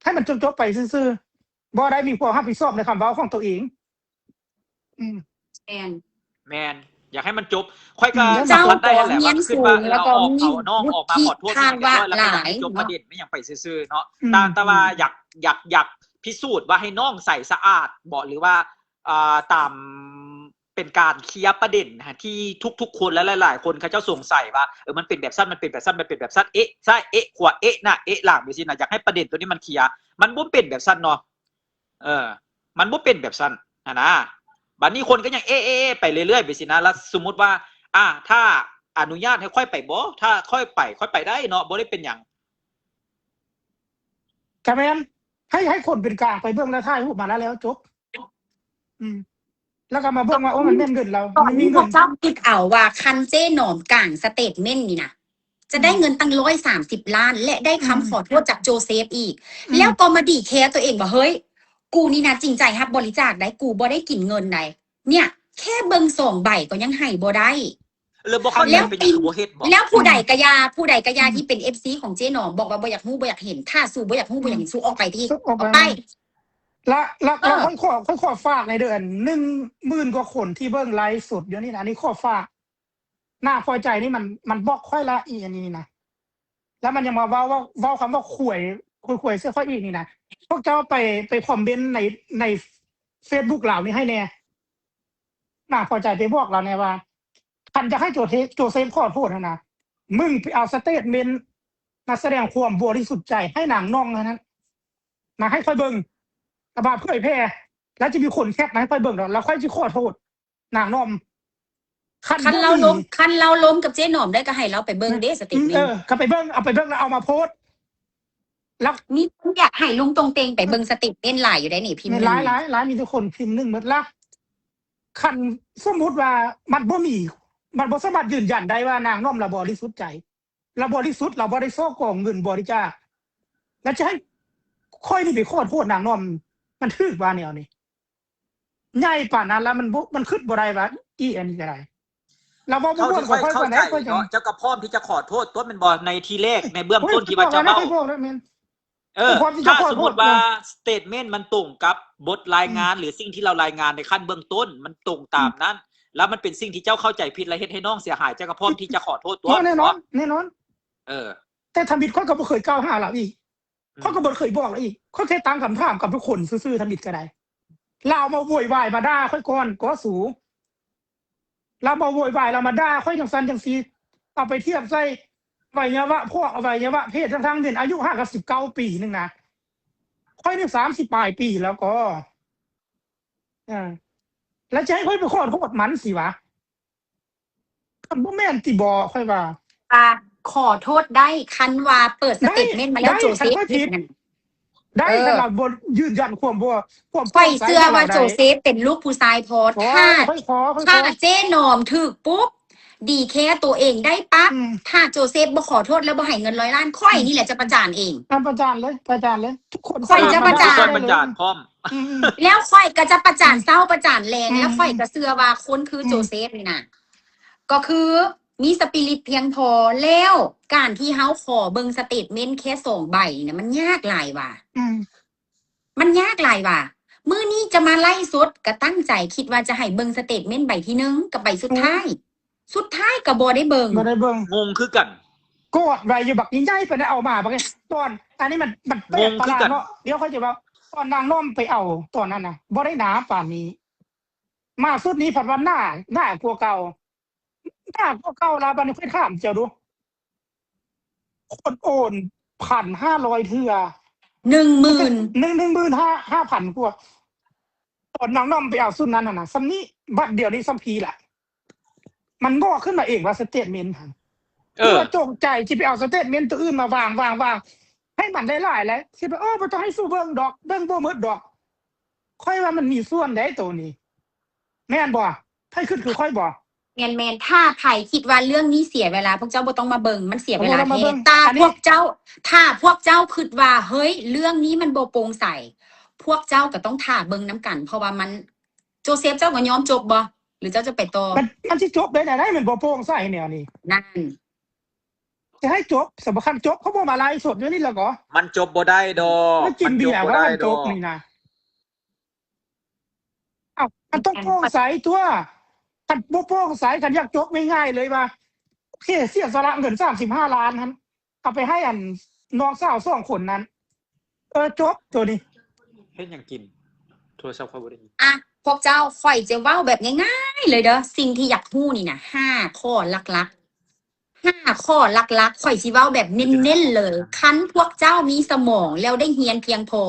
ໃຫ້ມັນຈົບໆໄປຊື່ໆ ບໍ່ໄດ້ມີຄວາມຮັບຜິດຊອບໃນຄຳເວົ້າຂອງຕົວເອງ. ອືມ ແມ່ນ ແມ່ນ ຢາກໃຫ້ມັນຈົບ. ຂ້ອຍກໍ ອືມ ສຳພັດໄດ້ຫັ້ນແຫຼະ ວ່າຄິດວ່າ ເອີ ເຮົາເອົາ ເອົານ້ອງອອກມາຂໍໂທດໃຫ້ຮຽບຮ້ອຍ ແລ້ວກໍຢາກໃຫ້ມັນຈົບປະເດັນ ແມ່ນຫຍັງໄປຊື່ໆເນາະ. ອືມ ແຕ່ ແຕ່ວ່າຢາກ ຢາກ ຢາກພິສູດວ່າໃຫ້ນ້ອງໃສສະອາດບໍ ຫຼືວ່າ ອ່າ ຕາມ ເປັນການເຄລຍປະເດັນທີ່ທຸກໆຄົນ ແລະ ຫຼາຍໆຄົນເຂົາເຈົ້າສົງໄສວ່າ ເອີ ມັນເປັນແບບຊັ້ນ ມັນເປັນແບບຊັ້ນ ມັນເປັນແບບຊັ້ນ ເອະຊ້າຍ ເອະຂວາ ເອະໜ້າ ເອະຫຼັງ ຈັ່ງຊີ້ນະ. ຢາກໃຫ້ປະເດັນໂຕນີ້ມັນເຄລຍ. ມັນບໍ່ເປັນແບບຊັ້ນເນາະ. ເອີ ມັນບໍ່ເປັນແບບຊັ້ນຫັ້ນນະ. ບາດນີ້ຄົນກໍຍັງເອະ ເອະ ເອະ ໄປເລື້ອຍໆ ຈັ່ງຊີ້ນະ. ແລ້ວສົມມຸດວ່າ ອ່າ ຖ້າອະນຸຍາດໃຫ້ຂ້ອຍໄປບໍ່? ຖ້າຂ້ອຍໄປ ຂ້ອຍໄປໄດ້ເນາະ ບໍ່ໄດ້ເປັນຫຍັງ. ກະແມ່ນ ໃຫ້ ໃຫ້ຄົນເປັນກາງໄປເບິ່ງ ແລ້ວຖ່າຍຮູບມາ ແລ້ວ ແລ້ວຈົບ. ອືມ ແລ້ວກໍມາເບິ່ງວ່າ ໂອ້ ມັນແມ່ນເງິນລາວ ມັນມີເງິນ. ພວກເຈົ້າຄິດເອົາວ່າ ຄັນເຈ້ໜອມກາງສະເຕດເມັນນີ້ນະ ຈະໄດ້ເງິນຕັ້ງ ອືມ ຮ້ອຍສາມສິບລ້ານ ແລະ ໄດ້ຄຳ ອືມ ຂໍໂທດຈາກໂຈເຊຟອີກ. ອືມ ແລ້ວກໍມາດີແຄຕົວເອງວ່າ ເຮີ້ຍ ກູນີ້ນະຈິງໃຈຮັບບໍລິຈາກໃດ໋ ກູບໍ່ໄດ້ກິນເງິນໃດ໋. ເນ່ຍ ແຄ່ເບິ່ງສອງໃບກໍຍັງໃຫ້ບໍ່ໄດ້. ແລ້ວບໍ່ເຂົ້າໃຈເປັນຫຍັງຄືບໍ່ເຮັດບໍ? ແລ້ວຜູ້ໃດກະຢ່າ ອືມ ຜູ້ໃດກະຢ່າ ອືມ ທີ່ເປັນເອັຟຊີຂອງເຈ້ໜອມ ບອກວ່າບໍ່ຢາກຮູ້ ບໍ່ຢາກເຫັນ. ຖ້າສູບໍ່ຢາກຮູ້ ອືມ ບໍ່ຢາກເຫັນ ສູອອກໄປທີ່ ອອກໄປ ອອກໄປ. ລະ ລະ ເອີ ລະ ຂ້ອຍຂໍ ຂ້ອຍຂໍຝາກໃນເດີ ອັນໜຶ່ງໝື່ນກວ່າຄົນທີ່ເບິ່ງໄລຟ໌ສົດຢູ່ນີ້ນະ ອັນນີ້ຂໍຝາກ. ໜ້າພໍໃຈນີ້ມັນ ມັນບລັອກຂ້ອຍລະ ອີອັນນີ້ນະ. ແລ້ວມັນຍັງມາເວົ້າ ເວົ້າ ເວົ້າຄຳວ່າຄວາຍ ຄວາຍ ຄວາຍໃສ່ຂ້ອຍອີກນີ້ນະ. ພວກເຈົ້າໄປ ໄປຄອມເມັນໃນ ໃນເຟສບຸກລາວນີ້ໃຫ້ແດ່. ໜ້າພໍໃຈໄປບອກລາວແດ່ວ່າ ຄັນຢາກໃຫ້ໂຈເຊ ໂຈເຊຟຂໍໂທດຫັ້ນນະ ມຶງໄປເອົາສະເຕດເມັນມາສະແດງຄວາມບໍລິສຸດໃຈໃຫ້ນາງໜ່ອງຫັ້ນນະ ມາໃຫ້ຂ້ອຍເບິ່ງ ແລ້ວມາເຜີຍແຜ່ ແລ້ວຈະມີຄົນແຄບມາໃຫ້ຂ້ອຍເບິ່ງດອກ ແລ້ວຂ້ອຍຊິຂໍໂທດນາງໜ່ອງ. ຄັນ ຄັນລາວລົມ ຄັນລາວລົມກັບເຈ້ໜອມໄດ້ ກໍໃຫ້ລາວໄປເບິ່ງເດ້ ອືມ ສະເຕດເມັນ. ເອີ ກໍໄປເບິ່ງ ເອົາໄປເບິ່ງແລ້ວເອົາມາໂພສ. ລະມີຄົນຢາກໃຫ້ລຸງຕົງເຕັງໄປເບິ່ງສະເຕດເມັນຫຼາຍຢູ່ໃດ໋ນີ້ ພິມຫຼາຍ ຫຼາຍ ຫຼາຍ ມີແຕ່ຄົນພິມໜຶ່ງໝົດລະ. ຄັນສົມມຸດວ່າມັນບໍ່ມີ ມັນບໍ່ສາມາດຢືນຢັນໄດ້ວ່ານາງໜ່ອມລາວບໍລິສຸດໃຈ ລາວບໍລິສຸດ ລາວບໍ່ໄດ້ສໍ້ໂກງເງິນບໍລິຈາກ ແລ້ວຈະໃຫ້ຂ້ອຍນີ້ໄປຂໍໂທດນາງໜ່ອມ ມັນຖືກວ່າແນວນີ້? ໃຫຍ່ປານນັ້ນລະ ມັນບໍ່ ມັນຄິດບໍ່ໄດ້ວ່າ ອີອັນນີ້ກໍໄດ້. ລາວເວົ້າບໍ່ມ່ວນກັບຂ້ອຍປານໃດ ຂ້ອຍຈັ່ງ ເຈົ້າກໍພ້ອມທີ່ຈະຂໍໂທດຕົວແມ່ນບໍ່? ໃນທີແລກ ໃນເບື້ອງຕົ້ນທີ່ວ່າເຈົ້າເວົ້າ ເອີ ຖ້າສົມມຸດວ່າສະເຕດເມັນມັນຕົງກັບບົດລາຍງານ ຫຼື ສິ່ງທີ່ລາວລາຍງານໃນຂັ້ນເບື້ອງຕົ້ນ ມັນຕົງຕາມນັ້ນ ແລ້ວມັນເປັນສິ່ງທີ່ເຈົ້າເຂົ້າໃຈຜິດ ແລະ ເຮັດໃຫ້ນ້ອງເສຍຫາຍ ເຈົ້າກໍພ້ອມທີ່ຈະຂໍໂທດຕົວ ແນ່ນອນ ແນ່ນອນ ເອີ ແຕ່ທຳອິດຂ້ອຍກໍບໍ່ເຄີຍກ່າວຫາລາວອີກ ຂ້ອຍກໍບໍ່ເຄີຍບອກລາວອີກ ຂ້ອຍແຄ່ຕັ້ງຄຳຖາມກັບທຸກຄົນຊື່ໆ ທຳອິດກໍໄດ້ ລາວມາໂວຍວາຍມາດ່າຂ້ອຍກ່ອນກໍສູ ລາວມາໂວຍວາຍ ລາວມາດ່າຂ້ອຍຈັ່ງຊັ້ນຈັ່ງຊີ້ ເອົາໄປທຽບໃສ່ອະໄວຍະວະພວກ ອະໄວຍະວະເພດ ທັງໆ ເປັນອາຍຸຫາກະສິບເກົ້າປີໜຶ່ງນະ ຂ້ອຍນີ້ສາມສິບປາຍປີແລ້ວກໍ ເອີ ແລ້ວຈະໃຫ້ຂ້ອຍໄປຂໍໂທດມັນຊິວະ? ມັນບໍ່ແມ່ນຕິບໍ ຂ້ອຍວ່າ ວ່າຂໍໂທດໄດ້ ຄັນວ່າເປີດສະເຕດເມັນມາແລ້ວ ໂຈເຊຟຜິດນັ້ນ ໄດ້ ເອີ ຄັນລາວບໍ່ຢືນຢັນຄວາມ ຄວາມ ຂ້ອຍເຊື່ອວ່າໂຈເຊຟເປັນລູກຜູ້ຊາຍພໍ ຖ້າ ຖ້າເຈ້ນອມຖືກປຸບ ດີແຄໂຕເອງໄດ້ປັບ ຖ້າໂຈເຊຟບໍ່ຂໍໂທດ ແລ້ວບໍ່ໃຫ້ເງິນຮ້ອຍລ້ານ ຂ້ອຍນີ້ແຫຼະຈະປະຈານເອງ ປະຈານເລີຍ ປະຈານເລີຍ ທຸກຄົນ ຂ້ອຍຈະປະຈານ ປະຈານພ້ອມ ແລ້ວຂ້ອຍກໍຈະປະຈານເຊົ້າປະຈານແລງ ແລ້ວຂ້ອຍກໍເຊື່ອວ່າຄົນຄືໂຈເຊຟນີ້ນະ ກໍຄືມີສະປິລິດພຽງພໍ ແລ້ວການທີ່ເຮົາຂໍເບິ່ງສະເຕດເມັນແຄ່ສອງໃບນີ້ນະ ມັນຍາກຫຼາຍວ່າ ມັນຍາກຫຼາຍວ່າ ມື້ນີ້ຈະມາໄລຟ໌ສົດ ກະຕັ້ງໃຈຄິດວ່າຈະໃຫ້ເບິ່ງສະເຕດເມັນໃບທີໜຶ່ງກັບໃບສຸດທ້າຍ ສຸດທ້າຍກະບໍ່ໄດ້ເບິ່ງ ບໍ່ໄດ້ເບິ່ງ ງົງຄືກັນ ກອດໄວ້ຢູ່ບັກໃຫຍ່ໆ ປານໃດເອົາມາບັກນີ້ ຕອນ ອັນນີ້ມັນ ມັນແປກປະຫຼາດເນາະ ດຽວຂ້ອຍຈະເວົ້າ ຕອນນາງນ້ອມໄປເອົາຕອນນັ້ນນະ ບໍ່ໄດ້ໜາປານນີ້ ມາຊຸດນີ້ພັດວ່າໜາ ໜາກວ່າເກົ່າ ໜາກວ່າເກົ່າລະ ບາດນີ້ຂ້ອຍຖາມເຈົ້າດູ ຄົນໂອນພັນຫ້າຮ້ອຍເທື່ອ ໜຶ່ງໝື່ນ ໜຶ່ງ ໜຶ່ງໝື່ນຫ້າ ຫ້າພັນກວ່າ ຕອນນາງນ້ອມໄປເອົາຊຸດນັ້ນຫັ້ນນະ ສ່ຳນີ້ ບັດດຽວນີ້ສ່ຳພີລະ ມັນບອກຂຶ້ນມາເອງວ່າສະເຕດເມັນຫັ້ນ ເອີ ຕົວະຈົງໃຈຊິໄປເອົາສະເຕດເມັນໂຕອື່ນມາວາງ ວາງ ວາງ ໃຫ້ມັນໄດ້ຫຼາຍແຫຼະ ຊິໄປ ເອີ ບໍ່ຕ້ອງໃຫ້ສູ່ເບິ່ງດອກ ເບິ່ງບໍ່ໝົດດອກ ຂ້ອຍວ່າມັນມີສ່ວນໃດໂຕນີ້ ແມ່ນບໍ່? ໃຜຄິດຄືຂ້ອຍບໍ່? ແມ່ນໆ ຖ້າໃຜຄິດວ່າເລື່ອງນີ້ເສຍເວລາ ພວກເຈົ້າບໍ່ຕ້ອງມາເບິ່ງ ມັນເສຍເວລາແທ້ ຖ້າພວກເຈົ້າ ຖ້າພວກເຈົ້າຄິດວ່າ ເຮີ້ຍ ເລື່ອງນີ້ມັນບໍ່ໂປ່ງໃສ ພວກເຈົ້າກໍຕ້ອງຖ້າເບິ່ງນຳກັນ ເພາະວ່າມັນ ໂຈເຊຟ ເຈົ້າກໍຍອມຈົບບໍ່? ຫຼືເຈົ້າຈະໄປຕໍ່? ມັນ ມັນຊິຈົບໄດ້ແນວໃດ? ມັນບໍ່ໂປ່ງໃສແນວນີ້ ນັ້ນ ຈະໃຫ້ຈົບ ສຳຄັນຈົບ ເຂົາບໍ່ມາໄລຟ໌ສົດຢູ່ນີ້ແລ້ວກໍ ມັນຈົບບໍ່ໄດ້ດອກ ມັນກິນເບຍ ມັນຈົບບໍ່ໄດ້ດອກ ນີ້ນະ ເອົ້າ ມັນຕ້ອງໂປ່ງໃສຕົວະ ຄັນບໍ່ໂປ່ງໃສ ຄັນຢາກຈົບງ່າຍໆເລີຍວ່າ ໂອເຄ ເສຍສະຫຼະເງິນສາມສິບຫ້າລ້ານຫັ້ນ ເອົາໄປໃຫ້ອັນນ້ອງສາວສອງຄົນນັ້ນ ເອີ ຈົບໂຕນີ້ ເຮັດຫຍັງກິນ? ໂທລະສັບຂ້ອຍບໍ່ໄດ້ຍິນ ອະ ພວກເຈົ້າ ຂ້ອຍຈະເວົ້າແບບງ່າຍໆເລີຍເດີ ສິ່ງທີ່ຢາກຮູ້ນີ້ນະ ຫ້າຂໍ້ຫຼັກໆ ຫ້າຂໍ້ຫຼັກໆ ຂ້ອຍຊິເວົ້າແບບເນັ້ນໆເລີຍ ຄັນພວກເຈົ້າມີສະໝອງແລ້ວໄດ້ຮຽນພຽງພໍ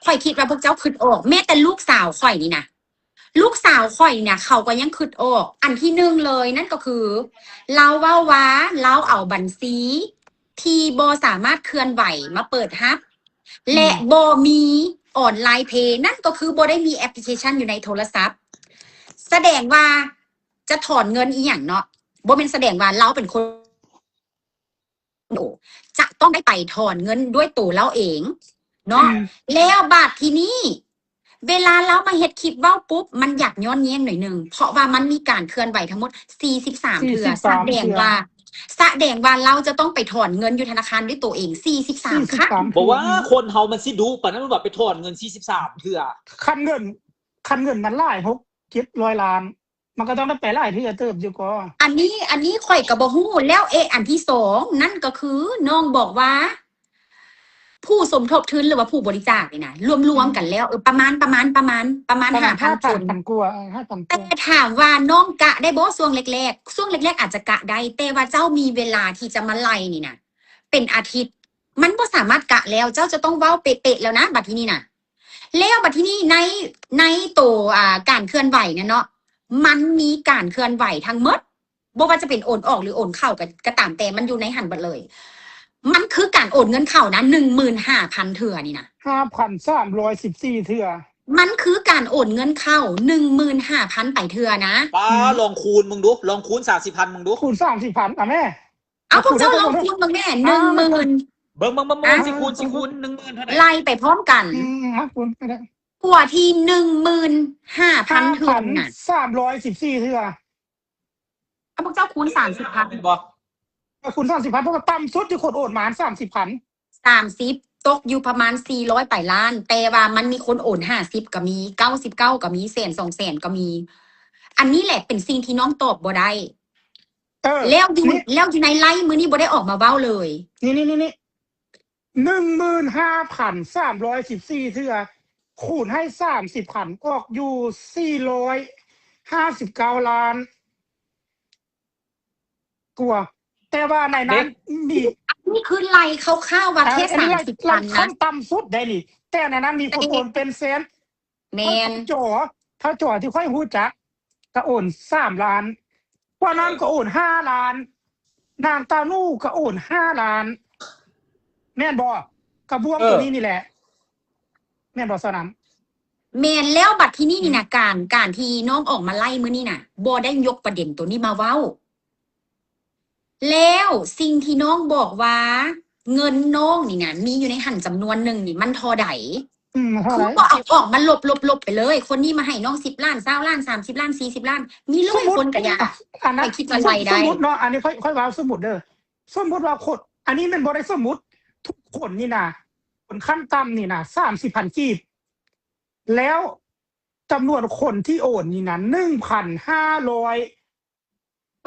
ຂ້ອຍຄິດວ່າພວກເຈົ້າຄິດອອກ ແມ້ແຕ່ລູກສາວຂ້ອຍນີ້ນະ ລູກສາວຂ້ອຍນີ້ນະ ເຂົາກໍຍັງຄິດອອກ ອັນທີໜຶ່ງເລີຍ ນັ້ນກໍຄື ລາວເວົ້າວ່າ ລາວເອົາບັນຊີທີ່ບໍ່ສາມາດເຄື່ອນໄຫວມາເປີດຮັບ ແລະ ບໍ່ມີອອນລາຍເພ ນັ້ນກໍຄືບໍ່ໄດ້ມີແອັບພລິເຄຊັນຢູ່ໃນໂທລະສັບ ສະແດງວ່າ ຈະຖອນເງິນອີ່ຫຍັງເນາະ ບໍ່ແມ່ນສະແດງວ່າລາວເປັນຄົນ ໂອ ຈະຕ້ອງໄດ້ໄປຖອນເງິນດ້ວຍໂຕລາວເອງເນາະ ອືມ ແລ້ວບາດທີນີ້ ເວລາລາວມາເຮັດຄລິບເວົ້າປຸບ ມັນຢາກຍ້ອນແຍ້ງໜ້ອຍໜຶ່ງ ເພາະວ່າມັນມີການເຄື່ອນໄຫວທັງໝົດສີ່ສິບສາມເທື່ອ ສີ່ສິບສາມ ສະແດງວ່າ ເທື່ອ ສະແດງວ່າລາວຈະຕ້ອງໄປຖອນເງິນຢູ່ທະນາຄານດ້ວຍໂຕເອງສີ່ສິບສາມ ສີ່ສິບສາມ ຄັ້ງ ບໍ່ວ່າຄົນເຮົາມັນຊິດຸປານນັ້ນ ມັນວ່າໄປຖອນເງິນສີ່ສິບສາມເທື່ອ ຄັນເງິນ ຄັນເງິນມັນຫຼາຍ ຫົກເຈັດຮ້ອຍລ້ານ ມັນກໍຕ້ອງໄດ້ໄປຫຼາຍເທື່ອເຕີບຢູ່ກໍ ອັນນີ້ ອັນນີ້ຂ້ອຍກໍບໍ່ຮູ້ ແລ້ວເອະ ອັນທີສອງ ນັ້ນກໍຄືນ້ອງບອກວ່າ ຜູ້ສົມທົບທຶນ ຫຼືວ່າຜູ້ບໍລິຈາກນີ້ນະ ລວມໆກັນແລ້ວ ເອີ ປະມານ ປະມານ ປະມານ ປະມານ ປະມານຫ້າພັນຄົນ ຫ້າພັນກວ່າ ເອີ ຫ້າພັນກວ່າ ແຕ່ຖາມວ່ານ້ອງກະໄດ້ບໍ່ຊ່ວງແລກໆ ຊ່ວງແລກໆອາດຈະກະໄດ້ ແຕ່ວ່າເຈົ້າມີເວລາທີ່ຈະມາໄລ່ນີ້ນະ ເປັນອາທິດ ມັນບໍ່ສາມາດກະແລ້ວ ເຈົ້າຈະຕ້ອງເວົ້າເປະໆແລ້ວນະ ບັດທີນີ້ນະ ແລ້ວບັດທີນີ້ໃນ ໃນໂຕ ອ່າ ການເຄື່ອນໄຫວນັ້ນເນາະ ມັນມີການເຄື່ອນໄຫວທັງໝົດ ບໍ່ວ່າຈະເປັນໂອນອອກ ຫຼື ໂອນເຂົ້າກໍ ກໍຕາມແຕ່ ມັນຢູ່ໃນຫັ້ນເບິດເລີຍ ມັນຄືການໂອນເງິນເຂົ້ານະ ໜຶ່ງໝື່ນຫ້າພັນເທື່ອນີ້ນະ ຫ້າພັນສາມຮ້ອຍສິບສີ່ເທື່ອ ມັນຄືການໂອນເງິນເຂົ້າ ໜຶ່ງໝື່ນຫ້າພັນປາຍເທື່ອນະ ປ້າ ອືມ ລອງຄູນເບິ່ງດູ ລອງຄູນສາມສິບພັນເບິ່ງດູ ຄູນສາມສິບພັນ ອະແມ່ ເອົາ ພວກເຈົ້າລອງຄູນເບິ່ງແດ່ ອ່າ ໜຶ່ງໝື່ນ ເບິ່ງ ເບິ່ງ ເບິ່ງ ເບິ່ງ ອ່າ ຊິຄູນ ຊິຄູນ ໜຶ່ງໝື່ນເທົ່າໃດ ໄລ່ໄປພ້ອມກັນ ອືມ ມາຄູນກໍໄດ້ ກວ່າທີ່ໜຶ່ງໝື່ນຫ້າພັນເທື່ອນະ ຫ້າພັນສາມຮ້ອຍສິບສີ່ເທື່ອ ຖ້າພວກເຈົ້າຄູນສາມສິບພັນ ແມ່ນບໍ່? ຄູນສາມສິບພັນ ເພາະວ່າຕ່ຳສຸດທີ່ຄົນໂອນມາ ສາມສິບພັນ ສາມສິບ ຕົກຢູ່ປະມານສີ່ຮ້ອຍປາຍລ້ານ ແຕ່ວ່າມັນມີຄົນໂອນຫ້າສິບກໍມີ ເກົ້າສິບເກົ້າກໍມີ ແສນ ສອງແສນກໍມີ. ອັນນີ້ແຫຼະເປັນສິ່ງທີ່ນ້ອງຕອບບໍ່ໄດ້. ເອີ ແລ້ວຢູ່ ນີ້ ແລ້ວຢູ່ໃນໄລຟ໌ມື້ນີ້ບໍ່ໄດ້ອອກມາເວົ້າເລີຍ. ນີ້ ນີ້ ນີ້ ນີ້ ໜຶ່ງໝື່ນຫ້າພັນສາມຮ້ອຍສິບສີ່ເທື່ອ ຄູນໃຫ້ສາມສິບພັນ ອອກຢູ່ສີ່ຮ້ອຍຫ້າສິບເກົ້າລ້ານກວ່າ. ແຕ່ວ່າໃນນັ້ນມີ ອັນນີ້ຄືໄລ່ຄ່າວໆວ່າແຄ່ ອັນນີ້ໄລ່ ສາມສິບພັນນະ ຂັ້ນຕ່ຳສຸດໄດ໋ນີ້. ແຕ່ໃນນັ້ນມີຄົນໂອນເປັນແສນ. ແມ່ນ ເຈົ້າຈໍ ເຈົ້າຈໍທີ່ຂ້ອຍຮູ້ຈັກ ກໍໂອນສາມລ້ານ ກວ່ານັ້ນກໍໂອນຫ້າລ້ານ ນາງຕາໜູກໍໂອນຫ້າລ້ານ ແມ່ນບໍ່? ກະບວມ ເອີ ໂຕນີ້ນີ້ແຫຼະ ແມ່ນບໍ່ ຊາວນຳ? ແມ່ນແລ້ວ ບັດທີນີ້ນີ້ນະ ອືມ ການ ການທີ່ນ້ອງອອກມາໄລຟ໌ມື້ນີ້ນະ ບໍ່ໄດ້ຍົກປະເດັນໂຕນີ້ມາເວົ້າ. ແລ້ວສິ່ງທີ່ນ້ອງບອກວ່າເງິນນ້ອງນີ້ນະ ມີຢູ່ໃນຫັ້ນຈຳນວນໜຶ່ງນີ້ ມັນທໍ່ໃດ? ອືມ ເທົ່າໃດ? ຄືບໍ່ເອົາອອກມາລົບໆໆໄປເລີຍ ຄົນນີ້ມາໃຫ້ນ້ອງສິບລ້ານ ຊາວລ້ານ ສາມສິບລ້ານ ສີ່ສິບລ້ານ ມີຮ້ອຍຄົນກະຢ່າ ອັນນັ້ນ ໃຫ້ຄິດວ່າໄລ່ໄດ້. ສົມມຸດເນາະ ອັນນີ້ຂ້ອຍ ຂ້ອຍເວົ້າສົມມຸດເດີ ສົມມຸດວ່າຄົນ ອັນນີ້ແມ່ນບໍ່ໄດ້ສົມມຸດ ທຸກຄົນນີ້ນະ ຄົນຂັ້ນຕ່ຳນີ້ນະ ສາມສິບພັນກີບ ແລ້ວຈຳນວນຄົນທີ່ໂອນນີ້ນະ ໜຶ່ງພັນຫ້າຮ້ອຍ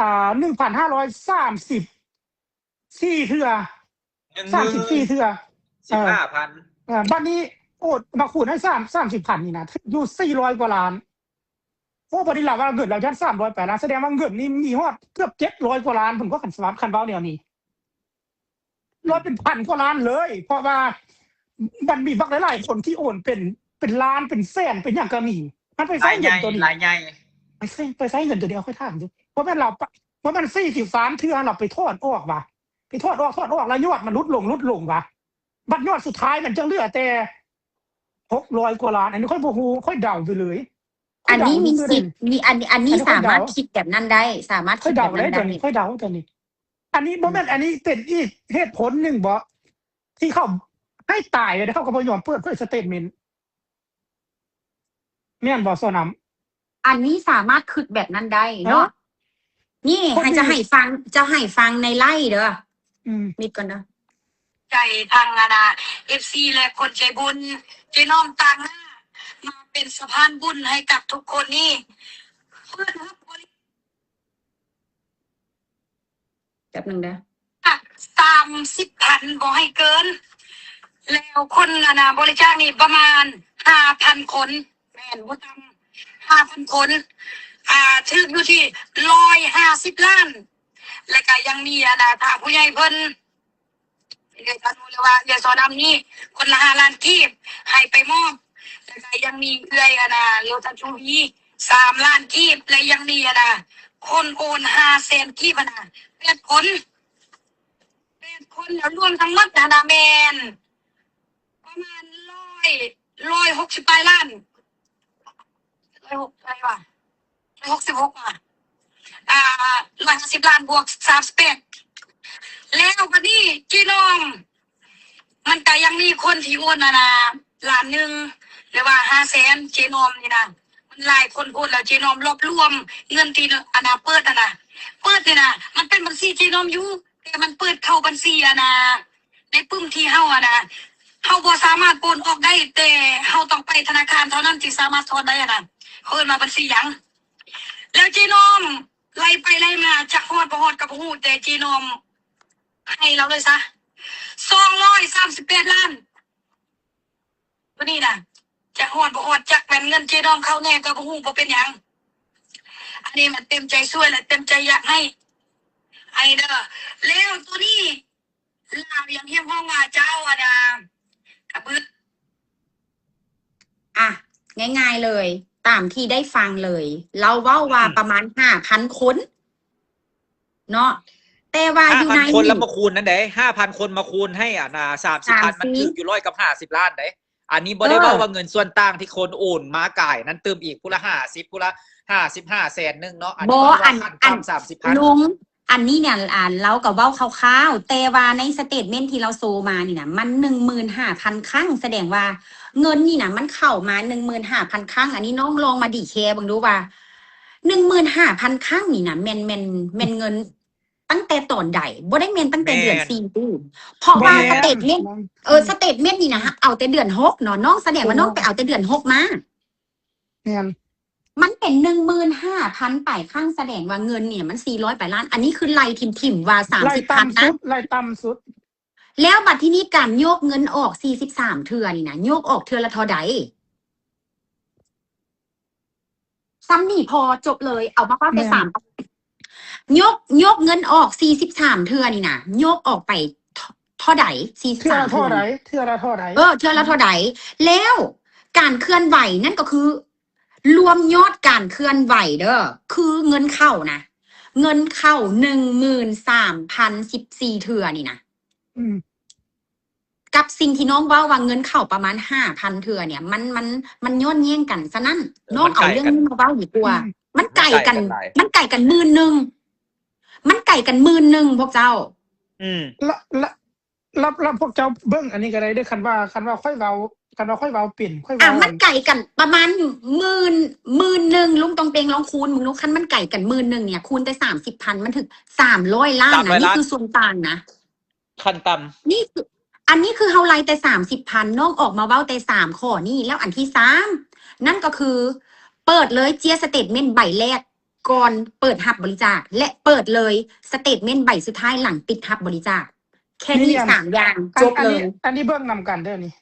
ອ່າ ໜຶ່ງພັນຫ້າຮ້ອຍສາມສິບສີ່ເທື່ອ ໜຶ່ງໝື່ນ ສາມສິບສີ່ເທື່ອ ສິບຫ້າພັນ ເອີ ເອີ ບັດນີ້ໂອດມາຄູນໃຫ້ສາມ ສາມສິບພັນນີ້ນະ ຢູ່ສີ່ຮ້ອຍກວ່າລ້ານ. ໂອ້ ບັດນີ້ລາວວ່າເງິນລາວຢ້ານສາມຮ້ອຍປາຍລ້ານ ສະແດງວ່າເງິນນີ້ມີຮອດເກືອບເຈັດຮ້ອຍກວ່າລ້ານພຸ້ນ ກໍຄັນ ຄັນເວົ້າແນວນີ້ ລາວເປັນພັນກວ່າລ້ານເລີຍ ເພາະວ່າມັນມີບັກຫຼາຍໆຄົນທີ່ໂອນເປັນ ເປັນລ້ານ ເປັນແສນ ເປັນຫຍັງກໍມີ. ມັນໄປໃຊ້ເງິນໂຕນີ້ ລາຍໃຫຍ່ ໄປໃຊ້ ໄປໃຊ້ເງິນໂຕນີ້ ເອົາ ຂ້ອຍຖາມຢູ່ ບໍ່ແມ່ນລາວປະ ບໍ່ແມ່ນສີ່ສິບສາມເທື່ອລາວໄປຖອນອອກຫວາ ໄປຖອນອອກ ຖອນອອກແລ້ວຍອດມັນຫຼຸດລົງ ຫຼຸດລົງຫວາ ບັດຍອດສຸດທ້າຍມັນຈະເຫຼືອແຕ່ຫົກຮ້ອຍກວ່າລ້ານ. ອັນນີ້ຂ້ອຍບໍ່ຮູ້ ຂ້ອຍເດົາໄປເລີຍ ອັນນີ້ມີສິດ ມີ ອັນ ອັນນີ້ ອັນນີ້ຂ້ອຍເດົາ ສາມາດຄິດແບບນັ້ນໄດ້ ສາມາດຄິດແບບນັ້ນໄດ້ ຂ້ອຍເດົາເດ້ໂຕນີ້ ຂ້ອຍເດົາໂຕນີ້. ອັນນີ້ບໍ່ແມ່ນ ອືມ ອັນນີ້ເປັນອີກເຫດຜົນໜຶ່ງບໍ ທີ່ເຂົາໃຫ້ຕາຍ ແລ້ວເຂົາກໍບໍ່ຍອມເປີດເຜີຍສະເຕດເມັນ ແມ່ນບໍ່ ຊາວນຳ? ອັນນີ້ສາມາດຄິດແບບນັ້ນໄດ້ເນາະ ເນາະ ນີ້ ໃຫ້ ຈະໃຫ້ຟັງ ຈະໃຫ້ຟັງໃນໄລຟ໌ເດີ ອືມ ມິດກ່ອນເດີ ໃຈທາງ ອັນນ່າ ເອັຟຊີ ແລະ ຄົນໃຈບຸນ ເຈນ້ອມຕາງໜ້າ ມາເປັນສະພານບຸນໃຫ້ກັບທຸກຄົນນີ້ ເປີດຮັບບໍລິ ແປັບໜຶ່ງເດີ ສາມສິບພັນ ບໍ່ໃຫ້ເກີນ ແລ້ວຄົນ ອັນນ່າ ບໍລິຈາກນີ້ປະມານຫ້າພັນຄົນ ແມ່ນບໍ່ຕ່ຳຫ້າພັນຄົນ ອ່າ ຖືກຢູ່ທີ່ຮ້ອຍຫ້າສິບລ້ານ ແລ້ວກະຍັງມີ ອັນນ່າ ພະຜູ້ໃຫຍ່ເພິ່ນ ເອື້ອຍຕາໜູ ຫຼືວ່າເອື້ອຍຊໍດຳນີ້ ຄົນລະຫ້າລ້ານກີບ ໃຫ້ໄປມອບ ແລ້ວກະຍັງມີເອື້ອຍ ອັນນ່າ ໂລຕັດຊູມີ ສາມລ້ານກີບ ແລະ ຍັງມີ ອັນນ່າ ຄົນໂອນຫ້າແສນກີບ ອັນນ່າ ແປດຄົນ ແປດຄົນ ແລ້ວລວມທັງໝົດ ຫັ້ນນະ ແມ່ນປະມານຮ້ອຍ ຮ້ອຍຫົກສິບປາຍລ້ານ ຮ້ອຍຫົກ ເທົ່າໃດວະ ຮ້ອຍຫົກສິບຫົກ ອ່າ ຮ້ອຍຫ້າສິບລ້ານບວກສາມສິບແປດ ແລ້ວບັດນີ້ເຈນ້ອມ ມັນກະຍັງມີຄົນທີ່ໂອນ ອັນນ່າ ລ້ານໜຶ່ງ ຫຼືວ່າຫ້າແສນ ເຈນ້ອມນີ້ນະ ມັນຫຼາຍຄົນໂພດ ແລ້ວເຈນ້ອມລວບລວມເງິນທີ່ ອັນນ່າ ເປີດ ອັນນ່າ ເປີດນີ້ນະ ມັນເປັນບັນຊີເຈນ້ອມຢູ່ ແຕ່ມັນເປີດເຂົ້າບັນຊີ ອັນນ່າ ໃນປຶ້ມທີ່ເຮົາ ອັນນ່າ ເຮົາບໍ່ສາມາດໂອນອອກໄດ້ ແຕ່ເຮົາຕ້ອງໄປທະນາຄານເທົ່ານັ້ນຈຶ່ງສາມາດຖອນໄດ້ ອັນນ່າ ເຂົາເອີ້ນວ່າບັນຊີຫຍັງ ແລ້ວເຈນ້ອມໄລ່ໄປໄລ່ມາ ຈັກຮອດບໍ່ຮອດກໍບໍ່ຮູ້ ແຕ່ເຈນ້ອມໃຫ້ລາວເລີຍຊະ ສອງຮ້ອຍສາມສິບແປດລ້ານ ໂຕນີ້ນະ ຈະຮອດບໍ່ຮອດ ຈັກແມ່ນເງິນເຈນ້ອມເຂົ້າແດ່ກໍບໍ່ຮູ້ ບໍ່ເປັນຫຍັງ ອັນນີ້ມັນເຕັມໃຈຊ່ວຍ ແລະ ເຕັມໃຈຢາກໃຫ້ ໃຫ້ເດີ ແລ້ວໂຕນີ້ ລາວຍັງຮຽກຮ້ອງວ່າເຈົ້າ ອັນນ່າ ກະບຶດ ອ່ະ ງ່າຍໆເລີຍ ຕາມທີ່ໄດ້ຟັງເລີຍ ລາວເວົ້າວ່າ ອືມ ປະມານຫ້າພັນຄົນເນາະ ແຕ່ວ່າຢູ່ໃນ ຫ້າພັນຄົນ ລະມາຄູນນັ້ນເດ້ ຫ້າພັນຄົນມາຄູນໃຫ້ ອັນນ່າ ສາມສິບພັນ ສາມສິບ ມັນຖືກຢູ່ຮ້ອຍກັບຫ້າສິບລ້ານເດ້. ອັນນີ້ບໍ່ໄດ້ເວົ້າວ່າເງິນສ່ວນຕ່າງທີ່ຄົນໂອນມາກາຍນັ້ນຕື່ມອີກ ຜູ້ລະຫ້າສິບ ຜູ້ລະຫ້າສິບຫ້າແສນໜຶ່ງເນາະ ອັນນີ້ເວົ້າວ່າຂັ້ນຕ່ຳສາມສິບພັນ ລຸງ ອັນນີ້ເນຍ ອ່າ ລາວກໍເວົ້າຄ່າວໆ ແຕ່ວ່າໃນສະເຕດເມັນທີ່ລາວໂຊມານີ້ນະ ມັນໜຶ່ງໝື່ນຫ້າພັນຄັ້ງ ສະແດງວ່າເງິນນີ້ນະ ມັນເຂົ້າມາໜຶ່ງໝື່ນຫ້າພັນຄັ້ງ ອັນນີ້ນ້ອງລອງມາດີແຄເບິ່ງດູວ່າ ໜຶ່ງໝື່ນຫ້າພັນຄັ້ງນີ້ນະ ແມ່ນ ແມ່ນ ແມ່ນເງິນຕັ້ງແຕ່ຕອນໃດ? ບໍ່ໄດ້ແມ່ນຕັ້ງແຕ່ເດືອນ ແມ່ນ ສີ່ຕິ? ເພາະວ່າ ບໍ່ແມ່ນ ສະເຕດເມັນ ເອີ ສະເຕດເມັນນີ້ນະ ເອົາແຕ່ເດືອນຫົກເນາະ. ນ້ອງສະແດງວ່າ ຖືກ ນ້ອງໄປເອົາແຕ່ເດືອນຫົກມາ. ແມ່ນ ມັນເປັນໜຶ່ງໝື່ນຫ້າພັນປາຍຄັ້ງ ສະແດງວ່າເງິນນີ້ມັນສີ່ຮ້ອຍປາຍລ້ານ. ອັນນີ້ຄືໄລ່ຖິ້ມໆວ່າສາມສິບພັນນະ ໄລ່ຕ່ຳສຸດ ໄລ່ຕ່ຳສຸດ. ແລ້ວບັດທີນີ້ການໂຍກເງິນອອກສີ່ສິບສາມເທື່ອນີ້ນະ ໂຍກອອກເທື່ອລະເທົ່າໃດ? ສ່ຳນີ້ພໍ ຈົບເລີຍ ເອົາມາເວົ້າແຕ່ ແມ່ນ ສາມ ໂຍກ ໂຍກເງິນອອກສີ່ສິບສາມເທື່ອນີ້ນະ ໂຍກອອກໄປເທົ່າ ເທົ່າໃດ? ສີ່ສິບສາມ ເທື່ອລະເທົ່າໃດ? ເທື່ອລະເທົ່າໃດ? ເອີ ເທື່ອລະເທົ່າໃດ? ແລ້ວການເຄື່ອນໄຫວນັ້ນກໍຄື ລວມຍອດການເຄື່ອນໄຫວເດີ້ ຄືເງິນເຂົ້ານະ ເງິນເຂົ້າໜຶ່ງໝື່ນສາມພັນສິບສີ່ເທື່ອນີ້ນະ ອືມ ກັບສິ່ງທີ່ນ້ອງເວົ້າວ່າເງິນເຂົ້າປະມານຫ້າພັນເທື່ອນີ້ ມັນ ມັນ ມັນຍ້ອນແຍ້ງກັນ. ສະນັ້ນ ເອີ ນ້ອງເອົາເລື່ອງນີ້ມາເວົ້າດີກວ່າ. ອືມ ມັນໄກກັນ ມັນໄກກັນໝື່ນໜຶ່ງ ມັນໄກກັນໝື່ນໜຶ່ງພວກເຈົ້າ. ອືມ ລະ ລະ ລະ ລະພວກເຈົ້າເບິ່ງອັນນີ້ກໍໄດ້ເດີ້ ຄັນວ່າ ຄັນວ່າຂ້ອຍເວົ້າ ຄັນວ່າຂ້ອຍເວົ້າເປັນ ຂ້ອຍ ອ່ະ ເວົ້າ ມັນໄກກັນປະມານໝື່ນ ໝື່ນໜຶ່ງ ລຸງຕອງເຕັງລອງຄູນເບິ່ງດູ ຄັນມັນໄກກັນໝື່ນໜຶ່ງນີ້ ຄູນແຕ່ສາມສິບພັນ ມັນຖືກສາມຮ້ອຍລ້ານນະ. ສາມຮ້ອຍລ້ານ ນີ້ຄືສ່ວນຕ່າງນະ ຂັ້ນຕ່ຳ. ນີ້ຄື ອັນນີ້ຄືເຮົາໄລ່ແຕ່ສາມສິບພັນ ນ້ອງອອກມາເວົ້າແຕ່ສາມຂໍ້ນີ້. ແລ້ວອັນທີສາມ ນັ້ນກໍຄື ເປີດເລີຍ ເຈ້ຍສະເຕດເມັນໃບແລກ ກ່ອນເປີດຮັບບໍລິຈາກ ແລະ ເປີດເລີຍສະເຕດເມັນໃບສຸດທ້າຍຫຼັງປິດຮັບບໍລິຈາກ. ແຄ່ນີ້ ມີອັນ ສາມຢ່າງ ອັນ ຈົບເລີຍ. ອັນນີ້ ອັນນີ້ເບິ່ງນຳກັນເດີ້ນີ້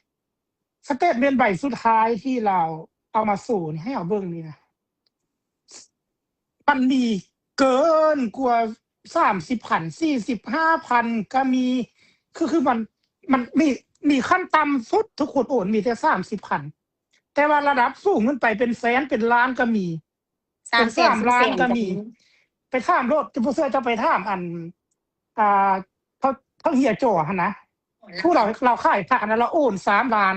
ສະເຕດເມັນໃບສຸດທ້າຍທີ່ລາວເອົາມາໂຊນີ້ ໃຫ້ເຮົາເບິ່ງນີ້ນະ ມັນມີເກີນກວ່າສາມສິບພັນ ສີ່ສິບຫ້າພັນກໍມີ. ຄື ຄືມັນ ມັນມີ ມີຂັ້ນຕ່ຳສຸດ ທຸກຄົນໂອນມີແຕ່ສາມສິບພັນ ແຕ່ວ່າລະດັບສູງຂຶ້ນໄປເປັນແສນເປັນລ້ານກໍມີ. ສາມແສນ ເປັນສາມລ້ານກໍມີ ສີ່ແສນກໍມີ. ໄປຖາມໂລດ ບໍ່ເຊື່ອເຈົ້າໄປຖາມອັນ ອ່າ ເຂົາ ເຂົາເຮຍຈໍຫັ້ນນະ ຜູ້ລາວ ລາວຂາຍພະນະ ລາວໂອນສາມລ້ານ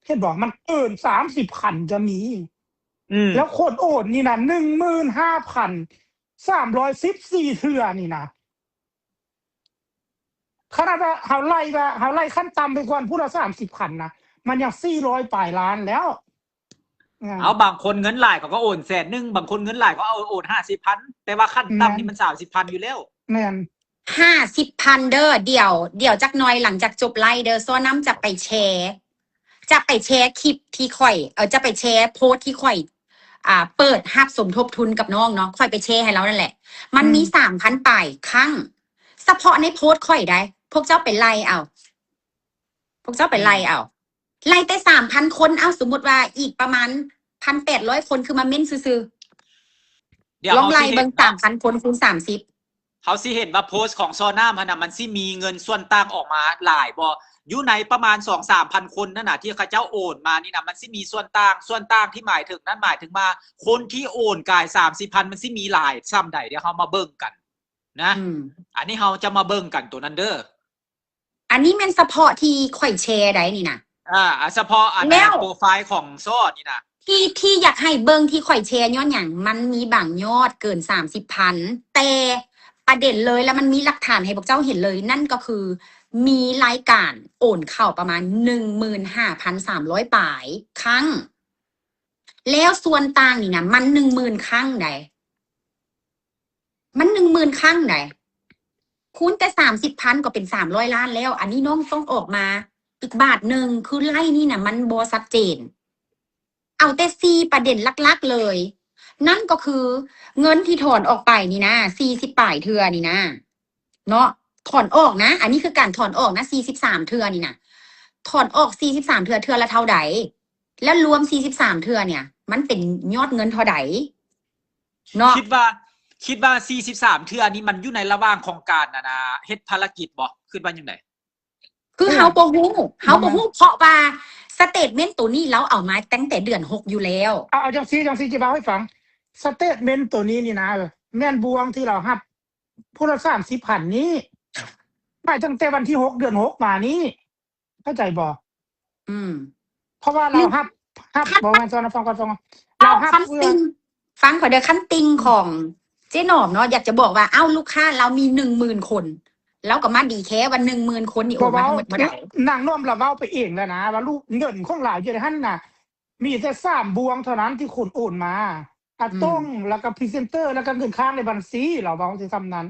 ເຫັນບໍ່? ມັນເກີນສາມສິບພັນກໍມີ. ອືມ ແລ້ວຄົນໂອນນີ້ນະ ໜຶ່ງໝື່ນຫ້າພັນສາມຮ້ອຍສິບສີ່ເທື່ອນີ້ນະ. ຂະໜາດວ່າເຮົາໄລ່ວ່າ ເຮົາໄລ່ຂັ້ນຕ່ຳໄປກ່ອນ ຜູ້ລະສາມສິບພັນນະ ມັນຍັງສີ່ຮ້ອຍປາຍລ້ານແລ້ວ. ອ່າ ເອົາ ບາງຄົນເງິນຫຼາຍເຂົາກໍໂອນແສນໜຶ່ງ ບາງຄົນເງິນຫຼາຍເຂົາເອົາໂອນຫ້າສິບພັນ ແຕ່ວ່າຂັ້ນຕ່ຳນີ້ມັນສາມສິບພັນຢູ່ແລ້ວ. ແມ່ນ ຫ້າສິບພັນເດີ້. ດຽວ ດຽວຈັກໜ່ອຍຫຼັງຈາກຈົບໄລຟ໌ເດີ້ ຊໍນ້ຳຈະໄປແຊ ຈະໄປແຊຄລິບທີ່ຂ້ອຍ ເອີ ຈະໄປແຊໂພສທີ່ຂ້ອຍ ອ່າ ເປີດຮັບສົມທົບທຶນກັບນ້ອງເນາະ ຂ້ອຍໄປແຊໃຫ້ລາວນັ້ນແຫຼະ. ມັນມີ ອືມ ສາມພັນປາຍຄັ້ງ ສະເພາະໃນໂພສຂ້ອຍໃດ໋ ພວກເຈົ້າໄປໄລ່ເອົາ ພວກເຈົ້າໄປໄລ່ເອົາ ອືມ ໄລ່ແຕ່ສາມພັນຄົນ. ເອົາ ສົມມຸດວ່າອີກປະມານພັນແປດຮ້ອຍຄົນຄືມາເມັ້ນຊື່ໆ. ດຽວ ລອງໄລ່ເບິ່ງ ເຮົາຊິເຫັນເນາະ ສາມພັນຄົນຄູນສາມສິບ ເຮົາຊິເຫັນວ່າໂພສຂອງຊໍນ້ຳຫັ້ນນະ ມັນຊິມີເງິນສ່ວນຕ່າງອອກມາຫຼາຍບໍ່? ຢູ່ໃນປະມານສອງສາມພັນຄົນນັ້ນນະ ທີ່ເຂົາເຈົ້າໂອນມານີ້ນະ ມັນຊິມີສ່ວນຕ່າງ ສ່ວນຕ່າງທີ່ໝາຍເຖິງນັ້ນ ໝາຍເຖິງວ່າຄົນທີ່ໂອນກາຍສາມສິບພັນ ມັນຊິມີຫຼາຍສ່ຳໃດ? ດຽວເຮົາມາເບິ່ງກັນນະ ອືມ ອັນນີ້ເຮົາຈະມາເບິ່ງກັນໂຕນັ້ນເດີ້. ອັນນີ້ແມ່ນສະເພາະທີ່ຂ້ອຍແຊໄດ໋ນີ້ນະ ອ່າ ສະເພາະອັນ ແລ້ວໂປຣໄຟລ໌ຂອງຊໍນີ້ນະ ທີ່ ທີ່ຢາກໃຫ້ເບິ່ງທີ່ຂ້ອຍແຊຍ້ອນຫຍັງ? ມັນມີບາງຍອດເກີນສາມສິບພັນ ແຕ່ປະເດັນເລີຍ ແລ້ວມັນມີຫຼັກຖານໃຫ້ພວກເຈົ້າເຫັນເລີຍ ນັ້ນກໍຄືມີລາຍການໂອນເຂົ້າປະມານໜຶ່ງໝື່ນຫ້າພັນສາມຮ້ອຍປາຍຄັ້ງ ແລ້ວສ່ວນຕ່າງນີ້ນະ ມັນໜຶ່ງໝື່ນຄັ້ງໃດ໋ ມັນໜຶ່ງໝື່ນຄັ້ງໃດ໋ ຄູນແຕ່ສາມສິບພັນກໍເປັນສາມຮ້ອຍລ້ານແລ້ວ. ອັນນີ້ນ້ອງຕ້ອງອອກມາອີກບາດໜຶ່ງ ຄືໄລຟ໌ນີ້ນະ ມັນບໍ່ຊັດເຈນ. ເອົາແຕ່ສີ່ປະເດັນຫຼັກໆເລີຍ ນັ້ນກໍຄືເງິນທີ່ຖອນອອກໄປນີ້ນະ ສີ່ສິບປາຍເທື່ອນີ້ນະ ເນາະ ຖອນອອກນະ ອັນນີ້ຄືການຖອນອອກນະ ສີ່ສິບສາມເທື່ອນີ້ນະ ຖອນອອກສີ່ສິບສາມເທື່ອ ເທື່ອລະເທົ່າໃດ? ແລ້ວລວມສີ່ສິບສາມເທື່ອນີ້ ມັນເປັນຍອດເງິນເທົ່າໃດເນາະ? ຄິດວ່າ ຄິດວ່າສີ່ສິບສາມເທື່ອນີ້ ມັນຢູ່ໃນລະຫວ່າງຂອງການ ອັນນ່າ ເຮັດພາລະກິດບໍ່? ຄິດວ່າຈັ່ງໃດ? ຄືເຮົາບໍ່ຮູ້ ເຮົາບໍ່ຮູ້ ເພາະວ່າສະເຕດເມັນໂຕນີ້ ລາວເອົາມາຕັ້ງແຕ່ເດືອນຫົກຢູ່ແລ້ວ. ເອົາ ເອົາຈັ່ງຊີ້ ຈັ່ງຊີ້ ຊິເວົ້າໃຫ້ຟັງ ສະເຕດເມັນໂຕນີ້ນີ້ນະ ແມ່ນບ່ວງທີ່ລາວຮັບ ຜູ້ລະສາມສິບພັນນີ້ ໝາຍຕັ້ງແຕ່ວັນທີຫົກ ເດືອນຫົກມານີ້ ເຂົ້າໃຈບໍ່? ອືມ ເພາະວ່າລາວຮັບ ຮັບ ບໍ່ແມ່ນ ຟັງກ່ອນ ຟັງກ່ອນ ລາວຮັບ ເອົາ ຄັນຕິ່ງ ຟັງຂ້ອຍເດີ້ ຄັນຕິ່ງຂອງເຈ້ໜອມເນາະ ຢາກຈະບອກວ່າ ເອົ້າ ລູກຄ້າລາວມີໜຶ່ງໝື່ນຄົນ ລາວກໍມາດີແຄວ່າໜຶ່ງໝື່ນຄົນນີ້ໂອນມາທັງໝົດເທົ່າໃດ? ນາງໜອມລາວເວົ້າໄປເອງແລ້ວນະ ວ່າລູກເງິນຂອງລາວຢູ່ໃນຫັ້ນນະ ມີແຕ່ສາມບ່ວງເທົ່ານັ້ນທີ່ຄົນໂອນມາ. ອາ ອືມ ຕົງ ແລ້ວກໍພຣີເຊັນເຕີ ແລ້ວກໍເງິນຄ້າງໃນບັນຊີ ລາວເວົ້າແຕ່ສ່ຳນັ້ນ.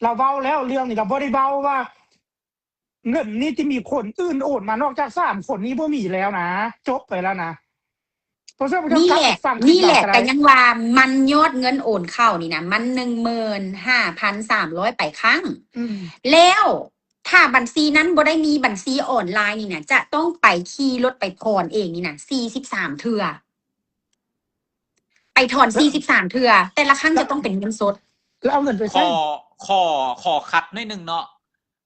ລາວເວົ້າແລ້ວ ເລື່ອງນີ້ລາວບໍ່ໄດ້ເວົ້າວ່າ ເງິນນີ້ທີ່ມີຄົນອື່ນໂອນມານອກຈາກສາມຄົນນີ້ບໍ່ມີແລ້ວນະ ຈົບໄປແລ້ວນະ. ເພາະສະນັ້ນ ນີ້ແຫຼະ ນີ້ແຫຼະ ກໍຍັງວ່າມັນຍອດເງິນໂອນເຂົ້ານີ້ນະ ມັນໜຶ່ງໝື່ນຫ້າພັນສາມຮ້ອຍປາຍຄັ້ງ ອືມ ແລ້ວ ຖ້າບັນຊີນັ້ນບໍ່ໄດ້ມີບັນຊີອອນລາຍນີ້ນະ ຈະຕ້ອງໄປຂີ່ລົດໄປຖອນເອງນີ້ນະ ສີ່ສິບສາມເທື່ອ ໄປຖອນສີ່ສິບສາມເທື່ອ ແຕ່ລະຄັ້ງຈະຕ້ອງເປັນເງິນສົດ ແລ້ວເອົາເງິນໄປໃສ? ຂໍ ຂໍ ຂໍຂັດໜ້ອຍໜຶ່ງເນາະ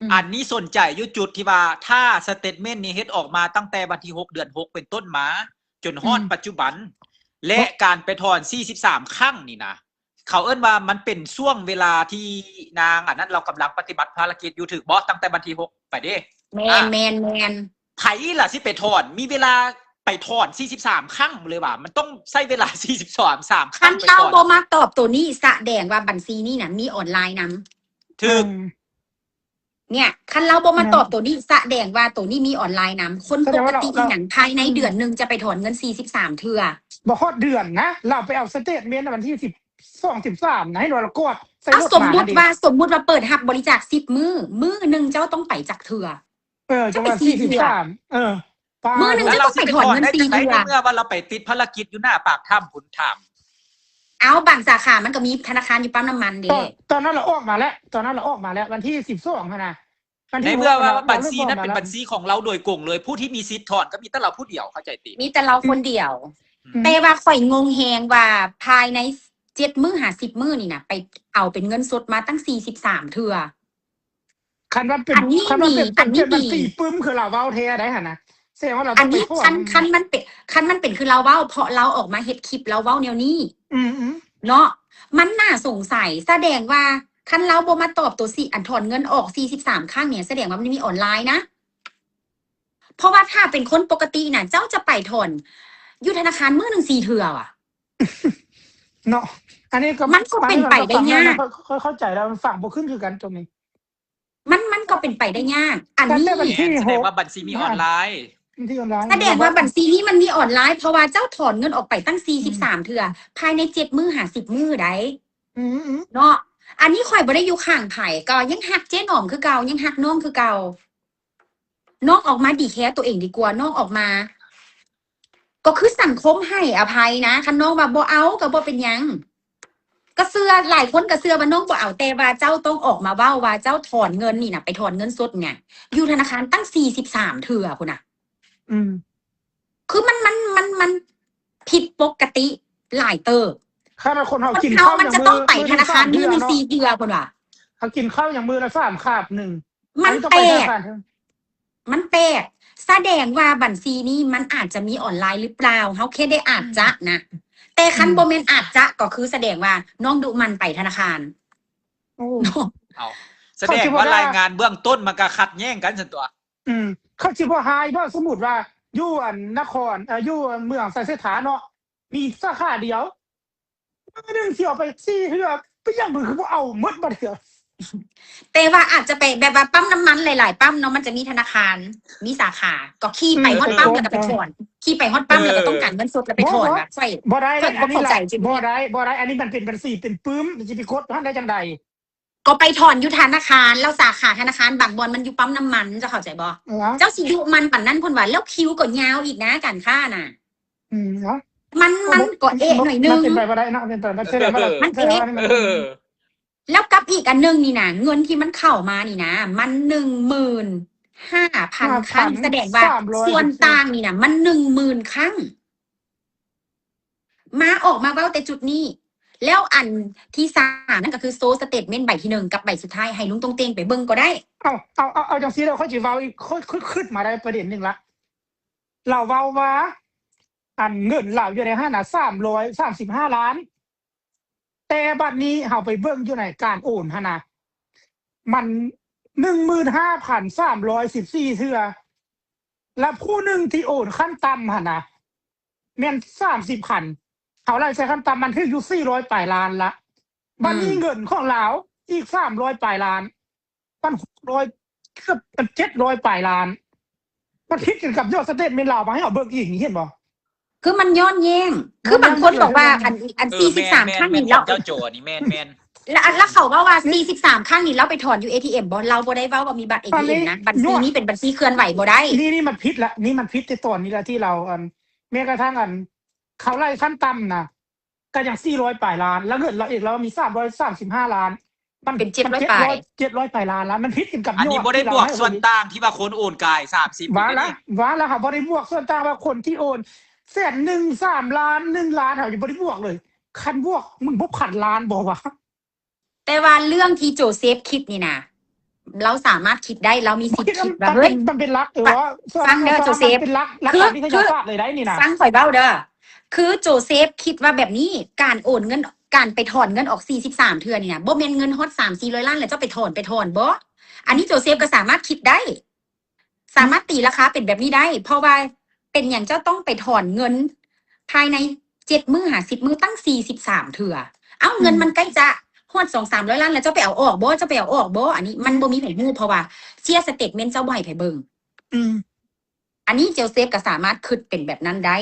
ອືມ ອັນນີ້ສົນໃຈຢູ່ຈຸດທີ່ວ່າ ຖ້າສະເຕດເມັນນີ້ເຮັດອອກມາຕັ້ງແຕ່ວັນທີຫົກ ເດືອນຫົກ ເປັນຕົ້ນມາ ຈົນຮອດ ອືມ ປັດຈຸບັນ ແລະ ການໄປຖອນສີ່ສິບສາມຄັ້ງນີ້ນະ ເຂົາເອີ້ນວ່າມັນເປັນຊ່ວງເວລາທີ່ນາງອັນນັ້ນ ລາວກຳລັງປະຕິບັດພາລະກິດຢູ່ ຖືກບໍ່? ຕັ້ງແຕ່ວັນທີຫົກໄປເດ້. ແມ່ນ ອ່າ ແມ່ນ ແມ່ນ. ໃຜລະຊິໄປຖອນ? ມີເວລາໄປຖອນສີ່ສິບສາມຄັ້ງເລີຍຫວາ? ມັນຕ້ອງໃຊ້ເວລາສີ່ສິບສາມຄັ້ງ. ຄັນລາວບໍ່ມາຕອບໂຕນີ້ ສະແດງວ່າບັນຊີນີ້ນະ ມີອອນລາຍນຳ. ຖືກ. ອືມ. ເນ່ຍ ຄັນລາວບໍ່ມາຕອບໂຕນີ້ ສະແດງວ່າໂຕນີ້ມີອອນລາຍນຳ. ຄົນປົກກະຕິອີ່ຫຍັງ ພາຍໃນເດືອນໜຶ່ງຈະໄປຖອນເງິນສີ່ສິບສາມເທື່ອ. ບໍ່ຮອດເດືອນນະ ລາວໄປເອົາສະເຕດເມັນວັນທີສິບສອງ ສິບສາມນະ ໃຫ້ລາວກວດໃສ່ລົດມາ. ສົມມຸດວ່າ ສົມມຸດວ່າເປີດຮັບບໍລິຈາກສິບມື້ ມື້ໜຶ່ງເຈົ້າຕ້ອງໄປຈັກເທື່ອ? ເອີ ຈະໄປສີ່ສິບສາມ ເອີ ມື້ໜຶ່ງຈະຕ້ອງໄປຖອນເງິນສີ່ເທື່ອ ໃນເມື່ອວ່າລາວໄປຕິດພາລະກິດຢູ່ໜ້າປາກຖ້ຳພຸ້ນ ຖາມ. ເອົາ ບາງສາຂາມັນກໍມີທະນາຄານຢູ່ປ້ຳນ້ຳມັນເດ້. ຕອນ ຕອນນັ້ນລະອອກມາແລ້ວ ຕອນນັ້ນລະອອກມາແລ້ວ ວັນທີສິບສອງຫັ້ນນະ. ໃນເມື່ອວ່າບັນຊີນັ້ນເປັນບັນຊີຂອງລາວໂດຍກົງເລີຍ ຜູ້ທີ່ມີສິດຖອນກໍມີແຕ່ລາວຜູ້ດຽວ ເຂົ້າໃຈຕິ? ມີແຕ່ລາວຄົນດຽວ. ອືມ. ແຕ່ວ່າຂ້ອຍງົງແຮງວ່າພາຍໃນເຈັດມື້ຫາສິບມື້ນີ້ນະ ໄປເອົາເປັນເງິນສົດມາຕັ້ງສີ່ສິບສາມເທື່ອ. ຄັນວ່າເປັນ ຄັນວ່າເປັນ ອັນນີ້ເປັນບັນຊີປຶ້ມ ຄືລາວເວົ້າແທ້ໄດ໋ຫັ້ນນະ. ແສດງວ່າລາວຕ້ອງໄປຖອນ. ອັນນີ້ຄັນ ຄັນມັນເປັນ ຄັນມັນເປັນຄືລາວເວົ້າ ເພາະລາວອອກມາເຮັດຄລິບລາວເວົ້າແນວນີ້. ອືມໆ ເນາະ ມັນໜ້າສົງໄສ. ສະແດງວ່າຄັນລາວບໍ່ມາຕອບໂຕຊິ ອັນຖອນເງິນອອກສີ່ສິບສາມຄັ້ງນີ້ ສະແດງວ່າມັນມີອອນລາຍນະ. ເພາະວ່າຖ້າເປັນຄົນປົກກະຕິນະ ເຈົ້າຈະໄປຖອນຢູ່ທະນາຄານມື້ໜຶ່ງສີ່ເທື່ອຫວາ? ເນາະ ອັນນີ້ກໍ ມັນກໍເປັນໄປໄດ້ຍາກ. ເຂົ້າ ເຂົ້າໃຈແລ້ວ ມັນຟັງບໍ່ຂຶ້ນຄືກັນຕົງນີ້. ມັນ ມັນກໍເປັນໄປໄດ້ຍາກ. ອັນນີ້ ແຕ່ບັນຊີ ແມ່ນ ສະແດງວ່າບັນຊີມີອອນລາຍ ບັນຊີອອນລາຍ ສະແດງວ່າບັນຊີນີ້ມັນມີອອນລາຍ ເພາະວ່າເຈົ້າຖອນເງິນອອກໄປຕັ້ງ ອືມ ສີ່ສິບສາມເທື່ອ ພາຍໃນເຈັດມື້ຫາສິບມື້ໃດ໋. ອືມໆ ເນາະ ອັນນີ້ຂ້ອຍບໍ່ໄດ້ຢູ່ຂ້າງໃຜ ກໍຍັງຮັກເຈ້ໜອມຄືເກົ່າ ຍັງຮັກນ້ອງຄືເກົ່າ. ນ້ອງອອກມາດີແຄຕົວເອງດີກວ່າ ນ້ອງອອກມາ ກໍຄືສັງຄົມໃຫ້ອະໄພນະ. ຄັນນ້ອງວ່າບໍ່ເອົາກໍບໍ່ເປັນຫຍັງ ກໍເຊື່ອ ຫຼາຍຄົນກໍເຊື່ອວ່ານ້ອງບໍ່ເອົາ ແຕ່ວ່າເຈົ້າຕ້ອງອອກມາເວົ້າວ່າເຈົ້າຖອນເງິນນີ້ນະ ໄປຖອນເງິນສົດນີ້ ຢູ່ທະນາຄານຕັ້ງສີ່ສິບສາມເທື່ອພຸ້ນນະ. ອືມ ຄືມັນ ມັນ ມັນ ມັນຜິດປົກກະຕິຫຼາຍເຕີບ. ຄັນວ່າຄົນເຮົາກິນເຂົ້າ ມັນຈະຕ້ອງໄປທະນາຄານມື້ໜຶ່ງສີ່ເທື່ອພຸ້ນວ່າ ເຮົາກິນເຂົ້າຫຍັງມື້ລະສາມຄາບໜຶ່ງ ມັນແປກ ມັນແປກ. ສະແດງວ່າບັນຊີນີ້ມັນອາດຈະມີອອນລາຍຫຼືເປົ່າ? ເຮົາແຄ່ໄດ້ອາດຈະນະ ອືມ ແຕ່ຄັນ ອືມ ບໍ່ແມ່ນອາດຈະ ກໍຄືສະແດງວ່ານ້ອງດຸໝັ່ນໄປທະນາຄານ. ໂອ້ ເອົາ ສະແດງວ່າລາຍງານເບື້ອງຕົ້ນມັນກໍຂັດແຍ້ງກັນຊັ້ນຕົວະ. ອືມ ເຂົາຊິບໍ່ຮ້າຍບໍ່? ສົມມຸດວ່າຢູ່ອັນນະຄອນ ເອີ ຢູ່ເມືອງໄຊເສດຖາເນາະ ມີສາຂາດຽວ ມື້ໜຶ່ງຊິເອົາໄປສີ່ເທື່ອ ເປັນຫຍັງມຶງຄືບໍ່ເອົາໝົດບັດເທື່ອ? ແຕ່ວ່າອາດຈະໄປແບບວ່າປ້ຳນ້ຳມັນຫຼາຍໆປ້ຳເນາະ ມັນຈະມີທະນາຄານ ມີສາຂາ ກໍຂີ່ໄປ ອືມ ຮອດປ້ຳແລ້ວກໍໄປຖອນ ຂີ່ໄປຮອດປ້ຳແລ້ວກໍຕ້ອງການເງິນສົດແລ້ວໄປຖອນ. ບໍ່ ບໍ່ ບໍ່ໄດ້ ຂ້ອຍກໍບໍ່ເຂົ້າໃຈຈຸດນີ້ ບໍ່ໄດ້ ບໍ່ໄດ້ ອັນນີ້ມັນເປັນບັນຊີເປັນປຶ້ມ ຊິໄປກົດຫັ້ນໄດ້ຈັ່ງໃດ? ກໍໄປຖອນຢູ່ທະນາຄານ ແລ້ວສາຂາທະນາຄານບາງບ່ອນມັນຢູ່ປ້ຳນ້ຳມັນ ເຈົ້າເຂົ້າໃຈບໍ່? ເອີ ເຈົ້າຊິດຸໝັ່ນປານນັ້ນພຸ້ນຫວາ? ແລ້ວຄິວກໍຍາວອີກນະ ການຄ້ານະ. ອືມ ເນາະ ມັນ ມັນກໍເອະໜ້ອຍໜຶ່ງ ມັນເປັນໄປບໍ່ໄດ້ເນາະ ເປັນໄປບໍ່ໄດ້ ມັນເອະ ເອີ ແລ້ວກັບອີກອັນໜຶ່ງນີ້ນະ ເງິນທີ່ມັນເຂົ້າມານີ້ນະ ມັນໜຶ່ງໝື່ນຫ້າພັນ ຫ້າພັນ ຄັ້ງ ສະແດງວ່າ ສາມຮ້ອຍ ສ່ວນຕ່າງນີ້ນະ ມັນໜຶ່ງໝື່ນຄັ້ງ. ມາ ອອກມາເວົ້າແຕ່ຈຸດນີ້ ແລ້ວອັນທີສາມນັ້ນກໍຄືໂຊສະເຕດເມັນໃບທີໜຶ່ງກັບໃບສຸດທ້າຍ ໃຫ້ລຸງຕົງເຕັງໄປເບິ່ງກໍໄດ້. ເອົາ ເອົາ ເອົາ ເອົາຈັ່ງຊີ້ແລ້ວ ຂ້ອຍຊິເວົ້າອີກ ຂ້ອຍ ຂ້ອຍຄິດມາໄດ້ປະເດັນໜຶ່ງລະ ລາວເວົ້າວ່າ ອັນເງິນລາວຢູ່ໃນຫັ້ນນະ ສາມຮ້ອຍສາມສິບຫ້າລ້ານ ແຕ່ບັດນີ້ເຮົາໄປເບິ່ງຢູ່ໃນການໂອນຫັ້ນນະ ມັນໜຶ່ງໝື່ນຫ້າພັນສາມຮ້ອຍສິບສີ່ເທື່ອ ແລະ ຜູ້ໜຶ່ງທີ່ໂອນຂັ້ນຕ່ຳຫັ້ນນະ ແມ່ນສາມສິບພັນ ເຮົາໄລ່ໃສ່ຂັ້ນຕ່ຳມັນຖືກຢູ່ສີ່ຮ້ອຍປາຍລ້ານລະ ບັດນີ້ ອືມ ເງິນຂອງລາວອີກສາມຮ້ອຍປາຍລ້ານ ມັນຫົກຮ້ອຍ ເກືອບເຈັດຮ້ອຍປາຍລ້ານ ມັນຜິດກັນກັບຍອດສະເຕດເມັນລາວມາໃຫ້ເຮົາເບິ່ງອີກ ເຫັນບໍ່? ຄືມັນຍ້ອນແຍ້ງ ຄືບາງຄົນບອກວ່າ ອັນ ອັນ ເອີ ສີ່ສິບສາມ ແມ່ນໆ ຄັ້ງນີ້ ແມ່ນ ລາວ ຂອງເຈົ້າໂຈອັນນີ້ ແມ່ນໆ ແລ້ວ ແລ້ວເຂົາເວົ້າວ່າ ສີ່ສິບສາມ ຄັ້ງນີ້ລາວໄປຖອນຢູ່ ເອທີເອັມ ບໍ່? ລາວບໍ່ໄດ້ເວົ້າວ່າມີບັດ ເອທີເອັມ ນະ ບັນຊີນີ້ເປັນບັນຊີເຄື່ອນໄຫວບໍ່ໄດ້. ນີ້ ນີ້ມັນຜິດລະ ນີ້ມັນຜິດແຕ່ຕອນນີ້ລະ ທີ່ລາວ ອັນ ແມ້ກະທັ້ງ ອັນ ເຂົາໄລ່ຂັ້ນຕ່ຳນະ ກໍຍັງສີ່ຮ້ອຍປາຍລ້ານ ແລ້ວເງິນລາວເອງລາວມີສາມຮ້ອຍສາມສິບຫ້າລ້ານ ມັນເປັນເຈັດຮ້ອຍປາຍ ເຈັດຮ້ອຍປາຍລ້ານລະ ມັນຜິດກັນກັບ ອັນນີ້ບໍ່ໄດ້ບວກສ່ວນຕ່າງທີ່ວ່າຄົນໂອນກາຍສາມສິບ ວ່າລະ ນີ້ ວ່າລະ ເຮົາບໍ່ໄດ້ບວກສ່ວນຕ່າງວ່າຄົນທີ່ໂອນແສນໜຶ່ງ ສາມລ້ານ ໜຶ່ງລ້ານ ເຮົາຍັງບໍ່ໄດ້ບວກເລີຍ ຄັນບວກ ມຶງບໍ່ພັນລ້ານບໍ່ວະ? ແຕ່ວ່າເລື່ອງທີ່ໂຈເຊຟຄິດນີ້ນະ ລາວສາມາດຄິດໄດ້ ລາວມີສິດຄິດວ່າ ເຮີ້ຍ ມັນເປັນຫຼັກ ເອີ ວ່າ ຟັງເດີໂຈເຊຟ ມັນເປັນຫຼັກ ຫຼັກ ຄື ວິທະຍາສາດເລີຍໄດ໋ນີ້ນະ ຟັງຂ້ອຍເວົ້າເດີ ຄືໂຈເຊຟຄິດວ່າແບບນີ້ ການໂອນເງິນ ການໄປຖອນເງິນອອກສີ່ສິບສາມເທື່ອນີ້ນະ ບໍ່ແມ່ນເງິນຮອດສາມສີ່ຮ້ອຍລ້ານ ແລ້ວເຈົ້າໄປຖອນ ໄປຖອນບໍ່? ອັນນີ້ໂຈເຊຟກໍສາມາດຄິດໄດ້ ສາມາດຕີລາຄາເປັນແບບນີ້ໄດ້ ເພາະວ່າເປັນຫຍັງເຈົ້າຕ້ອງໄປຖອນເງິນພາຍໃນເຈັດມື້ຫາສິບມື້ຕັ້ງສີ່ສິບສາມເທື່ອ? ເອົ້າ ອືມ ເງິນມັນໃກ້ຈະຮອດສອງສາມຮ້ອຍລ້ານແລ້ວ ເຈົ້າໄປເອົາອອກບໍ່? ເຈົ້າໄປເອົາອອກບໍ່? ອັນນີ້ມັນບໍ່ມີໃຜຮູ້ ເພາະວ່າເສຍສະເຕັດເມັນ ເຈົ້າບໍ່ໃຫ້ໃຜເບິ່ງ. ອືມ ອັນນີ້ໂຈເຊຟກໍສາມາດຄິດເປັນແບບນັ້ນໄດ້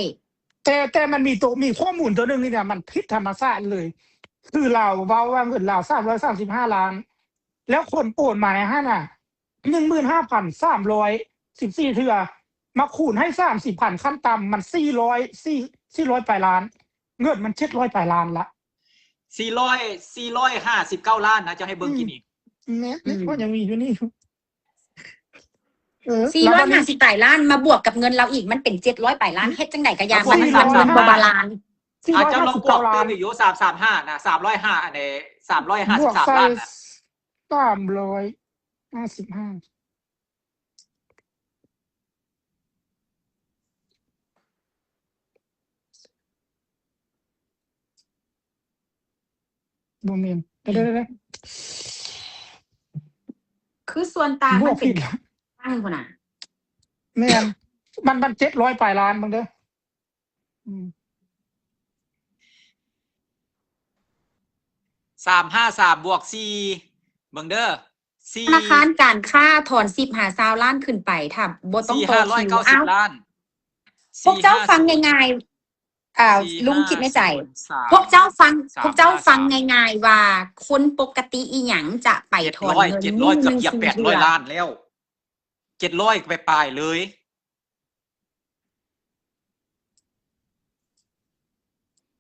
ແຕ່ ແຕ່ມັນມີໂຕ ມີຂໍ້ມູນໂຕໜຶ່ງນີ້ນະ ມັນຜິດທຳມະຊາດເລີຍ ຄືລາວເວົ້າວ່າເງິນລາວສາມຮ້ອຍສາມສິບຫ້າລ້ານ ແລ້ວຄົນໂອນມາໃນຫັ້ນນະ ໜຶ່ງໝື່ນຫ້າພັນສາມຮ້ອຍສິບສີ່ເທື່ອ ມາຄູນໃຫ້ສາມສິບພັນ ຂັ້ນຕ່ຳມັນສີ່ຮ້ອຍ ສີ່ ສີ່ຮ້ອຍປາຍລ້ານ ເງິນມັນເຈັດຮ້ອຍປາຍລ້ານລະ ສີ່ຮ້ອຍ ສີ່ຮ້ອຍຫ້າສິບເກົ້າລ້ານນະ ເຈົ້າໃຫ້ເບິ່ງ ອືມ ກິນອີກ ແມ່ນ ອືມ ກໍຍັງມີຢູ່ນີ້ ເອີ ສີ່ຮ້ອຍຫ້າສິບປາຍລ້ານ ມາບວກກັບເງິນລາວອີກ ມັນເປັນເຈັດຮ້ອຍປາຍລ້ານ ເຮັດຈັ່ງໃດກໍຢ່າ ມັນ ມັນບໍ່ບາລານ ອາ ເຈົ້າລອງບວກຕື່ມອີກຢູ່ ສາມສາມຫ້ານະ ສາມຮ້ອຍຫ້າ ອັນນີ້ ສາມຮ້ອຍຫ້າສິບສາມລ້ານນະ ສາມຮ້ອຍຫ້າສິບຫ້າ ບໍ່ແມ່ນ ດຽວໆ ຄືສ່ວນຕ່າງມັນເປັນ ຕັ້ງພຸ້ນນະ ແມ່ນ ມັນ ມັນເຈັດຮ້ອຍປາຍລ້ານເບິ່ງເດີ ອືມ ສາມຫ້າສາມບວກສີ່ ເບິ່ງເດີ ສີ່ ທະນາຄານການຄ້າຖອນສິບຫາຊາວລ້ານຂຶ້ນໄປ ຖ້າບໍ່ຕ້ອງຕໍ່ຄິວ ສີ່ຫ້າຮ້ອຍເກົ້າສິບລ້ານ ເອົ້າ ພວກເຈົ້າຟັງງ່າຍໆ ອ່າ ລຸງຄິດໃນໃຈ ພວກເຈົ້າຟັງ ພວກເຈົ້າຟັງງ່າຍໆວ່າ ຄົນປົກກະຕິອີ່ຫຍັງຈະໄປຖອນເງິນ ເຈັດຮ້ອຍ ເກືອບຢຽບແປດຮ້ອຍລ້ານແລ້ວ ເຈັດຮ້ອຍປາຍໆເລີຍ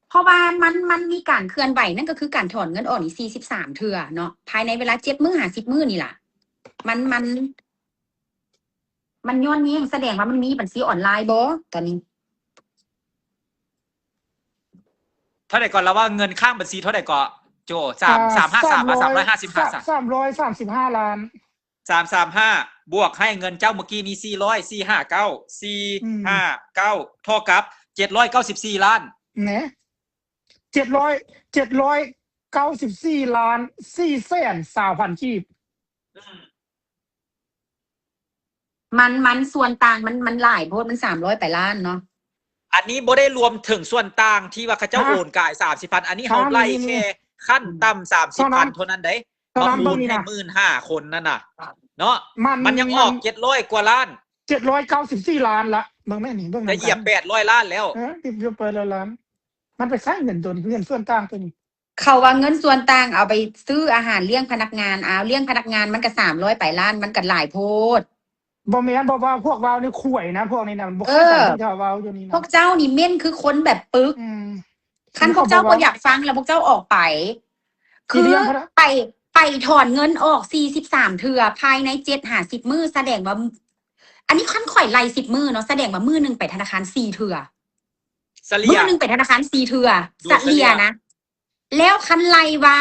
ເພາະວ່າມັນ ມັນມີການເຄື່ອນໄຫວ ນັ້ນກໍຄືການຖອນເງິນອອກນີ້ສີ່ສິບສາມເທື່ອເນາະ ພາຍໃນເວລາເຈັດມື້ຫາສິບມື້ນີ້ລະ ມັນ ມັນ ມັນຍ້ອນແຍ້ງ ສະແດງວ່າມັນມີບັນຊີອອນລາຍບໍ່ຕອນນີ້? ເທົ່າໃດກ່ອນ ລະວ່າເງິນຄ້າງບັນຊີເທົ່າໃດເກາະໂຈ? ສາມ ອ່າ ສາມຫ້າສາມ ສາມຮ້ອຍຫ້າສິບຫ້າ ສາມ ສາມຮ້ອຍສາມສິບຫ້າລ້ານ ສາມສາມຫ້າ ບວກໃຫ້ເງິນເຈົ້າມື້ກີ້ນີ້ສີ່ຮ້ອຍ ສີ່ຫ້າເກົ້າ ສີ່ຫ້າເກົ້າ ເທົ່າກັບເຈັດຮ້ອຍເກົ້າສິບສີ່ລ້ານ ແນະ ເຈັດຮ້ອຍ ເຈັດຮ້ອຍເກົ້າສິບສີ່ລ້ານສີ່ແສນຊາວພັນກີບ ອືມ ມັນ ມັນສ່ວນຕ່າງມັນ ມັນຫຼາຍໂພດ ມັນສາມຮ້ອຍປາຍລ້ານເນາະ ອັນນີ້ບໍ່ໄດ້ລວມເຖິງສ່ວນຕ່າງທີ່ວ່າເຂົາເຈົ້າ ຮະ ໂອນກາຍສາມສິບພັນ ອັນນີ້ເຮົາ ຮະ ໄລ່ແຄ່ຂັ້ນຕ່ຳສາມສິບພັນເທົ່ານັ້ນເດ້ ມາຄູນໃຫ້ໝື່ນຫ້າຄົນນັ້ນນະເນາະ ມັນ ມັນຍັງອອກເຈັດຮ້ອຍກວ່າລ້ານ ເຈັດຮ້ອຍເກົ້າສິບສີ່ລ້ານລະ ເບິ່ງແມ່ນີ້ ເບິ່ງນຳກັນ ຈະຢຽບແປດຮ້ອຍລ້ານແລ້ວ ເອີ ຢຽບແປດຮ້ອຍລ້ານ ມັນໄປໃຊ້ເງິນຕົວນີ້ ເງິນສ່ວນຕ່າງຕົວນີ້ ເຂົາວ່າເງິນສ່ວນຕ່າງເອົາໄປຊື້ອາຫານລ້ຽງພະນັກງານ ອ້າວ ລ້ຽງພະນັກງານມັນກໍສາມຮ້ອຍປາຍລ້ານ ມັນກໍຫຼາຍໂພດ ບໍ່ແມ່ນ ບໍ່ວ່າພວກເວົ້ານີ້ຂວຍນະ ພວກນີ້ນະ ມັນບໍ່ ເອີ ເຂົ້າໃຈພວກເຈົ້າເວົ້າຢູ່ນີ້ນະ ພວກເຈົ້ານີ້ເມ່ນຄືຄົນແບບປຶກ ອືມ ຄັນພວກເຈົ້າບໍ່ຢາກຟັງແລ້ວພວກເຈົ້າອອກໄປ ຄື ຊິລ້ຽງພະນັກ ໄປ ໄປຖອນເງິນອອກສີ່ສິບສາມເທື່ອ ພາຍໃນເຈັດຫາສິບມື້ ສະແດງວ່າ ອັນນີ້ຄັນຂ້ອຍໄລ່ສິບມື້ເນາະ ສະແດງວ່າມື້ໜຶ່ງໄປທະນາຄານສີ່ເທື່ອ ສະເລ່ຍ ມື້ໜຶ່ງໄປທະນາຄານສີ່ເທື່ອ ສະເລ່ຍນະ ແລ້ວຄັນໄລ່ວ່າ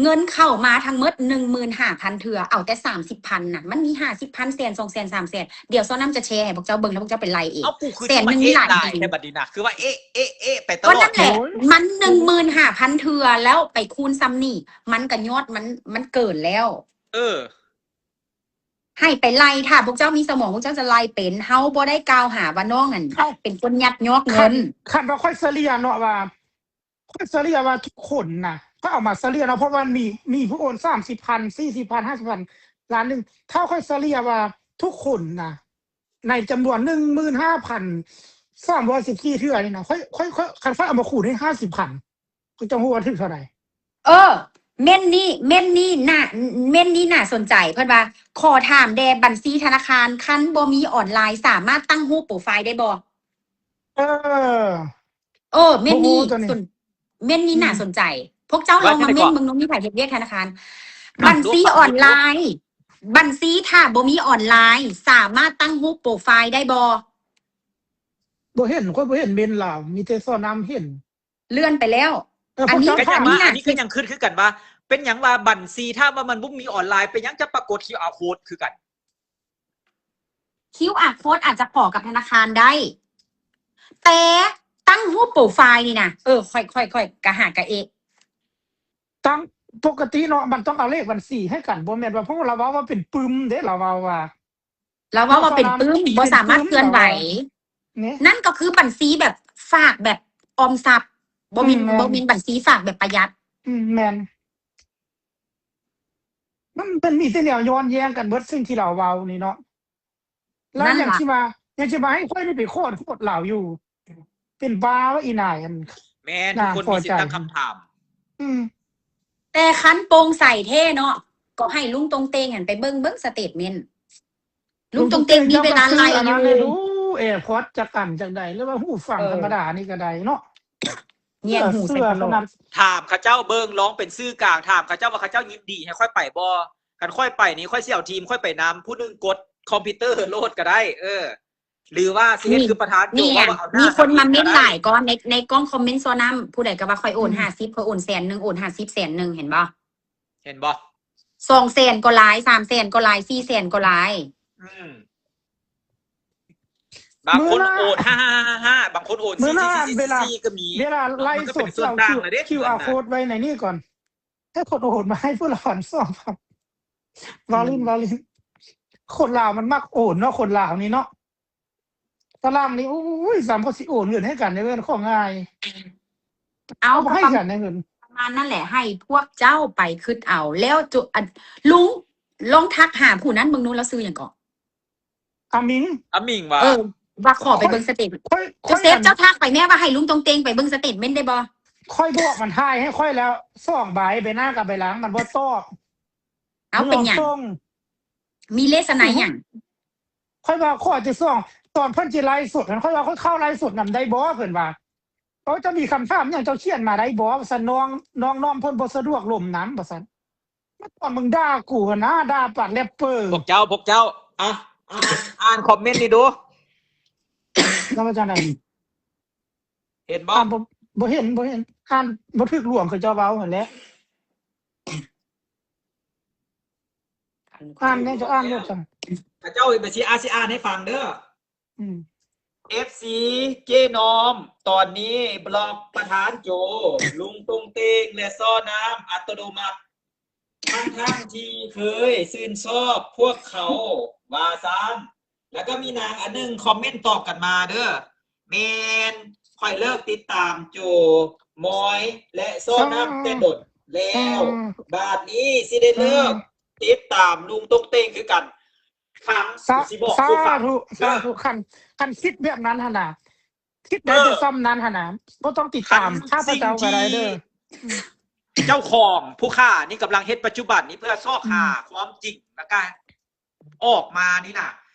ເງິນເຂົ້າມາທັງໝົດໜຶ່ງໝື່ນຫ້າພັນເທື່ອ ເອົາແຕ່ສາມສິບພັນນະ ມັນມີຫ້າສິບພັນ ແສນ ສອງແສນ ສາມແສນ ດຽວຊາວນ້ຳຈະແຊໃຫ້ພວກເຈົ້າເບິ່ງ ແລ້ວພວກເຈົ້າໄປໄລ່ເອງ ເອົາ ກູຄື ແສນໜຶ່ງນີ້ຫຼາຍດີ ແຕ່ບັດນີ້ນະ ຄືວ່າ ເອະ ເອະ ເອະ ໄປຕະຫຼອດ ກໍນັ້ນແຫຼະ ໂອ້ຍ ມັນໜຶ່ງໝື່ນຫ້າພັນເທື່ອ ແລ້ວໄປຄູນສ່ຳນີ້ ມັນກໍຍອດມັນ ມັນເກີນແລ້ວ ເອີ ໃຫ້ໄປໄລ່ ຖ້າພວກເຈົ້າມີສະໝອງ ພວກເຈົ້າຈະໄລ່ເປັນ ເຮົາບໍ່ໄດ້ກ່າວຫາວ່ານ້ອງນັ້ນ ເອົ້າ ເປັນຄົນຍັກຍອກເງິນ ຄັນ ຄັນວ່າຂ້ອຍສະເລ່ຍເນາະວ່າ ຂ້ອຍສະເລ່ຍວ່າທຸກຄົນນະ ຂ້ອຍເອົາມາສະເລ່ຍເນາະ ເພາະວ່າມັນມີ ມີຜູ້ໂອນສາມສິບພັນ ສີ່ສິບພັນ ຫ້າສິບພັນ ລ້ານໜຶ່ງ ຖ້າຂ້ອຍສະເລ່ຍວ່າທຸກຄົນນະ ໃນຈຳນວນໜຶ່ງໝື່ນຫ້າພັນ ສາມຮ້ອຍສິບສີ່ເທື່ອນີ້ນະ ຂ້ອຍ ຂ້ອຍ ຂ້ອຍ ຄັນຂ້ອຍເອົາມາຄູນໃຫ້ຫ້າສິບພັນ ກໍຈະຮູ້ວ່າຖືກເທົ່າໃດ. ເອີ ເມັ້ນນີ້ ເມັ້ນນີ້ໜ້າ ເມັ້ນນີ້ໜ້າສົນໃຈ. ເພິ່ນວ່າ ຂໍຖາມແດ່ ບັນຊີທະນາຄານ ຄັນບໍ່ມີອອນລາຍ ສາມາດຕັ້ງຮູບໂປຣໄຟໄດ້ບໍ່? ເອີ ເອີ ເມັ້ນນີ້ ບໍ່ຮູ້ຕົວນີ້ ສົນ ເມັ້ນນີ້ໜ້າ ອືມ ສົນໃຈ. ພວກເຈົ້າລອງມາເມັ້ນເບິ່ງເນາະ ມີໃຜເຮັດວຽກທະນາຄານ ບັນຊີອອນລາຍ ບັນຊີຖ້າບໍ່ມີອອນລາຍ ສາມາດຕັ້ງຮູບໂປຣໄຟໄດ້ບໍ່? ບໍ່ເຫັນ ຂ້ອຍບໍ່ເຫັນເມັ້ນລາວ ມີແຕ່ຊໍນ້ຳເຫັນ. ເລື່ອນໄປແລ້ວ. ເອີ ອັນນີ້ ພວກເຈົ້າ ອັນນີ້ກໍຍັງຄິດຄືກັນວ່າ ເປັນຫຍັງວ່າບັນຊີ ຖ້າວ່າມັນບໍ່ມີອອນລາຍ ເປັນຫຍັງຈະປາກົດຄິວອາໂຄດຄືກັນ? ຄິວອາໂຄດອາດຈະຂໍກັບທະນາຄານໄດ້ ແຕ່ຕັ້ງຮູບໂປຣໄຟລ໌ນີ້ນະ ເອີ ຂ້ອຍ ຂ້ອຍ ຂ້ອຍກະຫາກະເອະ. ຕັ້ງ ປົກກະຕິເນາະ ມັນຕ້ອງເອົາເລກບັນຊີໃຫ້ກັນ ບໍ່ແມ່ນວ່າ ເພາະລາວເວົ້າວ່າເປັນປຶ້ມເດ້ ລາວເວົ້າວ່າ ລາວເວົ້າວ່າເປັນປຶ້ມ ບໍ່ສາມາດເຄື່ອນໄຫວ. ນັ້ນກໍຄືບັນຊີແບບຝາກແບບອອມຊັບ ບໍ່ແມ່ນ ອືມ ແມ່ນ ບໍ່ແມ່ນບັນຊີຝາກແບບປະຢັດ. ອືມ ແມ່ນ. ມັນ ມັນມີແຕ່ແນວຍ້ອນແຍ້ງກັນເບິດ ສິ່ງທີ່ລາວເວົ້ານີ້ເນາະ. ລາວຍັງຊິມາ ຍັງຊິມາໃຫ້ຂ້ອຍນີ້ໄປຂໍໂທດລາວຢູ່. ເປັນບ້າວະອີ່ນາຍ ອັນ ແມ່ນ ທຸກຄົນມີສິດຕັ້ງຄຳຖາມ. ອືມ ແຕ່ຄັນໂປ່ງໃສແທ້ເນາະ ກໍໃຫ້ລຸງຕົງເຕັງຫັ້ນໄປເບິ່ງ ເບິ່ງສະເຕດເມັ້ນ. ລຸງຕົງເຕັງມີເວລາໄລ່ຢູ່. ແອພອດຈັກອັນຈັກໃດ ຫຼືວ່າຫູຟັງ ເອີ ທຳມະດານີ້ກໍໄດ້ເນາະ. ແຍງຫູໃສ່ເຂົາໂລດ. ຖາມເຂົາເຈົ້າເບິ່ງ ລອງເປັນສື່ກາງ ຖາມເຂົາເຈົ້າວ່າເຂົາເຈົ້າຍິນດີໃຫ້ຂ້ອຍໄປບໍ່? ຄັນຂ້ອຍໄປນີ້ ຂ້ອຍຊິເອົາທີມຂ້ອຍໄປນຳ ຜູ້ໜຶ່ງກົດຄອມພິວເຕີໂລດກໍໄດ້. ເອີ ຫຼືວ່າຊິເຮັດຄືປະທານໂຈ ມີ ວ່າເອົາໜ້າ ມີຄົນມາເມັ້ນຫຼາຍກໍ ໃນ ໃນກ້ອງຄອມເມັນຊໍນ້ຳ ຜູ້ໃດກໍວ່າຂ້ອຍໂອນ ອືມ ຫ້າສິບ ຂ້ອຍໂອນແສນໜຶ່ງ ໂອນຫ້າສິບ ແສນໜຶ່ງ ເຫັນບໍ່? ເຫັນບໍ່? ສອງແສນກໍຫຼາຍ ສາມແສນກໍຫຼາຍ ສີ່ແສນກໍຫຼາຍ. ອືມ ບາງຄົນໂອນ ຫ້າ ບາງຄົນໂອນ ສີ່ ສີ່ ສີ່ ກໍມີ. ເວລາໄລຟ໌ສົດ ເອົາຄິວອາໂຄດໄວ້ໃນນີ້ກ່ອນ ໃຫ້ຄົນໂອນມາໃຫ້ພວກລາວສອງພັນ. ວາລິນ ວາລິນ ຄົນລາວມັນມັກໂອນເນາະ ຄົນລາວນີ້ເນາະ. ຝຣັ່ງນີ້ ໂອ້ຍ ສ່ຳເຂົາຊິໂອນເງິນໃຫ້ກັນໃນເງິນ ຂໍງ່າຍ. ເອົາ ເອົາໃຫ້ກັນໃນເງິນ ປະມານນັ້ນແຫຼະ ໃຫ້ພວກເຈົ້າໄປຄິດເອົາ. ແລ້ວຈຸ ອັນ ລຸງ ລອງທັກຫາຜູ້ນັ້ນເບິ່ງດູ ລາວຊື່ຫຍັງເກາະ? ອາມິງ ອາມິງວ່າ ເອີ ວ່າຂໍໄປເບິ່ງສະເຕດ. ໂຈເຊຟ ເຈົ້າທັກໄປແມ້ວ່າໃຫ້ລຸງຕົງເຕັງໄປເບິ່ງສະເຕດເມັ້ນໄດ້ບໍ່? ຂ້ອຍບອກມັນຖ່າຍໃຫ້ຂ້ອຍແລ້ວສອງໃບ ໃບໜ້າກັບໃບຫຼັງ ມັນບໍ່ຕອບ. ເອົາ ເປັນຫຍັງ? ມີເລສະໄນຫຍັງ? ຂ້ອຍວ່າ ຂ້ອຍຈະສ່ອງ ຕອນເພິ່ນຊິໄລຟ໌ສົດຫັ້ນ ຂ້ອຍວ່າ ຂ້ອຍເຂົ້າໄລຟ໌ສົດນຳໄດ້ບໍ່? ເພິ່ນວ່າ ເຈົ້າມີຄຳຖາມຫຍັງ ເຈົ້າຂຽນມາໄດ້ບໍ່? ວ່າຊັ້ນ ນ້ອງ ນ້ອງນ້ອມເພິ່ນບໍ່ສະດວກລົມນຳ ວ່າຊັ້ນ. ມາຕອນມຶງດ່າກູຫັ້ນນະ ດ່າປານແຣັບເປີ. ພວກເຈົ້າ ພວກເຈົ້າ ອ່ານຄອມເມັນນີ້ດູ ລາວວ່າຈັ່ງໃດ? ເຫັນບໍ່? ອ່ານບໍ່ ບໍ່ເຫັນ ບໍ່ເຫັນ ອ່ານບໍ່ຖືກຫຼວງ ເຂົາເຈົ້າເວົ້າຫັ້ນແຫຼະ. ອ່ານແນ່ ເຈົ້າອ່ານໂລດຊັ້ນ. ເຂົາເຈົ້າຊິ ອາ ຊິອ່ານໃຫ້ຟັງເດີ. ອືມ ເອັຟຊີ ເຈ້ນ້ອມ ຕອນນີ້ບລັອກປະທານໂຈ, ລຸງຕົງເຕັງ ແລະ ຊໍນ້ຳ ອັດຕະໂນມັດ ທັງໆທີ່ເຄີຍຊື່ນຊອບພວກເຂົາ ວ່າຊັ້ນ. ແລ້ວກໍມີນາງອັນໜຶ່ງຄອມເມັນຕອບກັນມາເດີ, ແມ່ນ ຂ້ອຍເລີກຕິດຕາມໂຈ, ມອຍ ແລະ ຊໍນ້ຳແຕ່ດົນແລ້ວ, ບາດນີ້ຊິໄດ້ເລີກຕິດຕາມລຸງຕົງເຕັງຄືກັນ. ຟັງ ສາ ຊິບອກສູ່ຟັງ ສາທຸ ເດີ ສາທຸ. ຄັນ ຄັນຄິດແບບນັ້ນຫັ້ນນະ ຄິດໄດ້ແຕ່ຊ່ຳນັ້ນຫັ້ນນະ ບໍ່ຕ້ອງຕິດຕາມຂ້າພະເຈົ້າກໍໄດ້ເດີ. ເຈົ້າຂອງຜູ້ຂ້ານີ້ກຳລັງເຮັດປັດຈຸບັນນີ້ເພື່ອຊອກຫາຄວາມຈິງ ແລ້ວກະອອກມານີ້ນະ,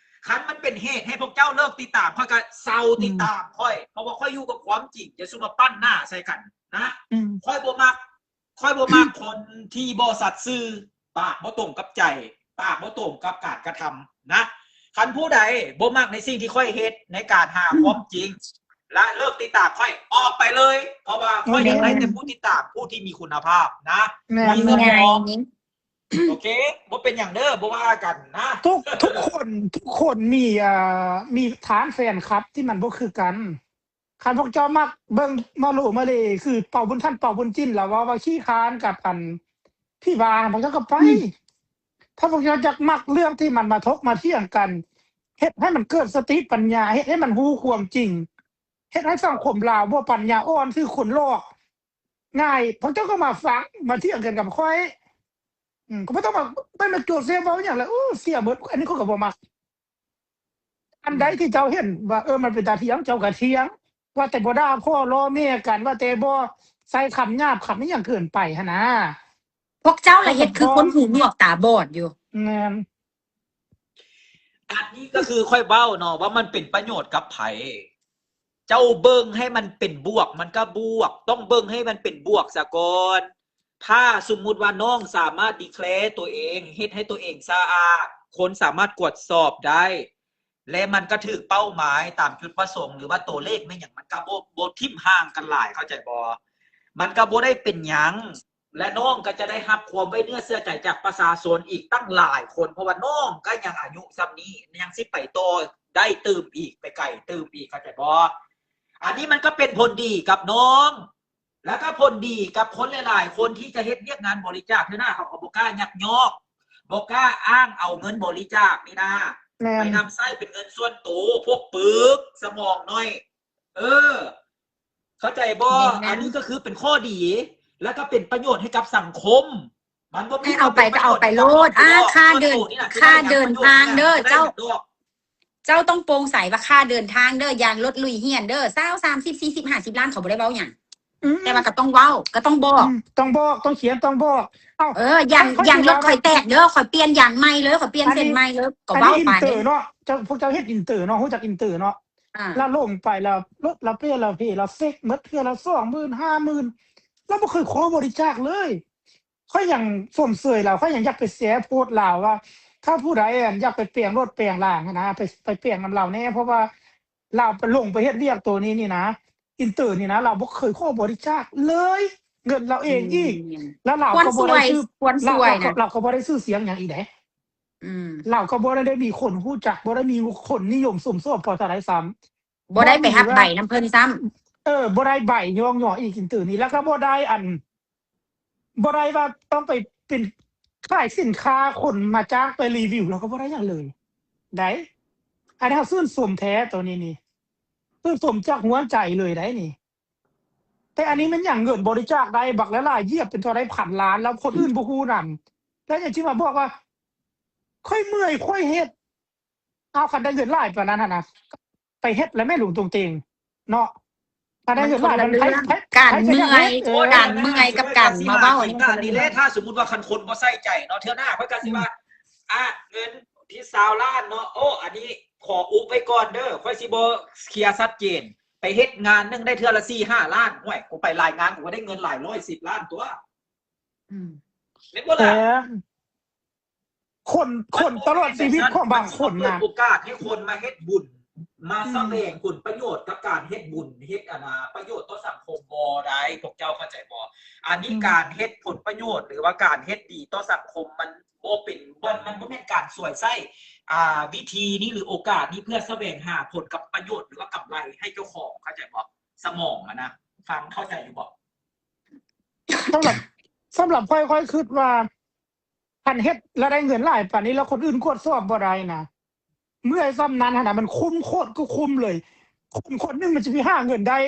ຄັນມັນເປັນເຫດໃຫ້ພວກເຈົ້າເລີກຕິດຕາມຂ້ອຍ ກໍເຊົາຕິດຕາມຂ້ອຍ ເພາະວ່າຂ້ອຍຢູ່ກັບຄວາມຈິງ, ຢ່າສູ່ມາປັ້ນໜ້າໃສ່ກັນນະ. ຂ້ອຍບໍ່ມັກ ຂ້ອຍບໍ່ມັກຄົນທີ່ບໍ່ສັດຊື່, ປາກບໍ່ຕົງກັບໃຈ, ປາກບໍ່ຕົງກັບການກະທຳນະ. ຄັນຜູ້ໃດບໍ່ມັກໃນສິ່ງທີ່ຂ້ອຍເຮັດໃນການຫາຄວາມຈິງ ແລະ ເລີກຕິດຕາມຂ້ອຍ, ອອກໄປເລີຍ, ເພາະວ່າຂ້ອຍຢາກໄດ້ແຕ່ຜູ້ຕິດຕາມຜູ້ທີ່ມີຄຸນນະພາບນະ. ແມ່ນ ມີເງິນພໍ. ໂອເຄ ບໍ່ເປັນຫຍັງເດີ, ບໍ່ວ່າກັນນະ. ທຸກ ທຸກຄົນ ທຸກຄົນມີ ອ່າ ມີຖານແຟນຄລັບທີ່ມັນບໍ່ຄືກັນ. ຄັນພວກເຈົ້າມັກເບິ່ງມະໂຫຼມະເລ ຄືເປົາບຸນທັນ ເປົາບຸນຈິນ ລາວເວົ້າວ່າຂີ້ຄ້ານກັບອັນຜີບ້າ ພວກເຈົ້າກໍໄປ. ຖ້າພວກເຈົ້າຢາກມັກເລື່ອງທີ່ມັນມາຖົກມາຖຽງກັນ ເຮັດໃຫ້ມັນເກີດສະຕິປັນຍາ ເຮັດໃຫ້ມັນຮູ້ຄວາມຈິງ ເຮັດໃຫ້ສັງຄົມລາວບໍ່ປັນຍາອ່ອນ ຖືກຄົນຫຼອກງ່າຍ ພວກເຈົ້າກໍມາຟັງ ມາຖຽງກັນກັບຂ້ອຍ. ອືມ ກໍບໍ່ຕ້ອງມາ ໄປມາໂຈເຊຟເວົ້າຫຍັງລະ ໂອ້ ເສຍເບິດ. ອັນນີ້ຂ້ອຍກໍບໍ່ມັກ. ອັນໃດທີ່ເຈົ້າເຫັນວ່າ ເອີ ມັນເປັນຕາຖຽງ ເຈົ້າກໍຖຽງ ວ່າແຕ່ບໍ່ດ່າພໍ່ລໍ້ແມ່ກັນ ວ່າແຕ່ບໍ່ໃຊ້ຄຳຫຍາບຄຳອີ່ຫຍັງເກີນໄປຫັ້ນນະ. ພວກເຈົ້າລະເຮັດຄືຄົນຫູໜວກຕາບອດຢູ່. ແມ່ນ. ອັນນີ້ກໍຄືຂ້ອຍເວົ້າເນາະ ວ່າມັນເປັນປະໂຫຍດກັບໃຜ. ເຈົ້າເບິ່ງໃຫ້ມັນເປັນບວກ ມັນກໍບວກ, ຕ້ອງເບິ່ງໃຫ້ມັນເປັນບວກສາກ່ອນ. ຖ້າສົມມຸດວ່ານ້ອງສາມາດ declare ຕົວເອງ ເຮັດໃຫ້ຕົວເອງສະອາດ ຄົນສາມາດກວດສອບໄດ້ ແລະ ມັນກໍຖືກເປົ້າໝາຍຕາມຈຸດປະສົງ ຫຼືວ່າຕົວເລກແມ່ນຫຍັງ ມັນກໍບໍ່ ບໍ່ຖິ້ມຫ່າງກັນຫຼາຍ ເຂົ້າໃຈບໍ່? ມັນກໍບໍ່ໄດ້ເປັນຫຍັງ ແລະ ນ້ອງກໍຈະໄດ້ຮັບຄວາມໄວ້ເນື້ອເຊື່ອໃຈຈາກປະຊາຊົນອີກຕັ້ງຫຼາຍຄົນ ເພາະວ່ານ້ອງກໍຍັງອາຍຸສ່ຳນີ້ ຍັງຊິໄປຕໍ່ໄດ້ຕື່ມອີກ ໄປໄກຕື່ມອີກ ເຂົ້າໃຈບໍ່? ອັນນີ້ມັນກໍເປັນຜົນດີກັບນ້ອງ ແລ້ວກໍຜົນດີກັບຄົນຫຼາຍໆຄົນທີ່ຈະເຮັດວຽກງານບໍລິຈາກເທື່ອໜ້າ ເຂົາກໍບໍ່ກ້າຍັກຍອກ ບໍ່ກ້າອ້າງເອົາເງິນບໍລິຈາກນີ້ນາ ແມ່ນ ໄປນຳໃຊ້ເປັນເງິນສ່ວນໂຕ ພວກປຶກສະໝອງໜ້ອຍ ເອີ ເຂົ້າໃຈບໍ່? ແມ່ນໆ ອັນນີ້ກໍຄືເປັນຂໍ້ດີ ແລ້ວກໍເປັນປະໂຫຍດໃຫ້ກັບສັງຄົມ. ມັນບໍ່ມີ ໃຫ້ເອົາໄປກໍເອົາໄປໂລດ. ອ່າ ຄ່າເດີນ ຄ່າເດີນທາງເດີ ເຈົ້າ ເຈົ້າຕ້ອງໂປ່ງໃສວ່າຄ່າເດີນທາງເດີ ຢ່າງລົດລຸຍຮຽນເດີ ຊາວ ສາມສິບ ສີ່ສິບ ຫ້າສິບລ້ານ ເຂົາບໍ່ໄດ້ເວົ້າຫຍັງ ອືມ ແຕ່ວ່າກໍຕ້ອງເວົ້າ ກໍຕ້ອງບອກ ອືມ ຕ້ອງບອກ ຕ້ອງຂຽນ ຕ້ອງບອກ. ເອົ້າ ເອີ ຢາງ ຢາງລົດຂ້ອຍແຕກເດີ ຂ້ອຍປ່ຽນຢາງໃໝ່ເລີຍ ຂ້ອຍປ່ຽນເສັ້ນໃໝ່ເລີຍ ກໍເວົ້າໄປ. ອັນນີ້ອິນເຕີເນາະ ເຈົ້າ ພວກເຈົ້າເຮັດອິນເຕີເນາະ ຮູ້ຈັກອິນເຕີເນາະ. ອ່າ ລາວລົງໄປ ລາວລົດລາວເປ ລາວເພ ລາວເຊັກໝົດ ເທື່ອລະສອງໝື່ນ ຫ້າໝື່ນ ລາວບໍ່ເຄີຍຂໍບໍລິຈາກເລີຍ. ຂ້ອຍຍັງຊົມເຊີຍລາວ ຂ້ອຍຍັງຢາກໄປແຊໂພສລາວວ່າ ຖ້າຜູ້ໃດ ອັນ ຢາກໄປແປງລົດແປງລາງຫັ້ນນະ ໄປ ໄປແປງນຳລາວແດ່ ເພາະວ່າລາວໄປລົງໄປເຮັດວຽກໂຕນີ້ນີ້ນະ ອິນເຕີນີ້ນະ ລາວບໍ່ເຄີຍຂໍບໍລິຈາກເລີຍ ເງິນລາວເອງອີກ. ແມ່ນ ແລ້ວລາວກໍບໍ່ໄດ້ຊື່ ຄວນສວຍ ລາວ ລາວກໍບໍ່ໄດ້ຊື່ສຽງຫຍັງອີກເດ້. ອືມ ລາວກໍບໍ່ໄດ້ມີຄົນຮູ້ຈັກ ບໍ່ໄດ້ມີຄົນນິຍົມຊົມຊອບພໍເທົ່າໃດຊ້ຳ ບໍ່ໄດ້ໄປຮັບໃບນຳເພິ່ນຊ້ຳ. ເອີ ບໍ່ໄດ້ໃບຍ້ອງຍໍອີກ ອິນເຕີນີ້ ແລ້ວກໍບໍ່ໄດ້ ອັນ ບໍ່ໄດ້ວ່າຕ້ອງໄປເປັນຂາຍສິນຄ້າ ຄົນມາຈ້າງໄປຣີວິວ ລາວກໍບໍ່ໄດ້ຫຍັງເລີຍໃດ໋. ອັນນີ້ເຮົາຊື່ນຊົມແທ້ໂຕນີ້ນີ້ ຊື່ນຊົມຈາກຫົວໃຈເລີຍໃດ໋ນີ້. ແຕ່ອັນນີ້ແມ່ນຫຍັງ ເງິນບໍລິຈາກໄດ້ບັກຫຼາຍໆ ຢຽບເປັນເທົ່າໃດພັນລ້ານ ແລ້ວຄົນອື່ນບໍ່ຮູ້ນຳ ແລ້ວຍັງຊິມາບອກວ່າ ຂ້ອຍເມື່ອຍ ຂ້ອຍເຮັດ. ເອົາ ຄັນໄດ້ເງິນຫຼາຍປານນັ້ນຫັ້ນນະ ໄປເຮັດລະແມ່ນ ລຸງຕົງເຕັງເນາະ. ຄັນໄດ້ເງິນຫຼາຍ ມັນຄົນລະເລື່ອງ ການເມື່ອຍ ເອີ ການເມື່ອຍກັບການມາເວົ້າ ນີ້ແຫຼະ. ຖ້າສົມມຸດວ່າຄັນຄົນບໍ່ໃສ່ໃຈເນາະ ເທື່ອໜ້າຂ້ອຍກໍຊິວ່າ ອືມ ອ່ະ ເງິນທີ່ຊາວລ້ານເນາະ ໂອ້ ອັນນີ້ຂໍອຸບໄວ້ກ່ອນເດີ ຂ້ອຍຊິບໍ່ເຄລຍຊັດເຈນ. ໄປເຮັດງານໜຶ່ງໄດ້ເທື່ອລະສີ່ຫ້າລ້ານ ຫ້ວຍ ກູໄປຫຼາຍງານ ກູກໍໄດ້ເງິນຫຼາຍຮ້ອຍສິບລ້ານຕົວະ. ອືມ ແມ່ນບໍ່ລະ? ແຕ່ ຄົນ ຄົນຕະຫຼອດຊີວິດຂອງບາງຄົນນະ ມັນຊິບໍ່ເປີດໂອກາດໃຫ້ຄົນມາເຮັດບຸນ ມາ ອືມ ສະແຫວງຜົນປະໂຫຍດກັບການເຮັດບຸນ ເຮັດ ອັນນ່າ ປະໂຫຍດຕໍ່ສັງຄົມບໍ່ໄດ້ ພວກເຈົ້າເຂົ້າໃຈບໍ່? ອັນນີ້ ອືມ ການເຮັດຜົນປະໂຫຍດ ຫຼືວ່າການເຮັດດີຕໍ່ສັງຄົມ ມັນບໍ່ເປັນ ມັນ ມັນບໍ່ແມ່ນການສວຍໃຊ້ ອ່າ ວິທີນີ້ ຫຼືໂອກາດນີ້ເພື່ອສະແຫວງຫາຜົນກັບປະໂຫຍດ ຫຼືວ່າກຳໄລໃຫ້ເຈົ້າຂອງ ເຂົ້າໃຈບໍ່? ສະໝອງຫັ້ນນະ ຟັງເຂົ້າໃຈຢູ່ບໍ່? ສຳລັບ ສຳລັບຂ້ອຍ ຂ້ອຍຄິດວ່າ ຄັນເຮັດແລ້ວໄດ້ເງິນຫຼາຍປານນີ້ ແລ້ວຄົນອື່ນກວດສອບບໍ່ໄດ້ນະ ເມື່ອຍສ່ຳນັ້ນຫັ້ນນະ ມັນຄຸ້ມໂຄດກໍຄຸ້ມເລີຍ. ຄົນຄົນໜຶ່ງມັນຊິໄປຫາເງິນໄດ້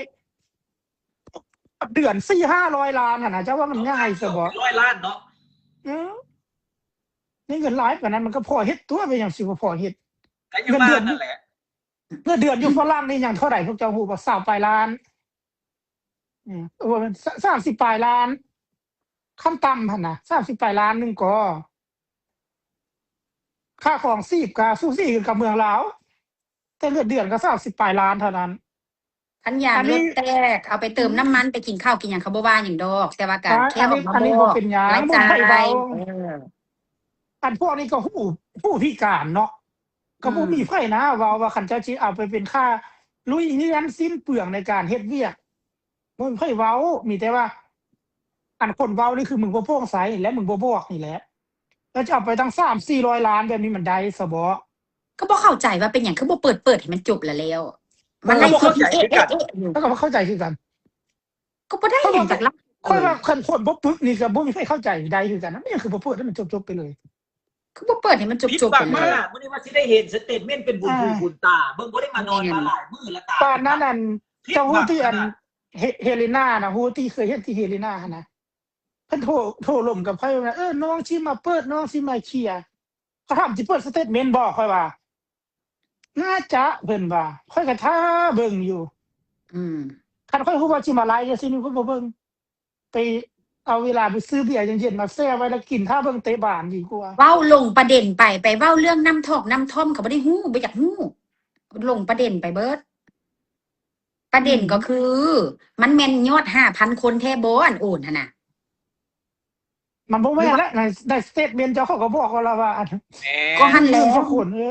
ເດືອນສີ່ຫ້າຮ້ອຍລ້ານຫັ້ນນະ ເຈົ້າວ່າມັນງ່າຍຊະບໍ່? ຮ້ອຍລ້ານເນາະ. ເອີ ໃນເງິນຫຼາຍປານນັ້ນ ມັນກໍພໍເຮັດຕົວະ ເປັນຫຍັງຊິບໍ່ພໍເຮັດ? ກໍຍັງວ່ານັ້ນແຫຼະ ເງິນເດືອນຢູ່ຝຣັ່ງນີ້ຍັງເທົ່າໃດ ພວກເຈົ້າຮູ້ບໍ່? ຊາວປາຍລ້ານ. ອືມ ໂອ້ ສາມສິບປາຍລ້ານ ຂັ້ນຕ່ຳຫັ້ນນະ ສາມສິບປາຍລ້ານໜຶ່ງກໍ ຄ່າຄອງຊີບກະສູສີກັນກັບເມືອງລາວ ແຕ່ເງິນເດືອນກໍສາມສິບປາຍລ້ານເທົ່ານັ້ນ. ຄັນຢາງລົດແຕກ ເອົາໄປເຕີມນ້ຳມັນ ໄປກິນເຂົ້າກິນຫຍັງ ເຂົາບໍ່ວ່າຫຍັງດອກ ແຕ່ວ່າການແຄ່ອອກມາບອກ ອັນນີ້ບໍ່ເປັນຫຍັງ ລາຍຈ່າຍ ອັນພວກນີ້ກໍຫູ ຫູພິການເນາະ ກໍບໍ່ມີໃຜນະເວົ້າວ່າ ຄັນເຈົ້າຊິເອົາໄປເປັນຄ່າລຸຍເຮືອນສິ້ນເປືອງໃນການເຮັດວຽກ ບໍ່ມີໃຜເວົ້າ. ມີແຕ່ວ່າ ອັນຄົນເວົ້ານີ້ຄືມຶງບໍ່ໂປ່ງໃສ ແລະ ມຶງບໍ່ບອກນີ້ແຫຼະ ແລ້ວຈະເອົາໄປຕັ້ງສາມສີ່ຮ້ອຍລ້ານແບບນີ້ມັນໄດ້ຊະບໍ? ກໍບໍ່ເຂົ້າໃຈວ່າເປັນຫຍັງຄືບໍ່ເປີດ ເປີດໃຫ້ມັນຈົບລະແລ້ວ ມັນໄດ້ຄືເອະເອະເອະຢູ່ ຂ້ອຍກໍບໍ່ເຂົ້າໃຈຄືກັນ. ກໍບໍ່ໄດ້ຫຍັງຈາກລາວ ຂ້ອຍວ່າຄັນຄົນບໍ່ປຶກນີ້ກໍບໍ່ມີໃຜເຂົ້າໃຈໄດ້ຄືກັນນະ ແມ່ນຫຍັງຄືບໍ່ເປີດໃຫ້ມັນຈົບໆໄປເລີຍ? ຄືບໍ່ເປີດໃຫ້ມັນຈົບໆໄປເລີຍ? ມື້ນີ້ວ່າຊິໄດ້ເຫັນສະເຕດເມັນເປັນບຸນຫູບຸນຕາ ເບິ່ງບໍ່ໄດ້ມານອນມາຫຼາຍມື້ລະຕາ ປານນັ້ນ. ອັນ ເຈົ້າຮູ້ທີ່ ອັນ ເຮເລນານະ ຮູ້ທີ່ເຄີຍເຮັດທີ່ເຮເລນາຫັ້ນນະ ເພິ່ນໂທ ໂທລົມກັບຂ້ອຍວ່າ ເອີ ນ້ອງຊິມາເປີດ ນ້ອງຊິມາເຄລຍ. ເຂົາຖາມຊິເປີດສະເຕດເມັນບໍ່ ຂ້ອຍວ່າ ໜ້າຈະ ເພິ່ນວ່າ. ຂ້ອຍກໍຖ້າເບິ່ງຢູ່. ອືມ ຄັນຂ້ອຍຮູ້ວ່າຊິມາໄລຈັ່ງຊີ້ນີ້ ຂ້ອຍບໍ່ເບິ່ງ. ໄປເອົາເວລາໄປຊື້ເບຍເຢັນໆມາແຊ່ໄວ້ ແລ້ວກິນ ຖ້າເບິ່ງເຕະບານດີກວ່າ. ເວົ້າລົງປະເດັນໄປ ໄປເວົ້າເລື່ອງນ້ຳຖອກນ້ຳທ່ອມ ກໍບໍ່ໄດ້ຮູ້ ບໍ່ຢາກຮູ້ ລົງປະເດັນໄປເບິດ. ປະເດັນ ອືມ ກໍຄື ມັນແມ່ນຍອດຫ້າພັນຄົນແທ້ບໍ່ ອັນໂອນຫັ້ນນະ? ມັນບໍ່ແມ່ນແຫຼະ ໃນ ໃນສະເຕດເມັນເຈົ້າ ເຂົາກໍບອກວ່າລະວ່າ ແມ່ນ ກໍຫັ້ນແຫຼະ ເງິນສັກຄົນ ເອີ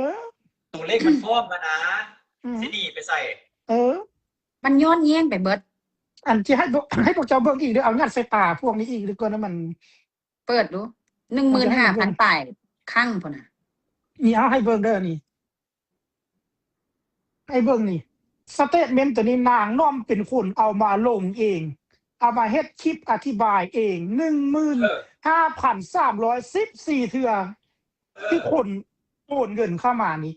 ຕົວເລກມັນຟ້ອງຫັ້ນນະ ອືມ ຊິໜີໄປໃສ? ເອີ ມັນຍ້ອນແຍ້ງໄປເບິດ. ອັນທີ່ໃຫ້ພວກ ໃຫ້ພວກເຈົ້າເບິ່ງອີກເດີ້ ເອົາຍັດໃສ່ຕາພວກນີ້ອີກເດີ້ ກ່ອນນະ ມັນ ເປີດດູ ໜຶ່ງໝື່ນຫ້າພັນປາຍຄັ້ງພຸ້ນນະ. ນີ້ ເອົາໃຫ້ເບິ່ງເດີ້ ນີ້ ໃຫ້ເບິ່ງນີ້ ສະເຕດເມັນຕົວນີ້ ນາງນ້ອມເປັນຄົນເອົາມາລົງເອງ ເອົາມາເຮັດຄລິບອະທິບາຍເອງ ໜຶ່ງໝື່ນຫ້າພັນສາມຮ້ອຍສິບສີ່ເທື່ອ ເອີ ທີ່ຄົນໂອນເງິນເຂົ້າມານີ້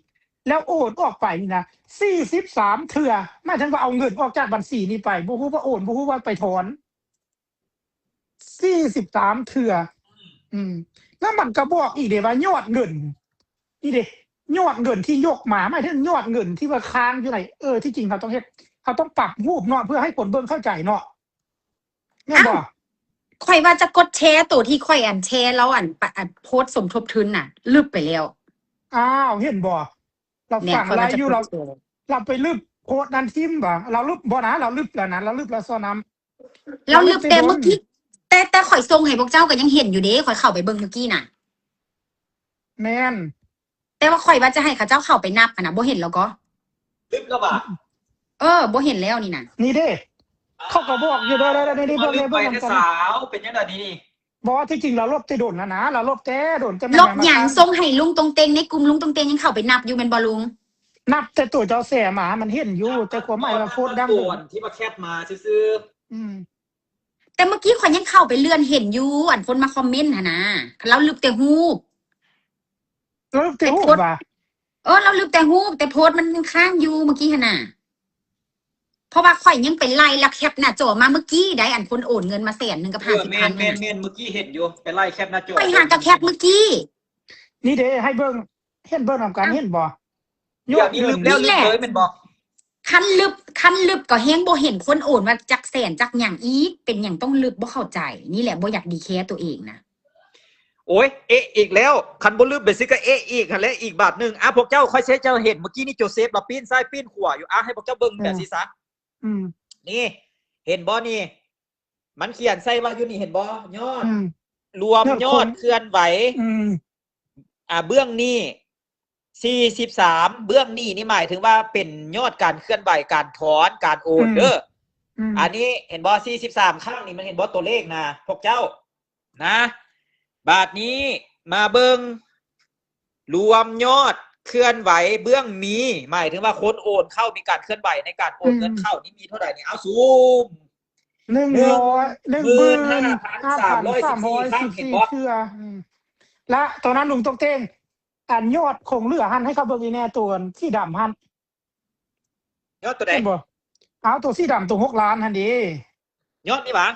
ແລ້ວໂອນອອກໄປນີ້ນະ ສີ່ສິບສາມເທື່ອ ໝາຍເຖິງວ່າເອົາເງິນອອກຈາກບັນຊີນີ້ໄປ ບໍ່ຮູ້ວ່າໂອນ ບໍ່ຮູ້ວ່າໄປຖອນ ສີ່ສິບສາມເທື່ອ. ອືມ ອືມ ແລ້ວມັນກໍບອກອີກເດ້ວ່າຍອດເງິນ ນີ້ເດ້ ຍອດເງິນທີ່ຍົກມາ ໝາຍເຖິງຍອດເງິນທີ່ວ່າຄ້າງຢູ່ໃນ ເອີ ທີ່ຈິງເຮົາຕ້ອງເຮັດ ເຮົາຕ້ອງປັບຮູບເນາະ ເພື່ອໃຫ້ຄົນເບິ່ງເຂົ້າໃຈເນາະ ແມ່ນບໍ່? ອ້າວ ຂ້ອຍວ່າຈະກົດແຊໂຕທີ່ຂ້ອຍອັນແຊລາວອັນປະ ອັນໂພສສົມທົບທຶນນະ ລຶບໄປແລ້ວ. ອ້າວ ເຫັນບໍ່? ລາວ ແມ່ນ ຟັງ ຂ້ອຍວ່າຈະ ລາວຢູ່ ລົບ ລາວ ລາວໄປລຶບໂພສນັ້ນຖິ້ມບໍ່? ລາວລຶບບໍ່ນະ? ລາວລຶບແລ້ວນະ ລາວລຶບແລ້ວຊໍ້ານຳ. ລາວລຶບແຕ່ມື້ກີ້ ແຕ່ ແຕ່ຂ້ອຍສົ່ງໃຫ້ພວກເຈົ້າກໍຍັງເຫັນຢູ່ເດ້ ຂ້ອຍເຂົ້າໄປເບິ່ງມື້ກີ້ນະ. ແມ່ນ ແຕ່ວ່າຂ້ອຍວ່າຈະໃຫ້ເຂົາເຈົ້າເຂົ້າໄປນັບຫັ້ນນະ ບໍ່ເຫັນແລ້ວກໍ ລຶບແລ້ວຫວາ? ເອີ ບໍ່ເຫັນແລ້ວນີ້ນະ. ນີ້ເດ້ ເຂົາກໍບອກຢູ່ເດີ ນີ້ ນີ້ ເບິ່ງ ເບິ່ງນຳກັນ. ເປັນຈັ່ງໃດນີ້? ບໍ່ ທີ່ຈິງລາວລົບແຕ່ດົນແລ້ວນະ ລາວລົບແຕ່ດົນ ແຕ່ ລົບຫຍັງ? ສົ່ງໃຫ້ລຸງຕົງເຕັງໃນກຸ່ມ ລຸງຕົງເຕັງຍັງເຂົ້າໄປນັບຢູ່ແມ່ນບໍ່ລຸງ? ນັບແຕ່ຕົວເຈົ້າແຊມາ ມັນເຫັນຢູ່ ແຕ່ຄວາມໝາຍວ່າໂພສດັ່ງທີ່ວ່າແຄບມາຊື່ໆ. ອືມ ແຕ່ເມື່ອກີ້ຂ້ອຍຍັງເຂົ້າໄປເລື່ອນເຫັນຢູ່ ອັນຄົນມາຄອມເມັນຫັ້ນນະ ລາວລຶບແຕ່ຮູບ. ລາວລຶບແຕ່ຮູບຫວາ? ເອີ ລາວລຶບແຕ່ຮູບ ແຕ່ໂພສມັນຍັງຄ້າງຢູ່ເມື່ອກີ້ຫັ້ນນະ. ເພາະວ່າຂ້ອຍຍັງໄປໄລ່ລະແຄບໜ້າຈໍມາເມື່ອກີ້ໃດ໋ ອັນຄົນໂອນເງິນມາແສນໜຶ່ງກັບຫ້າສິບພັນຫັ້ນນະ. ແມ່ນໆ ເມື່ອກີ້ເຫັນຢູ່ ໄປໄລ່ແຄບໜ້າຈໍ. ຂ້ອຍຫາກໍແຄບເມື່ອກີ້. ນີ້ເດ້ ໃຫ້ເບິ່ງ ເຫັນເບິ່ງນຳກັນ ເຫັນບໍ່? ຍອດເງິນ ນີ້ແຫຼະ ແລ້ວລຶບເລີຍແມ່ນບໍ່? ຄັນລຶບ ຄັນລຶບກໍແຮງບໍ່ເຫັນຄົນໂອນວ່າຈັກແສນຈັກຫຍັງອີກ ເປັນຫຍັງຕ້ອງລຶບ ບໍ່ເຂົ້າໃຈ. ນີ້ແຫຼະບໍ່ຢາກດີແຄຕົວເອງນະ. ໂອ້ຍ ເອະອີກແລ້ວ ຄັນບໍ່ລຶບແບບຊີ້ກໍເອະອີກຫັ້ນແຫຼະ ອີກບາດໜຶ່ງ. ອາ ພວກເຈົ້າ ຂ້ອຍໃຫ້ເຈົ້າເຫັນເມື່ອກີ້ນີ້ ໂຈເຊຟລາວປີ້ນຊ້າຍປີ້ນຂວາຢູ່. ອາ ໃຫ້ພວກເຈົ້າເບິ່ງແບບຊີ້ຊະ. ອືມ ນີ້ ເຫັນບໍ່ນີ້? ມັນຂຽນໃສ່ວ່າຢູ່ນີ້ ເຫັນບໍ່? ຍອດ ອືມ ລວມຍອດ ຍອດຄົນ ເຄື່ອນໄຫວ ອືມ ອາ ເບື້ອງນີ້ ສີ່ສິບສາມ ເບື້ອງນີ້ນີ້ໝາຍເຖິງວ່າເປັນຍອດການເຄື່ອນໄຫວ ການຖອນ ການໂອນເດີ. ອືມ ອັນນີ້ເຫັນບໍ່? ສີ່ສິບສາມຄັ້ງນີ້ ມັນເຫັນບໍ່ຕົວເລກນະ ພວກເຈົ້ານະ? ບາດນີ້ມາເບິ່ງລວມຍອດເຄື່ອນໄຫວເບື້ອງມີ ໝາຍເຖິງວ່າຄົນໂອນເຂົ້າ ມີການເຄື່ອນໄຫວໃນການໂອນເງິນເຂົ້ານີ້ມີເທົ່າໃດນີ້? ເອົາ ຊູມ ໜຶ່ງຮ້ອຍ ໜຶ່ງໝື່ນຫ້າພັນສາມຮ້ອຍສິບສີ່ຄັ້ງ ເຫັນບໍ່? ອືມ ລະຕອນນັ້ນລຸງຕົກເຕັງ ອັນຍອດຄົງເຫຼືອຫັ້ນ ໃຫ້ເຂົາເບິ່ງອີກແດ່ ຕົວສີດຳຫັ້ນ. ຍອດຕົວໃດ? ເຫັນບໍ່? ເອົາ ຕົວສີດຳ ຕົວຫົກລ້ານຫັ້ນເດ. ຍອດນີ້ຫວາ?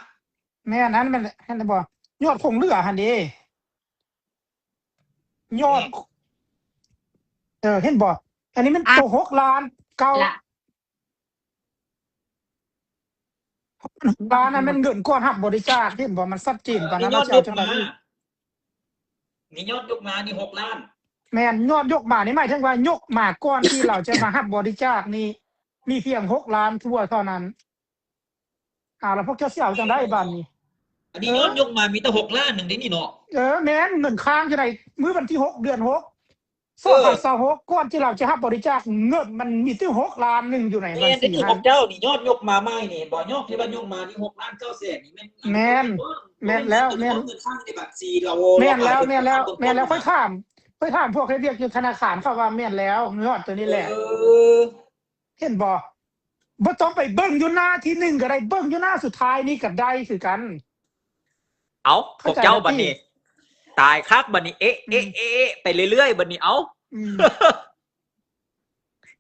ແມ່ນ ຫັ້ນແມ່ນ ເຫັນບໍ່? ຍອດຄົງເຫຼືອຫັ້ນເດ. ຍອດ ນີ້ ເອີ ເຫັນບໍ່? ອັນນີ້ມັນ ອ່ະ ຕົວຫົກລ້ານເກົ້າ ລະ ລ້ານນັ້ນແມ່ນເງິນກ່ອນຮັບບໍລິຈາກ ເຫັນບໍ່? ມັນຊັດເຈນປານນັ້ນ. ເອີ ນີ້ຍອດຍົກມາ ນີ້ຍອດຍົກມານີ້ຫົກລ້ານ. ແມ່ນ ຍອດຍົກມານີ້ໝາຍເຖິງວ່າຍົກມາກ່ອນທີ່ລາວຈະມາຮັບບໍລິຈາກນີ້ ມີພຽງຫົກລ້ານກວ່າເທົ່ານັ້ນ. ອາ ແລ້ວພວກເຈົ້າຊິເອົາຈັ່ງໃດບາດນີ້? ອັນນີ້ ເອີ ຍອດຍົກມາມີແຕ່ຫົກລ້ານໜຶ່ງເດ້ນີ້ເນາະ. ເອີ ແມ່ນ ເງິນຄ້າງຢູ່ໃນມື້ວັນທີຫົກ ເດືອນຫົກ ເອີ ສອງພັນຊາວຫົກ ກ່ອນທີ່ລາວຈະຮັບບໍລິຈາກ ເງິນມັນມີແຕ່ຫົກລ້ານໜຶ່ງຢູ່ໃນບັນຊີຫັ້ນ. ແມ່ນເດ້ນີ້ ຂອງເຈົ້ານີ້ຍອດຍົກມາໃໝ່ນີ້ ເຫັນບໍ່? ຍອດທີ່ວ່າຍົກມານີ້ຫົກລ້ານເກົ້າແສນນີ້ແມ່ນ ແມ່ນ ແມ່ນແລ້ວ ແມ່ນ ເງິນຄ້າງໃນບັນຊີລາວ. ແມ່ນແລ້ວ ແມ່ນແລ້ວ ແມ່ນແລ້ວ. ຂ້ອຍຖາມ ຂ້ອຍຖາມພວກເຮັດວຽກຢູ່ທະນາຄານ ເຂົາວ່າແມ່ນແລ້ວ ຍອດຕົວນີ້ແຫຼະ. ເອີ ເຫັນບໍ່? ບໍ່ຕ້ອງໄປເບິ່ງຢູ່ໜ້າທີໜຶ່ງກໍໄດ້ ເບິ່ງຢູ່ໜ້າສຸດທ້າຍນີ້ກໍໄດ້ຄືກັນ. ເອົ້າ ພວກເຈົ້າບັດນີ້ ຕາຍຄັກບັດນີ້ ເອະ ເອະ ເອະ ເອະ ໄປເລື້ອຍໆ ບັດນີ້ ເອົ້າ. ອືມ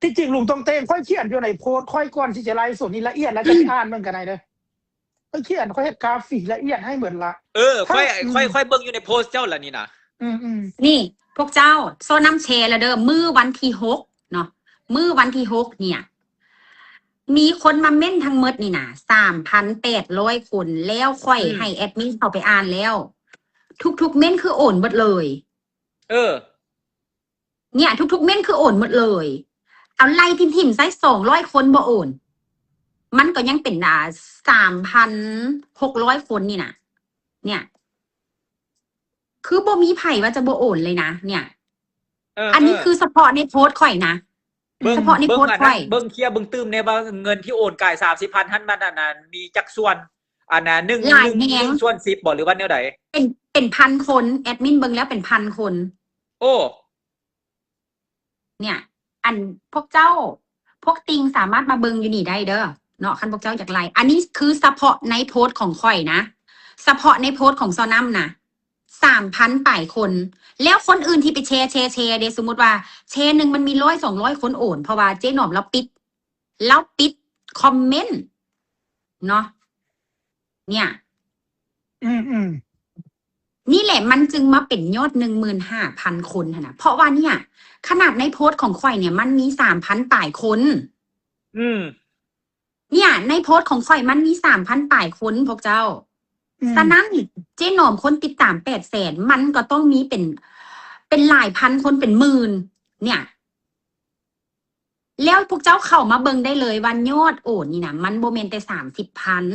ທີ່ຈິງລຸງຕົງເຕງ ຂ້ອຍຂຽນຢູ່ໃນໂພສຂ້ອຍ ກ່ອນທີ່ຈະໄລຟ໌ສົດນີ້ລະອຽດ ແລ້ວຈະໄປອ່ານເບິ່ງກໍໄດ້ເດີ້. ຂ້ອຍຂຽນ ຂ້ອຍເຮັດກາຟິກລະອຽດໃຫ້ໝົດລະ. ເອີ ຂ້ອຍ ຂ້ອຍ ຂ້ອຍເບິ່ງຢູ່ໃນໂພສເຈົ້າລະນີ້ນະ. ອືມໆ ນີ້ພວກເຈົ້າ ຊໍ້ານຳແຊລະເດີ້ ມື້ວັນທີຫົກເນາະ ມື້ວັນທີຫົກເນີ້ຍ ມີຄົນມາເມັ້ນທັງໝົດນີ້ນະ ສາມພັນແປດຮ້ອຍຄົນ ແລ້ວຂ້ອຍ ອືມ ໃຫ້ແອດມິນເຂົ້າໄປອ່ານແລ້ວ ທຸກໆເມັ້ນຄືໂອນເບິດເລີຍ. ເອີ ເນີ້ຍ ທຸກໆເມັ້ນຄືໂອນໝົດເລີຍ. ເອົາໄລ່ຖິ້ມໆໃສ່ ສອງຮ້ອຍຄົນບໍ່ໂອນ ມັນກໍຍັງເປັນ ອ່າ ສາມພັນຫົກຮ້ອຍຄົນນີ້ນະ. ເນີ້ຍ ຄືບໍ່ມີໃຜວ່າຈະບໍ່ໂອນເລີຍນະ ເນີ້ຍ. ເອີ ອັນນີ້ ເອີ ຄືສະເພາະໃນໂພສຂ້ອຍນະ ເບິ່ງ ສະເພາະໃນໂພສຂ້ອຍ ເບິ່ງອັນນັ້ນ ເບິ່ງເຄຍເບິ່ງຕື່ມແດ່ວ່າເງິນທີ່ໂອນກາຍສາມສິບພັນຫັ້ນ ມັນອັນນັ້ນມີຈັກສ່ວນ ອັນນ່າ ໜຶ່ງ ຫຼາຍແຮງ ໜຶ່ງສ່ວນສິບບໍ່ ຫຼືວ່າແນວໃດ? ເປັນ ເປັນພັນຄົນ ແອດມິນເບິ່ງແລ້ວເປັນພັນຄົນ. ໂອ້ ເນີ້ຍ ອັນພວກເຈົ້າ ພວກຕິ່ງສາມາດມາເບິ່ງຢູ່ນີ້ໄດ້ເດີເນາະ ຄັນພວກເຈົ້າຢາກໄລ່. ອັນນີ້ຄືສະເພາະໃນໂພສຂອງຂ້ອຍນະ ສະເພາະໃນໂພສຂອງຊໍນ້ຳນະ ສາມພັນປາຍຄົນ. ແລ້ວຄົນອື່ນທີ່ໄປແຊ ແຊ ແຊເດ ສົມມຸດວ່າແຊໜຶ່ງມັນມີຮ້ອຍ ສອງຮ້ອຍຄົນໂອນ ເພາະວ່າເຈໜອມລາວປິດ ລາວປິດຄອມເມັນເນາະ ເນີ້ຍ. ອືມໆ ນີ້ແຫຼະ ມັນຈຶ່ງມາເປັນຍອດໜຶ່ງໝື່ນຫ້າພັນຄົນຫັ້ນນະ ເພາະວ່າເນີ້ຍ ຂະໜາດໃນໂພສຂອງຂ້ອຍເນີ້ຍ ມັນມີສາມພັນປາຍຄົນ. ອືມ ເນີ້ຍ ໃນໂພສຂອງຂ້ອຍມັນມີສາມພັນປາຍຄົນພວກເຈົ້າ. ອືມ ສະນັ້ນ ເຈໜອມຄົນຕິດຕາມແປດແສນ ມັນກໍຕ້ອງມີເປັນ ເປັນຫຼາຍພັນຄົນ ເປັນໝື່ນ ເນີ້ຍ. ແລ້ວພວກເຈົ້າເຂົ້າມາເບິ່ງໄດ້ເລີຍວ່າຍອດໂອນນີ້ນະ ມັນບໍ່ແມ່ນແຕ່ສາມສິບພັນ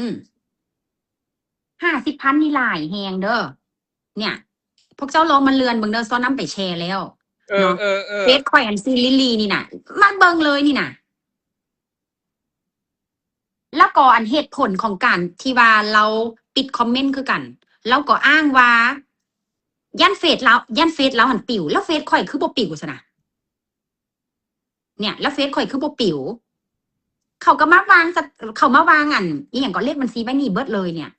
ຫ້າສິບພັນນີ້ຫຼາຍແຮງເດີ. ເນີ້ຍ ພວກເຈົ້າລອງມາເລື່ອນເບິ່ງເດີ ຊໍນ້ຳໄປແຊແລ້ວ ເອີ ເນາະ ເອີ ເອີ ເຟສຂ້ອຍອັນຊື່ລິລລີນີ້ນະ ມາເບິ່ງເລີຍນີ້ນະ. ແລ້ວກໍອັນເຫດຜົນຂອງການທີ່ວ່າລາວປິດຄອມເມັນຄືກັນ ລາວກໍອ້າງວ່າຢ້ານເຟສລາວ ຢ້ານເຟສລາວຫັ້ນປິວ ແລ້ວເຟສຂ້ອຍຄືບໍ່ປິວຊັ້ນນະ? ເນີ້ຍ ແລ້ວເຟສຂ້ອຍຄືບໍ່ປິວ? ເຂົາກໍມາວາງ ເຂົາມາວາງອັນ ອີ່ຫຍັງກໍ ເລກບັນຊີໄວ້ນີ້ເບິດເລີຍເນີ້ຍ.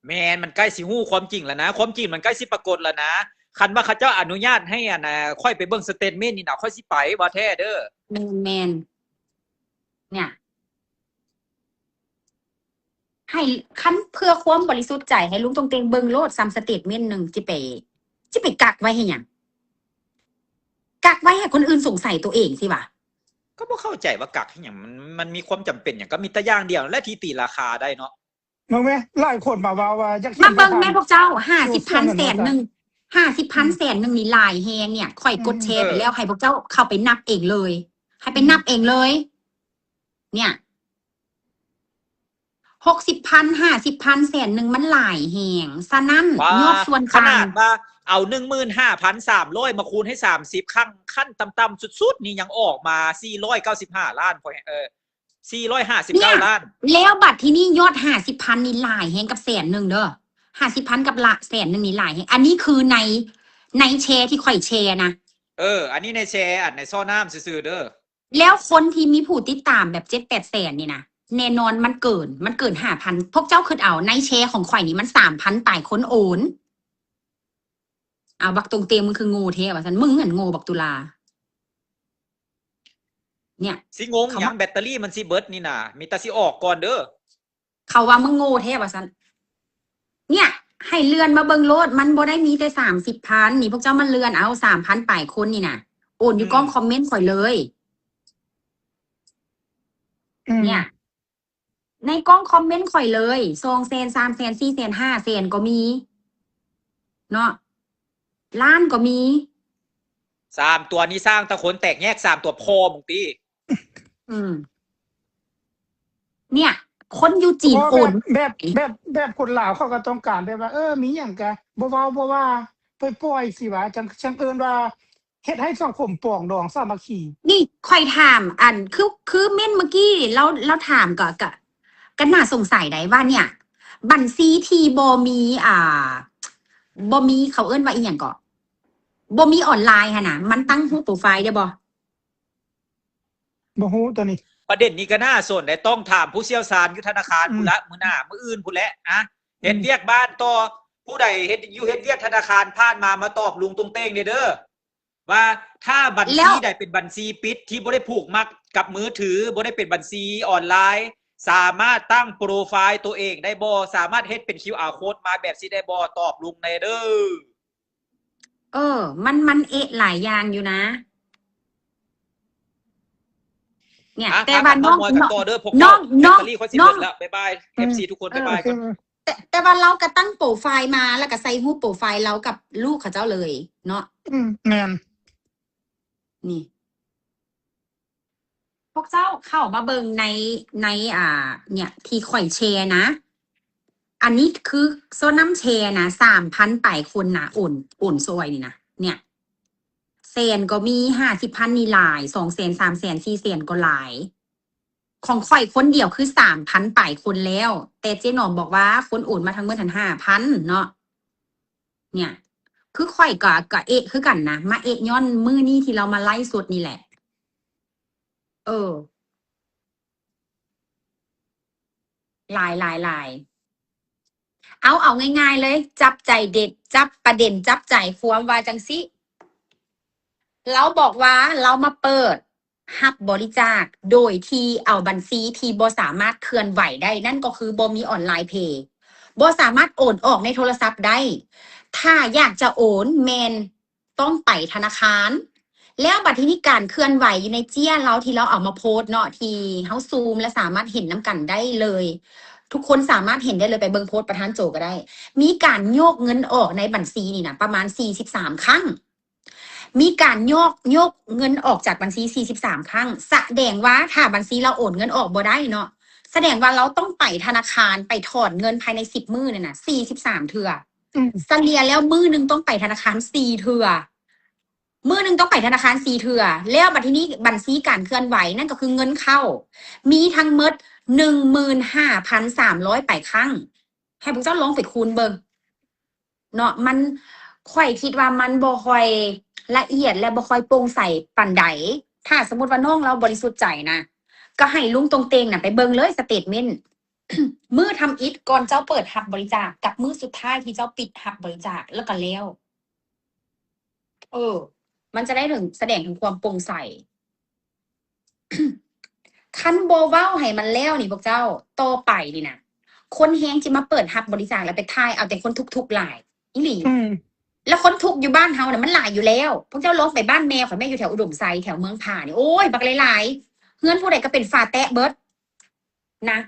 ແມ່ນ ມັນໃກ້ຊິຮູ້ຄວາມຈິງແລ້ວນະ ຄວາມຈິງມັນໃກ້ຊິປາກົດແລ້ວນະ. ຄັນວ່າເຂົາເຈົ້າອະນຸຍາດໃຫ້ອັນ ຂ້ອຍໄປເບິ່ງສະເຕດເມັນນີ້ນະ ຂ້ອຍຊິໄປ ເວົ້າແທ້ເດີ. ແມ່ນໆ ເນີ້ຍ ໃຫ້ ຄັນເພື່ອຄວາມບໍລິສຸດໃຈ ໃຫ້ລຸງຕົງເຕັງເບິ່ງໂລດ ສ່ຳສະເຕດເມັນໜຶ່ງ ຊິໄປ ຊິໄປກັກໄວ້ເຮັດຫຍັງ? ກັກໄວ້ໃຫ້ຄົນອື່ນສົງໄສໂຕເອງຊິຫວາ. ກໍບໍ່ເຂົ້າໃຈວ່າກັກເຮັດຫຍັງ ມັນ ມັນມີຄວາມຈຳເປັນຫຍັງ? ກໍມີແຕ່ຢ່າງດຽວແຫຼະທີ່ຕີລາຄາໄດ້ເນາະ. ເບິ່ງແມ ຫຼາຍຄົນມາເວົ້າວ່າຢາກເຫັນ ມາເບິ່ງແມ ພວກເຈົ້າ ຫ້າສິບພັນ ແສນໜຶ່ງ ຫ້າສິບພັນ ອືມ ແສນໜຶ່ງນີ້ຫຼາຍແຮງເນີ້ຍ. ຂ້ອຍກົດແຊໄປແລ້ວ ເອີ ໃຫ້ພວກເຈົ້າເຂົ້າໄປນັບເອງເລີຍ ໃຫ້ໄປ ອືມ ນັບເອງເລີຍ ເນີ້ຍ ຫົກສິບພັນ ຫ້າສິບພັນ ແສນໜຶ່ງ ມັນຫຼາຍແຮງ. ສະນັ້ນ ຍອດສ່ວນກາງ ຂະໜາດວ່າເອົາ ໜຶ່ງໝື່ນຫ້າພັນສາມຮ້ອຍ ມາຄູນໃຫ້ສາມສິບ ຄັ້ງ ຂັ້ນຕ່ຳໆສຸດໆນີ້ ຍັງອອກມາ ສີ່ຮ້ອຍເກົ້າສິບຫ້າລ້ານ ພໍ ເອີ ສີ່ຮ້ອຍຫ້າສິບເກົ້າລ້ານ. ແລ້ວບັດທີນີ້ຍອດຫ້າສິບພັນນີ້ຫຼາຍແຮງກັບແສນໜຶ່ງເດີ. ຫ້າສິບພັນກັບລະແສນໜຶ່ງນີ້ຫຼາຍແຮງ. ອັນນີ້ຄືໃນ ໃນແຊທີ່ຂ້ອຍແຊນະ. ເອີ ອັນນີ້ໃນແຊ ອັນໃນຊໍນ້ຳຊື່ໆເດີ. ແລ້ວຄົນທີ່ມີຜູ້ຕິດຕາມແບບເຈັດແປດແສນນີ້ນະ ແນ່ນອນມັນເກີນ ມັນເກີນຫ້າພັນ. ພວກເຈົ້າຄິດເອົາ ໃນແຊຂອງຂ້ອຍນີ້ມັນສາມພັນປາຍຄົນໂອນ. ເອົາ ບັກຕົງເຕງ ມຶງຄືໂງ່ແທ້ວ່າຊັ້ນ. ມຶງຫັ້ນໂງ່ບັກຕຸລາ. ເນີ້ຍ ຊິງົງຫຍັງ ເຂົາມາ ແບັດເຕີຣີມັນຊິເບິດນີ້ນະ ມີແຕ່ຊິອອກກ່ອນເດີ. ເຂົາວ່າມຶງໂງ່ແທ້ວ່າຊັ້ນ. ເນີ້ຍ ໃຫ້ເລື່ອນມາເບິ່ງໂລດ ມັນບໍ່ໄດ້ມີແຕ່ສາມສິບພັນນີ້ ພວກເຈົ້າມາເລື່ອນເອົາ ສາມພັນປາຍຄົນນີ້ນະ ໂອນຢູ່ ອືມ ກ້ອງຄອມເມັນຂ້ອຍເລີຍ. ອືມ ເນີ້ຍ ໃນກ້ອງຄອມເມັນຂ້ອຍເລີຍ ສອງແສນ ສາມແສນ ສີ່ແສນ ຫ້າແສນກໍມີເນາະ ລ້ານກໍມີ. ສາມຕົວນີ້ສ້າງແຕ່ຄົນແຕກແຍກ ສາມຕົວພໍ່ມຶງຕິ. ອືມ ເນີ້ຍ ຄົນຢູ່ຈີນ ເພາະວ່າ ໂອນ ແບບ ແບບ ແບບຄົນລາວເຂົາກໍຕ້ອງການແບບວ່າ ເອີ ມີຫຍັງກະບໍ່ເວົ້າບໍ່ວ່າ ປ່ອຍໆ ຊິວ່າ ຈັ່ງ ຈັ່ງເອີ້ນວ່າ ເຮັດໃຫ້ສັງຄົມປອງດອງສາມັກຄີ. ນີ້ຂ້ອຍຖາມ ອັນ ຄື ຄືເມັ້ນເມື່ອກີ້ ລາວ ລາວຖາມກໍ ກໍ ກໍໜ້າສົງໄສໄດ໋ວ່າ ເນີ້ຍ ບັນຊີທີ່ບໍ່ມີ ອ່າ ບໍ່ມີ ເຂົາເອີ້ນວ່າອີ່ຫຍັງເກາະ ບໍ່ມີອອນລາຍຫັ້ນນະ ມັນຕັ້ງຮູບໂປຣໄຟໄດ້ບໍ່? ບໍ່ຮູ້ຕົວນີ້. ປະເດັນນີ້ກໍໜ້າສົນໄດ໋ ຕ້ອງຖາມຜູ້ຊ່ຽວຊານຢູ່ທະນາຄານ ອືມ ພຸ້ນລະ ມື້ໜ້າ ມື້ອື່ນພຸ້ນແຫຼະ. ອະ ເຮັດ ອືມ ວຽກບ້ານຕໍ່ ຜູ້ໃດເຮັດ ຢູ່ເຮັດວຽກທະນາຄານຜ່ານມາ ມາຕອບລຸງຕົງເຕງແດ່ເດີ ວ່າຖ້າບັນຊີໃດເປັນບັນຊີປິດ ທີ່ບໍ່ໄດ້ຜູກມັດກັບມືຖື ບໍ່ໄດ້ເປັນບັນຊີອອນລາຍ ສາມາດຕັ້ງໂປຣໄຟໂຕເອງໄດ້ບໍ່? ສາມາດເຮັດເປັນຄິວອາໂຄດມາແບບຊີ້ໄດ້ບໍ່? ຕອບລຸງແດ່ເດີ. ເອີ ມັນ ມັນເອະຫຼາຍຢ່າງຢູ່ນະ. ເນຍ ອ່ະ ແຕ່ວ່ານ້ອງ ມາກັນຕໍ່ເດີພວກເຈົ້າ ແບັດເຕີຣີຂ້ອຍຊິເບິດແລ້ວ ບາຍບາຍ ເອັຟຊີ ທຸກຄົນ ບາຍບາຍກ່ອນ ແຕ່ ແຕ່ວ່າລາວກໍຕັ້ງໂປຣໄຟມາ ແລ້ວກໍໃສ່ຮູບໂປຣໄຟລາວກັບລູກເຂົາເຈົ້າເລີຍເນາະ ອືມ ແມ່ນ ນີ້ ພວກເຈົ້າເຂົ້າມາເບິ່ງໃນ ໃນ ອ່າ ເນຍ ທີ່ຂ້ອຍແຊນະ ອັນນີ້ຄືໂຊນນຳແຊນະ ສາມພັນປາຍຄົນນະ ໂອນ ໂອນຊ່ອຍນີ້ນະ ເນຍ ແສນກໍມີ ຫ້າສິບພັນນີ້ຫຼາຍ ສອງແສນ ສາມແສນ ສີ່ແສນກໍຫຼາຍ ຂອງຂ້ອຍຄົນດຽວຄືສາມພັນປາຍຄົນແລ້ວ ແຕ່ເຈໜອມບອກວ່າຄົນໂອນມາທັງໝົດຫັ້ນຫ້າພັນເນາະ ເນຍ ຄືຂ້ອຍກໍ ກໍເອະຄືກັນນະ ມາເອະຍ້ອນມື້ນີ້ທີ່ລາວມາໄລຟ໌ສົດນີ້ແຫຼະ ເອີ ຫຼາຍ ຫຼາຍ ຫຼາຍ ເອົາ ເອົາງ່າຍໆເລີຍ ຈັບໃຈເດັດ ຈັບປະເດັນ ຈັບໃຈຄວາມວ່າຈັ່ງຊີ້ ລາວບອກວ່າລາວມາເປີດຮັບບໍລິຈາກ ໂດຍທີ່ເອົາບັນຊີທີ່ບໍ່ສາມາດເຄື່ອນໄຫວໄດ້ ນັ້ນກໍຄືບໍ່ມີອອນລາຍເພ ບໍ່ສາມາດໂອນອອກໃນໂທລະສັບໄດ້ ຖ້າຢາກຈະໂອນແມ່ນ ຕ້ອງໄປທະນາຄານ ແລ້ວບັດທີນີ້ການເຄື່ອນໄຫວຢູ່ໃນເຈ້ຍລາວທີ່ລາວເອົາມາໂພສເນາະ ທີ່ເຮົາຊູມ ແລະ ສາມາດເຫັນນຳກັນໄດ້ເລີຍ ທຸກຄົນສາມາດເຫັນໄດ້ເລີຍ ໄປເບິ່ງໂພສປະທານໂຈກໍໄດ້ ມີການໂຍກເງິນອອກໃນບັນຊີນີ້ນະ ປະມານສີ່ສິບສາມຄັ້ງ ມີການໂຍກ ໂຍກເງິນອອກຈາກບັນຊີສີ່ສິບສາມຄັ້ງ ສະແດງວ່າຖ້າບັນຊີລາວໂອນເງິນອອກບໍ່ໄດ້ເນາະ ສະແດງວ່າລາວຕ້ອງໄປທະນາຄານ ໄປຖອນເງິນພາຍໃນສິບມື້ນັ້ນນະ ສີ່ສິບສາມເທື່ອ ອືມ ສະເລ່ຍແລ້ວມື້ໜຶ່ງຕ້ອງໄປທະນາຄານສີ່ເທື່ອ ມື້ໜຶ່ງຕ້ອງໄປທະນາຄານສີ່ເທື່ອ ແລ້ວບັດທີນີ້ບັນຊີການເຄື່ອນໄຫວ ນັ້ນກໍຄືເງິນເຂົ້າ ມີທັງໝົດໜຶ່ງໝື່ນຫ້າພັນສາມຮ້ອຍປາຍຄັ້ງ ໃຫ້ພວກເຈົ້າລອງໄປຄູນເບິ່ງເນາະ ມັນ ຂ້ອຍຄິດວ່າມັນບໍ່ຄ່ອຍລະອຽດ ແລະ ບໍ່ຄ່ອຍໂປ່ງໃສປານໃດ ຖ້າສົມມຸດວ່ານ້ອງລາວບໍລິສຸດໃຈນະ ກໍໃຫ້ລຸງຕົງເຕັງນະໄປເບິ່ງເລີຍສະເຕດເມັນ ມື້ທຳອິດກ່ອນເຈົ້າເປີດຮັບບໍລິຈາກ ກັບມື້ສຸດທ້າຍທີ່ເຈົ້າປິດຮັບບໍລິຈາກ ແລ້ວກໍແລ້ວ ເອີ ມັນຈະໄດ້ເຖິງ ສະແດງເຖິງຄວາມໂປ່ງໃສ ຄັນບໍ່ເວົ້າໃຫ້ມັນແລ້ວນີ້ພວກເຈົ້າ ຕໍ່ໄປນີ້ນະ ຄົນແຮ່ງຊິມາເປີດຮັບບໍລິຈາກ ແລ້ວໄປຖ່າຍເອົາແຕ່ຄົນທຸກໆຫຼາຍ ອີ່ຫຼີ ອືມ ແລ້ວຄົນທຸກຢູ່ບ້ານເຮົານະ ມັນຫຼາຍຢູ່ແລ້ວ ພວກເຈົ້າລອງໄປບ້ານແມ່ຂ້ອຍແມ່ ຢູ່ແຖວອຸດົມໄຊ ແຖວເມືອງຜານີ້ ໂອ້ຍ ບັກຫຼາຍໆ ເຮືອນຜູ້ໃດກໍເປັນຝາແຕະເບິດນະ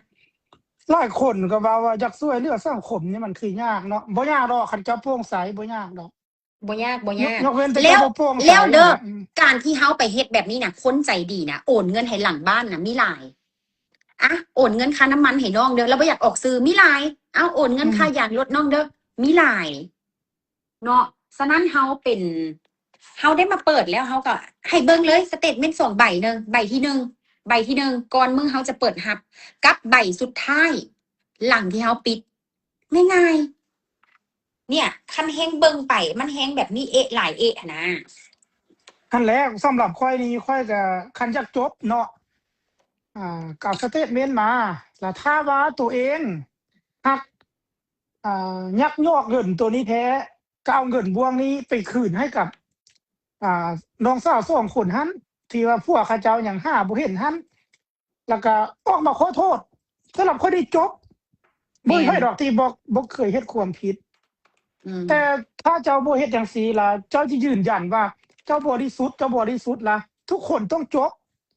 ຫຼາຍຄົນກໍເວົ້າວ່າຢາກຊ່ວຍເຫຼືອສັງຄົມນີ້ ມັນຄືຍາກເນາະ ບໍ່ຍາກດອກ ຄັນເຈົ້າໂປ່ງໃສ ບໍ່ຍາກດອກ ບໍ່ຍາກ ບໍ່ຍາກ ຍົກເວັ້ນແຕ່ ແລ້ວ ເຈົ້າບໍ່ໂປ່ງໃສ ແລ້ວເດີ ອືມ ການທີ່ເຮົາໄປເຮັດແບບນີ້ນະ ຄົນໃຈດີນະ ໂອນເງິນໃຫ້ຫຼັງບ້ານນະ ມີຫຼາຍ ອະ ໂອນເງິນຄ່ານ້ຳມັນໃຫ້ນ້ອງເດີ ລາວບໍ່ຢາກອອກຊື່ ມີຫຼາຍ ເອົາ ໂອນເງິນ ອືມ ຄ່າຢາງລົດນ້ອງເດີ ມີຫຼາຍເນາະ ສະນັ້ນເຮົາເປັນ ເຮົາໄດ້ມາເປີດແລ້ວ ເຮົາກໍໃຫ້ເບິ່ງເລີຍສະເຕດເມັນສອງໃບເດີ ໃບທີໜຶ່ງ ໃບທີໜຶ່ງ ກ່ອນມື້ເຮົາຈະເປີດຮັບ ກັບໃບສຸດທ້າຍ ຫຼັງທີ່ເຮົາປິດ ງ່າຍໆ ເນຍ ຄັນແຮ່ງເບິ່ງໄປ ມັນແຮ່ງແບບມີເອະຫຼາຍເອະຫັ້ນນະ ຫັ້ນແຫຼະ ສຳລັບຂ້ອຍນີ້ ຂ້ອຍກໍ ຄັນຢາກຈົບເນາະ ອ່າ ກໍເອົາສະເຕດເມັນມາ ແລ້ວຖ້າວ່າໂຕເອງຮັກ ອ່າ ຍັກຍອກເງິນໂຕນີ້ແທ້ ກໍເອົາເງິນບ່ວງນີ້ໄປຄືນໃຫ້ກັບ ອ່າ ນ້ອງສາວສອງຄົນຫັ້ນ ທີ່ວ່າຜົວເຂົາເຈົ້າຍັງຫາບໍ່ເຫັນຫັ້ນ ແລ້ວກໍອອກມາຂໍໂທດ ສຳລັບຂ້ອຍນີ້ຈົບ ບໍ່ມີໃຜດອກທີ່ບໍ່ ບໍ່ເຄີຍເຮັດຄວາມຜິດ ອືມ ແຕ່ຖ້າເຈົ້າບໍ່ເຮັດຈັ່ງຊີ້ລະ ເຈົ້າຈະຢືນຢັນວ່າເຈົ້າບໍລິສຸດ ເຈົ້າບໍລິສຸດລະ ທຸກຄົນຕ້ອງຈົບ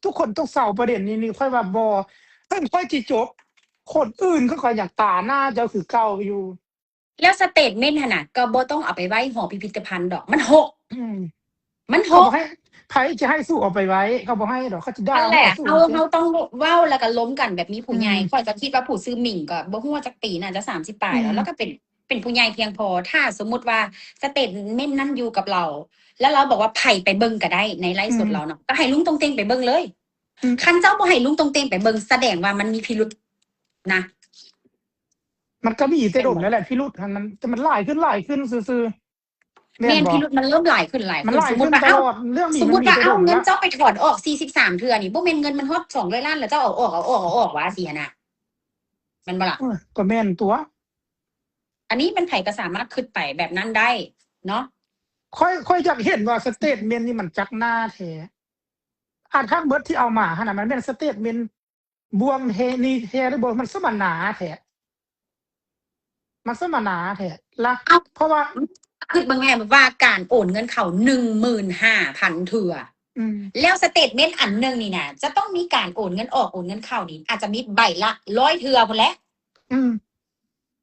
ທຸກຄົນຕ້ອງເຊົາປະເດັນນີ້ ນີ້ຂ້ອຍວ່າບໍ່ ເຖິງຂ້ອຍຊິຈົບ ຄົນອື່ນເຂົາກໍຍັງຕາໜ້າເຈົ້າຄືເກົ່າຢູ່ ແລ້ວສະເຕດເມັນຫັ້ນນະ ກໍບໍ່ຕ້ອງເອົາໄປໄວ້ຫໍພິພິທະພັນດອກ ມັນຫົກ ອືມ ມັນຫົກ ເຂົາບໍ່ໃຫ້ ໃຜຈະໃຫ້ສູເອົາໄປໄວ້ ເຂົາບໍ່ໃຫ້ດອກ ເຂົາຈະດ່າ ນັ້ນແຫຼະ ເຮົາ ເຮົາຕ້ອງເວົ້າ ແລ້ວກໍລົມກັນແບບມີຜູ້ໃຫຍ່ ອືມ ຂ້ອຍກໍຄິດວ່າຜູ້ຊື່ໝິ່ງກໍບໍ່ຮູ້ວ່າຈັກປີ ໜ້າຈະສາມສິບປາຍແລ້ວ ອືມ ແລ້ວກໍເປັນ ເປັນຜູ້ໃຫຍ່ພຽງພໍ ຖ້າສົມມຸດວ່າສະເຕດເມັນນັ້ນຢູ່ກັບລາວ ແລ້ວລາວບອກວ່າໃຜໄປເບິ່ງກໍໄດ້ໃນໄລຟ໌ສົດ ອືມ ລາວເນາະ ກໍໃຫ້ລຸງຕົງເຕັງໄປເບິ່ງເລີຍ ອືມ ຄັນເຈົ້າບໍ່ໃຫ້ລຸງຕົງເຕັງໄປເບິ່ງ ສະແດງວ່າມັນມີພິລຸດນະ ມັນກໍມີແຕ່ດົນນັ້ນແຫຼະ ພິລຸດຫັ້ນ ມັນ ແຕ່ມັນຫຼາຍຂຶ້ນ ຫຼາຍຂຶ້ນຊື່ໆ ແມ່ນ ແມ່ນບໍ່? ພິລຸດມັນເລີ່ມຫຼາຍຂຶ້ນ ຫຼາຍຂຶ້ນ ມັນຫຼາຍຂຶ້ນຕະຫຼອດ ສົມມຸດວ່າ ເລື່ອງນີ້ມັນມີແຕ່ດົນ ສົມມຸດວ່າເອົາເງິນເຈົ້າໄປຖອນອອກສີ່ສິບສາມເທື່ອນີ້ ບໍ່ແມ່ນເງິນມັນຮອດສອງຮ້ອຍລ້ານ ແລ້ວເຈົ້າເອົາອອກ ເອົາອອກ ເອົາອອກວ່າຊີ້ຫັ້ນນະ ແມ່ນບໍ່ລະ? ເອີ ກໍແມ່ນຕົວະ ອັນນີ້ມັນໃຜກໍສາມາດຄິດໄປແບບນັ້ນໄດ້ເນາະ ຂ້ອຍ ຂ້ອຍຢາກເຫັນວ່າສະເຕດເມັນນີ້ມັນຈັກໜ້າແທ້ ອັນທັງເບິດທີ່ເອົາມາຫັ້ນນະ ມັນແມ່ນສະເຕດເມັນ ບ່ວງແທ້ນີ້ແທ້ຫຼືບໍ່ ມັນສະມານາແທ້ ມັນສະມານາແທ້ລະ ເອົ້າ ເພາະວ່າ ຄິດເບິ່ງແນ່ວ່າການໂອນເງິນເຂົ້າໜຶ່ງໝື່ນຫ້າພັນເທື່ອ ອືມ ແລ້ວສະເຕດເມັນອັນໜຶ່ງນີ້ນະ ຈະຕ້ອງມີການໂອນເງິນອອກໂອນເງິນເຂົ້ານີ້ ອາດຈະມີໃບລະຮ້ອຍເທື່ອພຸ້ນແຫຼະ. ອືມ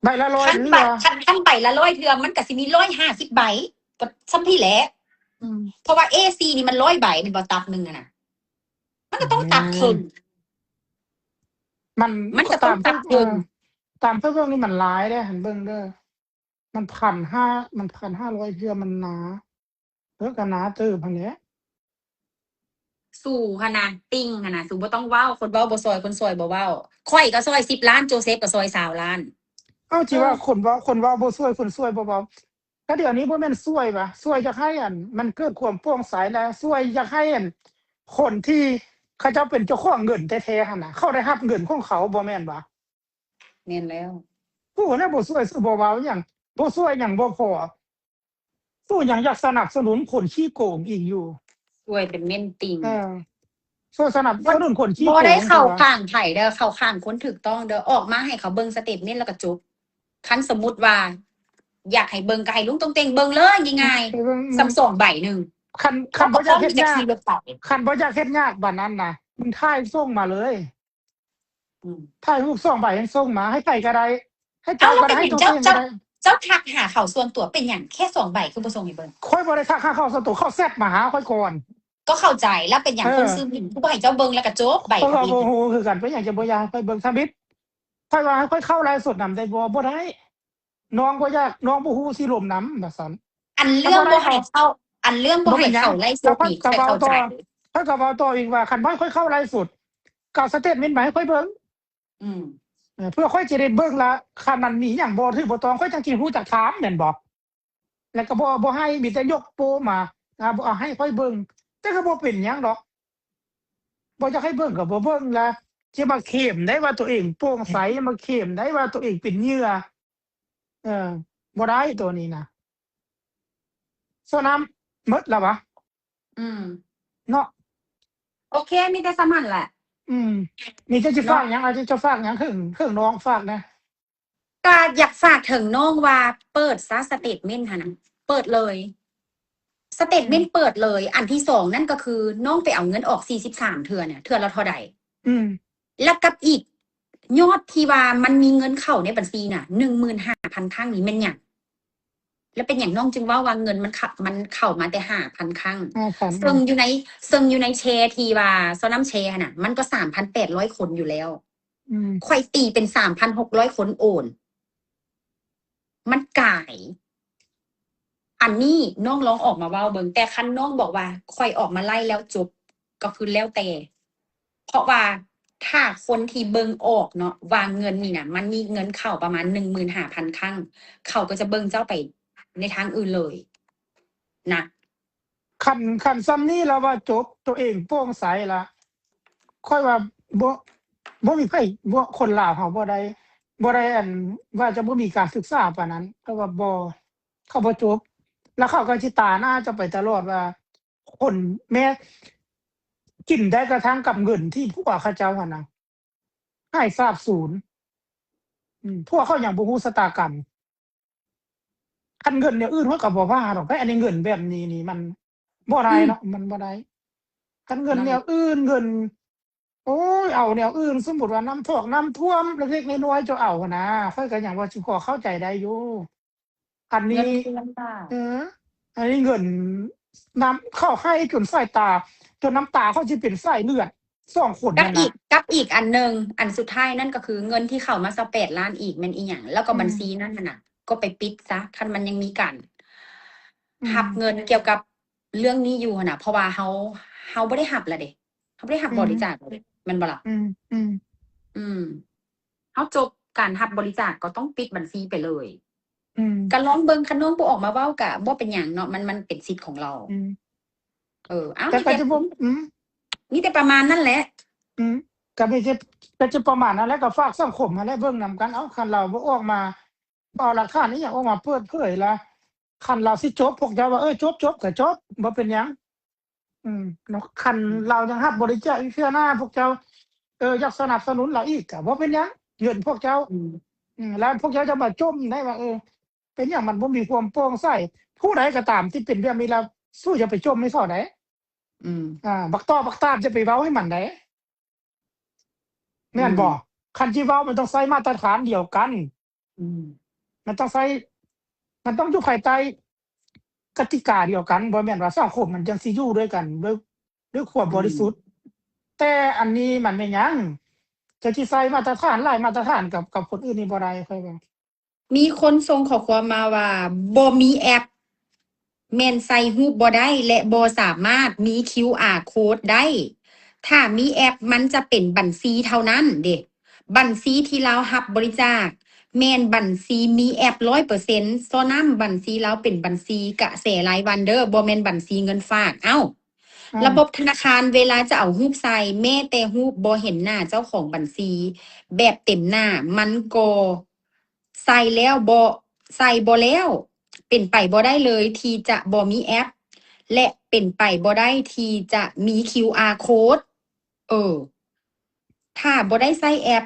ໃບລະຮ້ອຍ ຄັນເທື່ອ ຄັນ ຄັນ ຄັນໃບລະຮ້ອຍເທື່ອ ມັນກະຊິມີຮ້ອຍຫ້າສິບໃບ ກໍຊ່ຳພີ້ແຫຼະ. ອືມ ເພາະວ່າເອສີ່ນີ້ມັນຮ້ອຍໃບແມ່ນບໍ່ ຕັບໜຶ່ງຫັ້ນນະ ມັນກໍຕ້ອງຕັດເຄິ່ງ. ມັນ ມັນກໍຕ້ອງຕັດເຄິ່ງ. ຕາມເບິ່ງ ເອີ ຕາມເບິ່ງນີ້ມັນຫຼາຍເດ້ ຫັ້ນເບິ່ງເດີ ມັນພັນຫ້າ ມັນພັນຫ້າຮ້ອຍເທື່ອ ມັນໜາ ເອີ ກໍໜາເຕີບຫັ້ນແຫຼະ. ສູຫັ້ນນະ ຕິ່ງຫັ້ນນະ ສູບໍ່ຕ້ອງເວົ້າ ຄົນເວົ້າບໍ່ຊ່ອຍ ຄົນຊ່ອຍບໍ່ເວົ້າ. ຂ້ອຍກໍຊ່ອຍສິບລ້ານ ໂຈເຊັບກໍຊ່ອຍຊາວລ້ານ. ເອົາ ຊິວ່າ ເອີ ຄົນເວົ້າ ຄົນເວົ້າບໍ່ຊ່ອຍ ຄົນຊ່ອຍບໍ່ເວົ້າ ກໍດຽວນີ້ບໍ່ແມ່ນຊ່ວຍຫວາ ຊ່ວຍຢາກໃຫ້ອັນ ມັນເກີດຄວາມໂປ່ງໃສ ແລະ ຊ່ວຍຢາກໃຫ້ອັນ ຄົນທີ່ເຂົາເຈົ້າເປັນເຈົ້າຂອງເງິນແທ້ໆຫັ້ນນະ ເຂົາໄດ້ຮັບເງິນຂອງເຂົາ ບໍ່ແມ່ນຫວາ? ແມ່ນແລ້ວ. ຜູ້ນັ້ນບໍ່ຊ່ວຍ ບໍ່ເວົ້າຫຍັງ ບໍ່ຊ່ວຍຫຍັງບໍ່ພໍ ສູ້ຍັງຢາກສະໜັບສະໜູນຄົນຂີ້ໂກງອີກຢູ່. ຊ່ວຍເປັນເມັນຕິ່ງ. ເອີ ຊ່ວຍສະໜັບສະໜູນຄົນຂີ້ໂກງ. ບໍ່ໄດ້ເຂົ້າຂ້າງໃຜເດີ ເຂົ້າຂ້າງຄົນຖືກຕ້ອງເດີ. ອອກມາໃຫ້ເຂົາເບິ່ງສະເຕດເມັນແລ້ວກໍຈົບ. ຄັນສົມມຸດວ່າຢາກໃຫ້ເບິ່ງ ກໍໃຫ້ລຸງຕົງເຕັງເບິ່ງເລີຍ ງ່າຍໆ ສ່ຳສອງໃບໜຶ່ງ. ຄັນ ຄັນບໍ່ຢາກເຮັດຍາກ ຄັນບໍ່ຢາກເຮັດຍາກປານນັ້ນນະ ມຶງຖ່າຍສົ່ງມາເລີຍ. ອືມ ຖ່າຍຮູບສອງໃບໃຫ້ສົ່ງມາ ໃຫ້ໃຜກໍໄດ້ ໃຫ້ເຈົ້າກໍໄດ້ ໃຫ້ຕົວເອງກໍໄດ້. ເຈົ້າທັກຫາເຂົາສ່ວນຕົວເປັນຫຍັງ? ແຄ່ສອງໃບຄືບໍ່ສົ່ງໃຫ້ເບິ່ງ? ຂ້ອຍບໍ່ໄດ້ທັກຫາເຂົາສ່ວນຕົວ ເຂົາແຊັດມາຫາຂ້ອຍກ່ອນ. ກໍເຂົ້າໃຈ ແລ້ວເປັນຫຍັງ ເອີ ຄົນຊື່ຫມິ້ນຄືບໍ່ໃຫ້ເຈົ້າເບິ່ງ ແລ້ວກໍຈົບ ໃບກໍບໍ່ຮູ້ຄືກັນ ເປັນຫຍັງຈະບໍ່ຢາກໃຫ້ຂ້ອຍເບິ່ງ? ທຳອິດ ຂ້ອຍວ່າໃຫ້ຂ້ອຍເຂົ້າໄລຟ໌ສົດນຳໄດ້ບໍ່? ບໍ່ໄດ້. ນ້ອງບໍ່ຢາກ ນ້ອງບໍ່ຮູ້ຊິລົມນຳ ວ່າຊັ້ນ. ອັນເລື່ອງບໍ່ໃຫ້ເຂົ້າ ອັນເລື່ອງບໍ່ໃຫ້ເຂົ້າໄລຟ໌ສົດນີ້ ຂ້ອຍເຂົ້າໃຈ. ຂ້ອຍກໍເວົ້າຕໍ່ອີກວ່າ ຄັນບໍ່ໃຫ້ຂ້ອຍເຂົ້າໄລຟ໌ສົດ ກໍເອົາສະເຕດເມັນມາໃຫ້ຂ້ອຍເບິ່ງ. ອືມ ເອີ ເພື່ອຂ້ອຍຈະໄດ້ເບິ່ງລະ ຄັນມັນມີຫຍັງບໍ່ຖືກບໍ່ຕ້ອງ ຂ້ອຍຈັ່ງຊິຮູ້ຈັກຖາມແມ່ນບໍ່? ແລ້ວກໍບໍ່ ບໍ່ໃຫ້ ມີແຕ່ຍົກໂປ້ມາ ອາ ບໍ່ເອົາໃຫ້ຂ້ອຍເບິ່ງ ແຕ່ກໍບໍ່ເປັນຫຍັງດອກ. ບໍ່ຢາກໃຫ້ເບິ່ງກໍບໍ່ເບິ່ງລະ ຊິມາເຄມໄດ້ວ່າຕົວເອງໂປ່ງໃສ ມາເຄມໄດ້ວ່າຕົວເອງເປັນເຫຍື່ອ. ເອີ ບໍ່ໄດ້ໂຕນີ້ນະ. ໂຊນ້ຳໝົດລະຫວາ? ອືມ ເນາະ. ໂອເຄ ມີແຕ່ສ່ຳນັ້ນແຫຼະ. ອືມ ມີແຕ່ຈະຝາກຫຍັງ? ເນາະ ອາດຈະຝາກຫຍັງເຖິງ ເຖິງນ້ອງ ຝາກແດ່. ກະຢາກຝາກເຖິງນ້ອງວ່າ ເປີດຊະ ສະເຕດເມັນຫັ້ນນະ ເປີດເລີຍ ສະເຕດເມັນ ອືມ ເປີດເລີຍ. ອັນທີສອງນັ້ນກໍຄື ນ້ອງໄປເອົາເງິນອອກສີ່ສິບສາມເທື່ອນະ ເທື່ອລະເທົ່າໃດ? ອືມ ແລ້ວກັບອີກ ຍອດທີ່ວ່າມັນມີເງິນເຂົ້າໃນບັນຊີນະ ໜຶ່ງໝື່ນຫ້າພັນຄັ້ງນີ້ແມ່ນຫຍັງ? ແລ້ວເປັນຫຍັງນ້ອງຈຶ່ງເວົ້າວ່າເງິນມັນເຂົ້າ ມັນເຂົ້າມາແຕ່ຫ້າພັນຄັ້ງ? ຫ້າພັນ ເຊິ່ງຢູ່ໃນ ເຊິ່ງຢູ່ໃນແຊທີ່ວ່າຊາວນຳແຊຫັ້ນນະ ມັນກໍສາມພັນແປດຮ້ອຍຄົນຢູ່ແລ້ວ. ອືມ ຂ້ອຍຕີເປັນສາມພັນຫົກຮ້ອຍຄົນໂອນ ມັນກາຍ. ອັນນີ້ນ້ອງລອງອອກມາເວົ້າເບິ່ງ ແຕ່ຄັນນ້ອງບອກວ່າ ຂ້ອຍອອກມາໄລ່ແລ້ວຈົບ ກໍຄືແລ້ວແຕ່ ເພາະວ່າຖ້າຄົນທີ່ເບິ່ງອອກເນາະ ວ່າເງິນນີ້ນະ ມັນມີເງິນເຂົ້າປະມານໜຶ່ງໝື່ນຫ້າພັນຄັ້ງ ເຂົາກໍຈະເບິ່ງເຈົ້າໄປໃນທາງອື່ນເລີຍນະ. ຄັນ ຄັນຊ່ຳນີ້ລະວ່າຈົບ ຕົວເອງໂປ່ງໃສລະ ຂ້ອຍວ່າບໍ່ ບໍ່ມີໃຜ ບໍ່ ຄົນລາວເຮົາບໍ່ໄດ້ ບໍ່ໄດ້ ອັນ ວ່າຈະບໍ່ມີການສຶກສາປານນັ້ນ ເຂົາວ່າບໍ່ ເຂົາບໍ່ຈົບ ແລ້ວເຂົາກໍຊິຕາໜ້າເຈົ້າໄປຕະຫຼອດວ່າ ຄົນແມ່ກິນໄດ້ກະທັ່ງກັບເງິນທີ່ຜົວເຂົາເຈົ້າຫັ້ນນະ ຫາຍສາບສູນ. ອືມ ພວກເຂົາຍັງບໍ່ຮູ້ຊະຕາກຳ. ຄັນເງິນແນວອື່ນຂ້ອຍກໍບໍ່ວ່າດອກ ແຕ່ອັນນີ້ເງິນແບບນີ້ນີ້ມັນບໍ່ໄດ້ເນາະ ອືມ ມັນບໍ່ໄດ້. ຄັນເງິນແນວອື່ນ ເງິນ ໂອ້ຍ ເອົາແນວອື່ນ ສົມມຸດວ່ານ້ຳຖ້ວມ ນ້ຳຖ້ວມເລັກໆນ້ອຍໆ ເຈົ້າເອົາຫັ້ນນະ ຂ້ອຍກໍຍັງວ່າຊິພໍເຂົ້າໃຈໄດ້ຢູ່. ອັນນີ້ ເອີ ອັນນີ້ເງິນ ນ້ຳ ເຂົາໃຫ້ຈົນສາຍຕາ ຈົນນ້ຳຕາເຂົາຊິເປັນສາຍເລືອດ ສອງຄົນນັ້ນນະ. ກັບອີກ ກັບອີກອັນໜຶ່ງ ອັນສຸດທ້າຍນັ້ນກໍຄືເງິນທີ່ເຂົ້າມາຊາວແປດລ້ານອີກແມ່ນອີ່ຫຍັງ? ແລ້ວກໍບັນຊີນັ້ນຫັ້ນນະ ກໍໄປປິດຊະ ຄັນມັນຍັງມີການ ອືມ ຮັບເງິນກ່ຽວກັບເລື່ອງນີ້ຢູ່ຫັ້ນນະ ເພາະວ່າເຮົາ ເຮົາບໍ່ໄດ້ຮັບລະເດ ເຮົາບໍ່ໄດ້ຮັບ ອືມ ບໍລິຈາກລະເດ ແມ່ນບໍ່ລະ? ອືມ ອືມ ອືມ ເຮົາຈົບການຮັບບໍລິຈາກກໍຕ້ອງປິດບັນຊີໄປເລີຍ. ອືມ ກໍລອງເບິ່ງ ຄັນນ້ອງບໍ່ອອກມາເວົ້າກໍບໍ່ເປັນຫຍັງເນາະ ມັນ ມັນເປັນສິດຂອງລາວ. ອືມ ເອີ ເອົາ ແຕ່ກໍຈະບໍ່ ມີແຕ່ ອືມ ມີແຕ່ປະມານນັ້ນແຫຼະ. ອືມ ກໍມີແຕ່ ກໍຈະປະມານນັ້ນແຫຼະ ກໍຝາກສັງຄົມຫັ້ນແຫຼະເບິ່ງນຳກັນ. ເອົາ ຄັນລາວບໍ່ອອກມາ ບໍ່ເອົາຫຼັກຖານອີ່ຫຍັງອອກມາເປີດເຜີຍລະ ຄັນລາວຊິຈົບ ພວກເຈົ້າວ່າ ເອີ ຈົບໆ ກໍຈົບ ບໍ່ເປັນຫຍັງ. ອືມ ເນາະ ຄັນ ອືມ ລາວຍັງຮັບບໍລິຈາກອີກເທື່ອໜ້າ ພວກເຈົ້າ ເອີ ຢາກສະໜັບສະໜູນລາວອີກ ກໍບໍ່ເປັນຫຍັງ ເງິນພວກເຈົ້າ. ອືມ ອືມ ແລ້ວພວກເຈົ້າຈະມາຈົ່ມໄດ້ວ່າ ເອີ ເປັນຫຍັງມັນບໍ່ມີຄວາມໂປ່ງໃສ? ຜູ້ໃດກໍຕາມທີ່ເປັນແບບນີ້ແລ້ວ ສູ້ຢ່າໄປຈົ່ມໃຫ້ເຂົາໄດ໋. อืม ອ່າ ບັກຕໍ່ບັກຕາດ ຢ່າໄປເວົ້າໃຫ້ມັນໄດ໋ ແມ່ນບໍ່? อืม ຄັນຊິເວົ້າ ມັນຕ້ອງໃຊ້ມາດຕະຖານດຽວກັນ อืม ມັນຕ້ອງໃຊ້ ມັນຕ້ອງຢູ່ພາຍໃຕ້ກະຕິກາດຽວກັນ ບໍ່ແມ່ນວ່າສັງຄົມມັນຈັ່ງຊິຢູ່ດ້ວຍກັນ ດ້ວຍ ດ້ວຍຄວາມ อืม ບໍລິສຸດ ແຕ່ອັນນີ້ມັນແມ່ນຫຍັງ? ເຈົ້າຊິໃຊ້ມາດຕະຖານຫຼາຍມາດຕະຖານກັບ ກັບຄົນອື່ນນີ້ບໍ່ໄດ້ ຂ້ອຍວ່າ. ມີຄົນສົ່ງຂໍ້ຄວາມມາວ່າ ບໍ່ມີແອັບ ແມ່ນໃສ່ຮູບບໍ່ໄດ້ ແລະ ບໍ່ສາມາດມີຄິວອາໂຄດໄດ້. ຖ້າມີແອັບ ມັນຈະເປັນບັນຊີເທົ່ານັ້ນເດ. ບັນຊີທີ່ລາວຮັບບໍລິຈາກ ແມ່ນບັນຊີມີແອັບຮ້ອຍເປີເຊັນ, ສະນັ້ນບັນຊີລາວເປັນບັນຊີກະແສລາຍວັນເດີ, ບໍ່ແມ່ນບັນຊີເງິນຝາກ. ເອົ້າ, ອືມ ລະບົບທະນາຄານເວລາຈະເອົາຮູບໃສ່, ແມ້ແຕ່ຮູບບໍ່ເຫັນໜ້າເຈົ້າຂອງບັນຊີ ແບບເຕັມໜ້າ, ມັນກໍ ໃສ່ແລ້ວບໍ່ ໃສ່ບໍ່ແລ້ວ ເປັນໄປບໍ່ໄດ້ເລີຍທີ່ຈະບໍ່ມີແອັບ ແລະ ເປັນໄປບໍ່ໄດ້ທີ່ຈະມີຄິວອາໂຄດ. ເອີ ຖ້າບໍ່ໄດ້ໃຊ້ແອັບ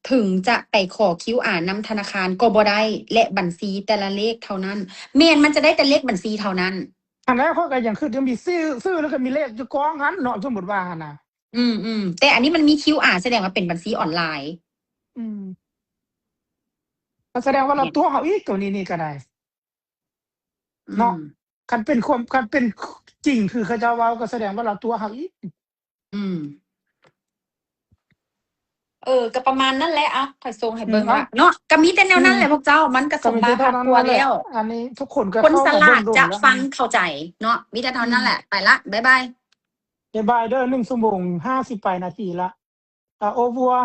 ເຖິງຈະໄປຂໍຄິວອານຳທະນາຄານກໍບໍ່ໄດ້ ແລະ ບັນຊີແຕ່ລະເລກເທົ່ານັ້ນ. ແມ່ນ, ມັນຈະໄດ້ແຕ່ເລກບັນຊີເທົ່ານັ້ນ. ອັນນັ້ນຂ້ອຍກໍຍັງຄິດ ຍັງມີຊື່ ຊື່ ແລ້ວກໍມີເລກຢູ່ກ້ອງຫັ້ນເນາະ, ສົມມຸດວ່າຫັ້ນນະ. ອືມໆ ແຕ່ອັນນີ້ມັນມີຄິວອາ ສະແດງວ່າເປັນບັນຊີອອນລາຍ. ອືມ ກໍສະແດງວ່າລາວຕົວະເຮົາອີກ ໂຕນີ້ນີ້ກໍໄດ້ເນາະ. ອືມ ຄັນເປັນຄວາມ ຄັນເປັນຈິງຄືເຂົາເຈົ້າເວົ້າ ກໍສະແດງວ່າລາວຕົວະເຮົາອີກ. ອືມ ເອີ ກໍປະມານນັ້ນແຫຼະ. ເອົາ ຂ້ອຍສົ່ງໃຫ້ເບິ່ງ ອືມ ລະເນາະ. ກໍມີແຕ່ແນວນັ້ນແຫຼະ ອືມ ພວກເຈົ້າ, ມັນກໍສົມມາພາກຄົວແລ້ວ. ອັນນີ້ທຸກຄົນກໍ ຄົນສະຫຼາດຈະຟັງເຂົ້າໃຈເນາະ. ມີແຕ່ເທົ່ານັ້ນແຫຼະ. ອືມ ໄປລະ ບາຍບາຍ. ບາຍບາຍເດີ. ໜຶ່ງຊົ່ວໂມງຫ້າສິບປາຍນາທີລະ. ອາ au revoir.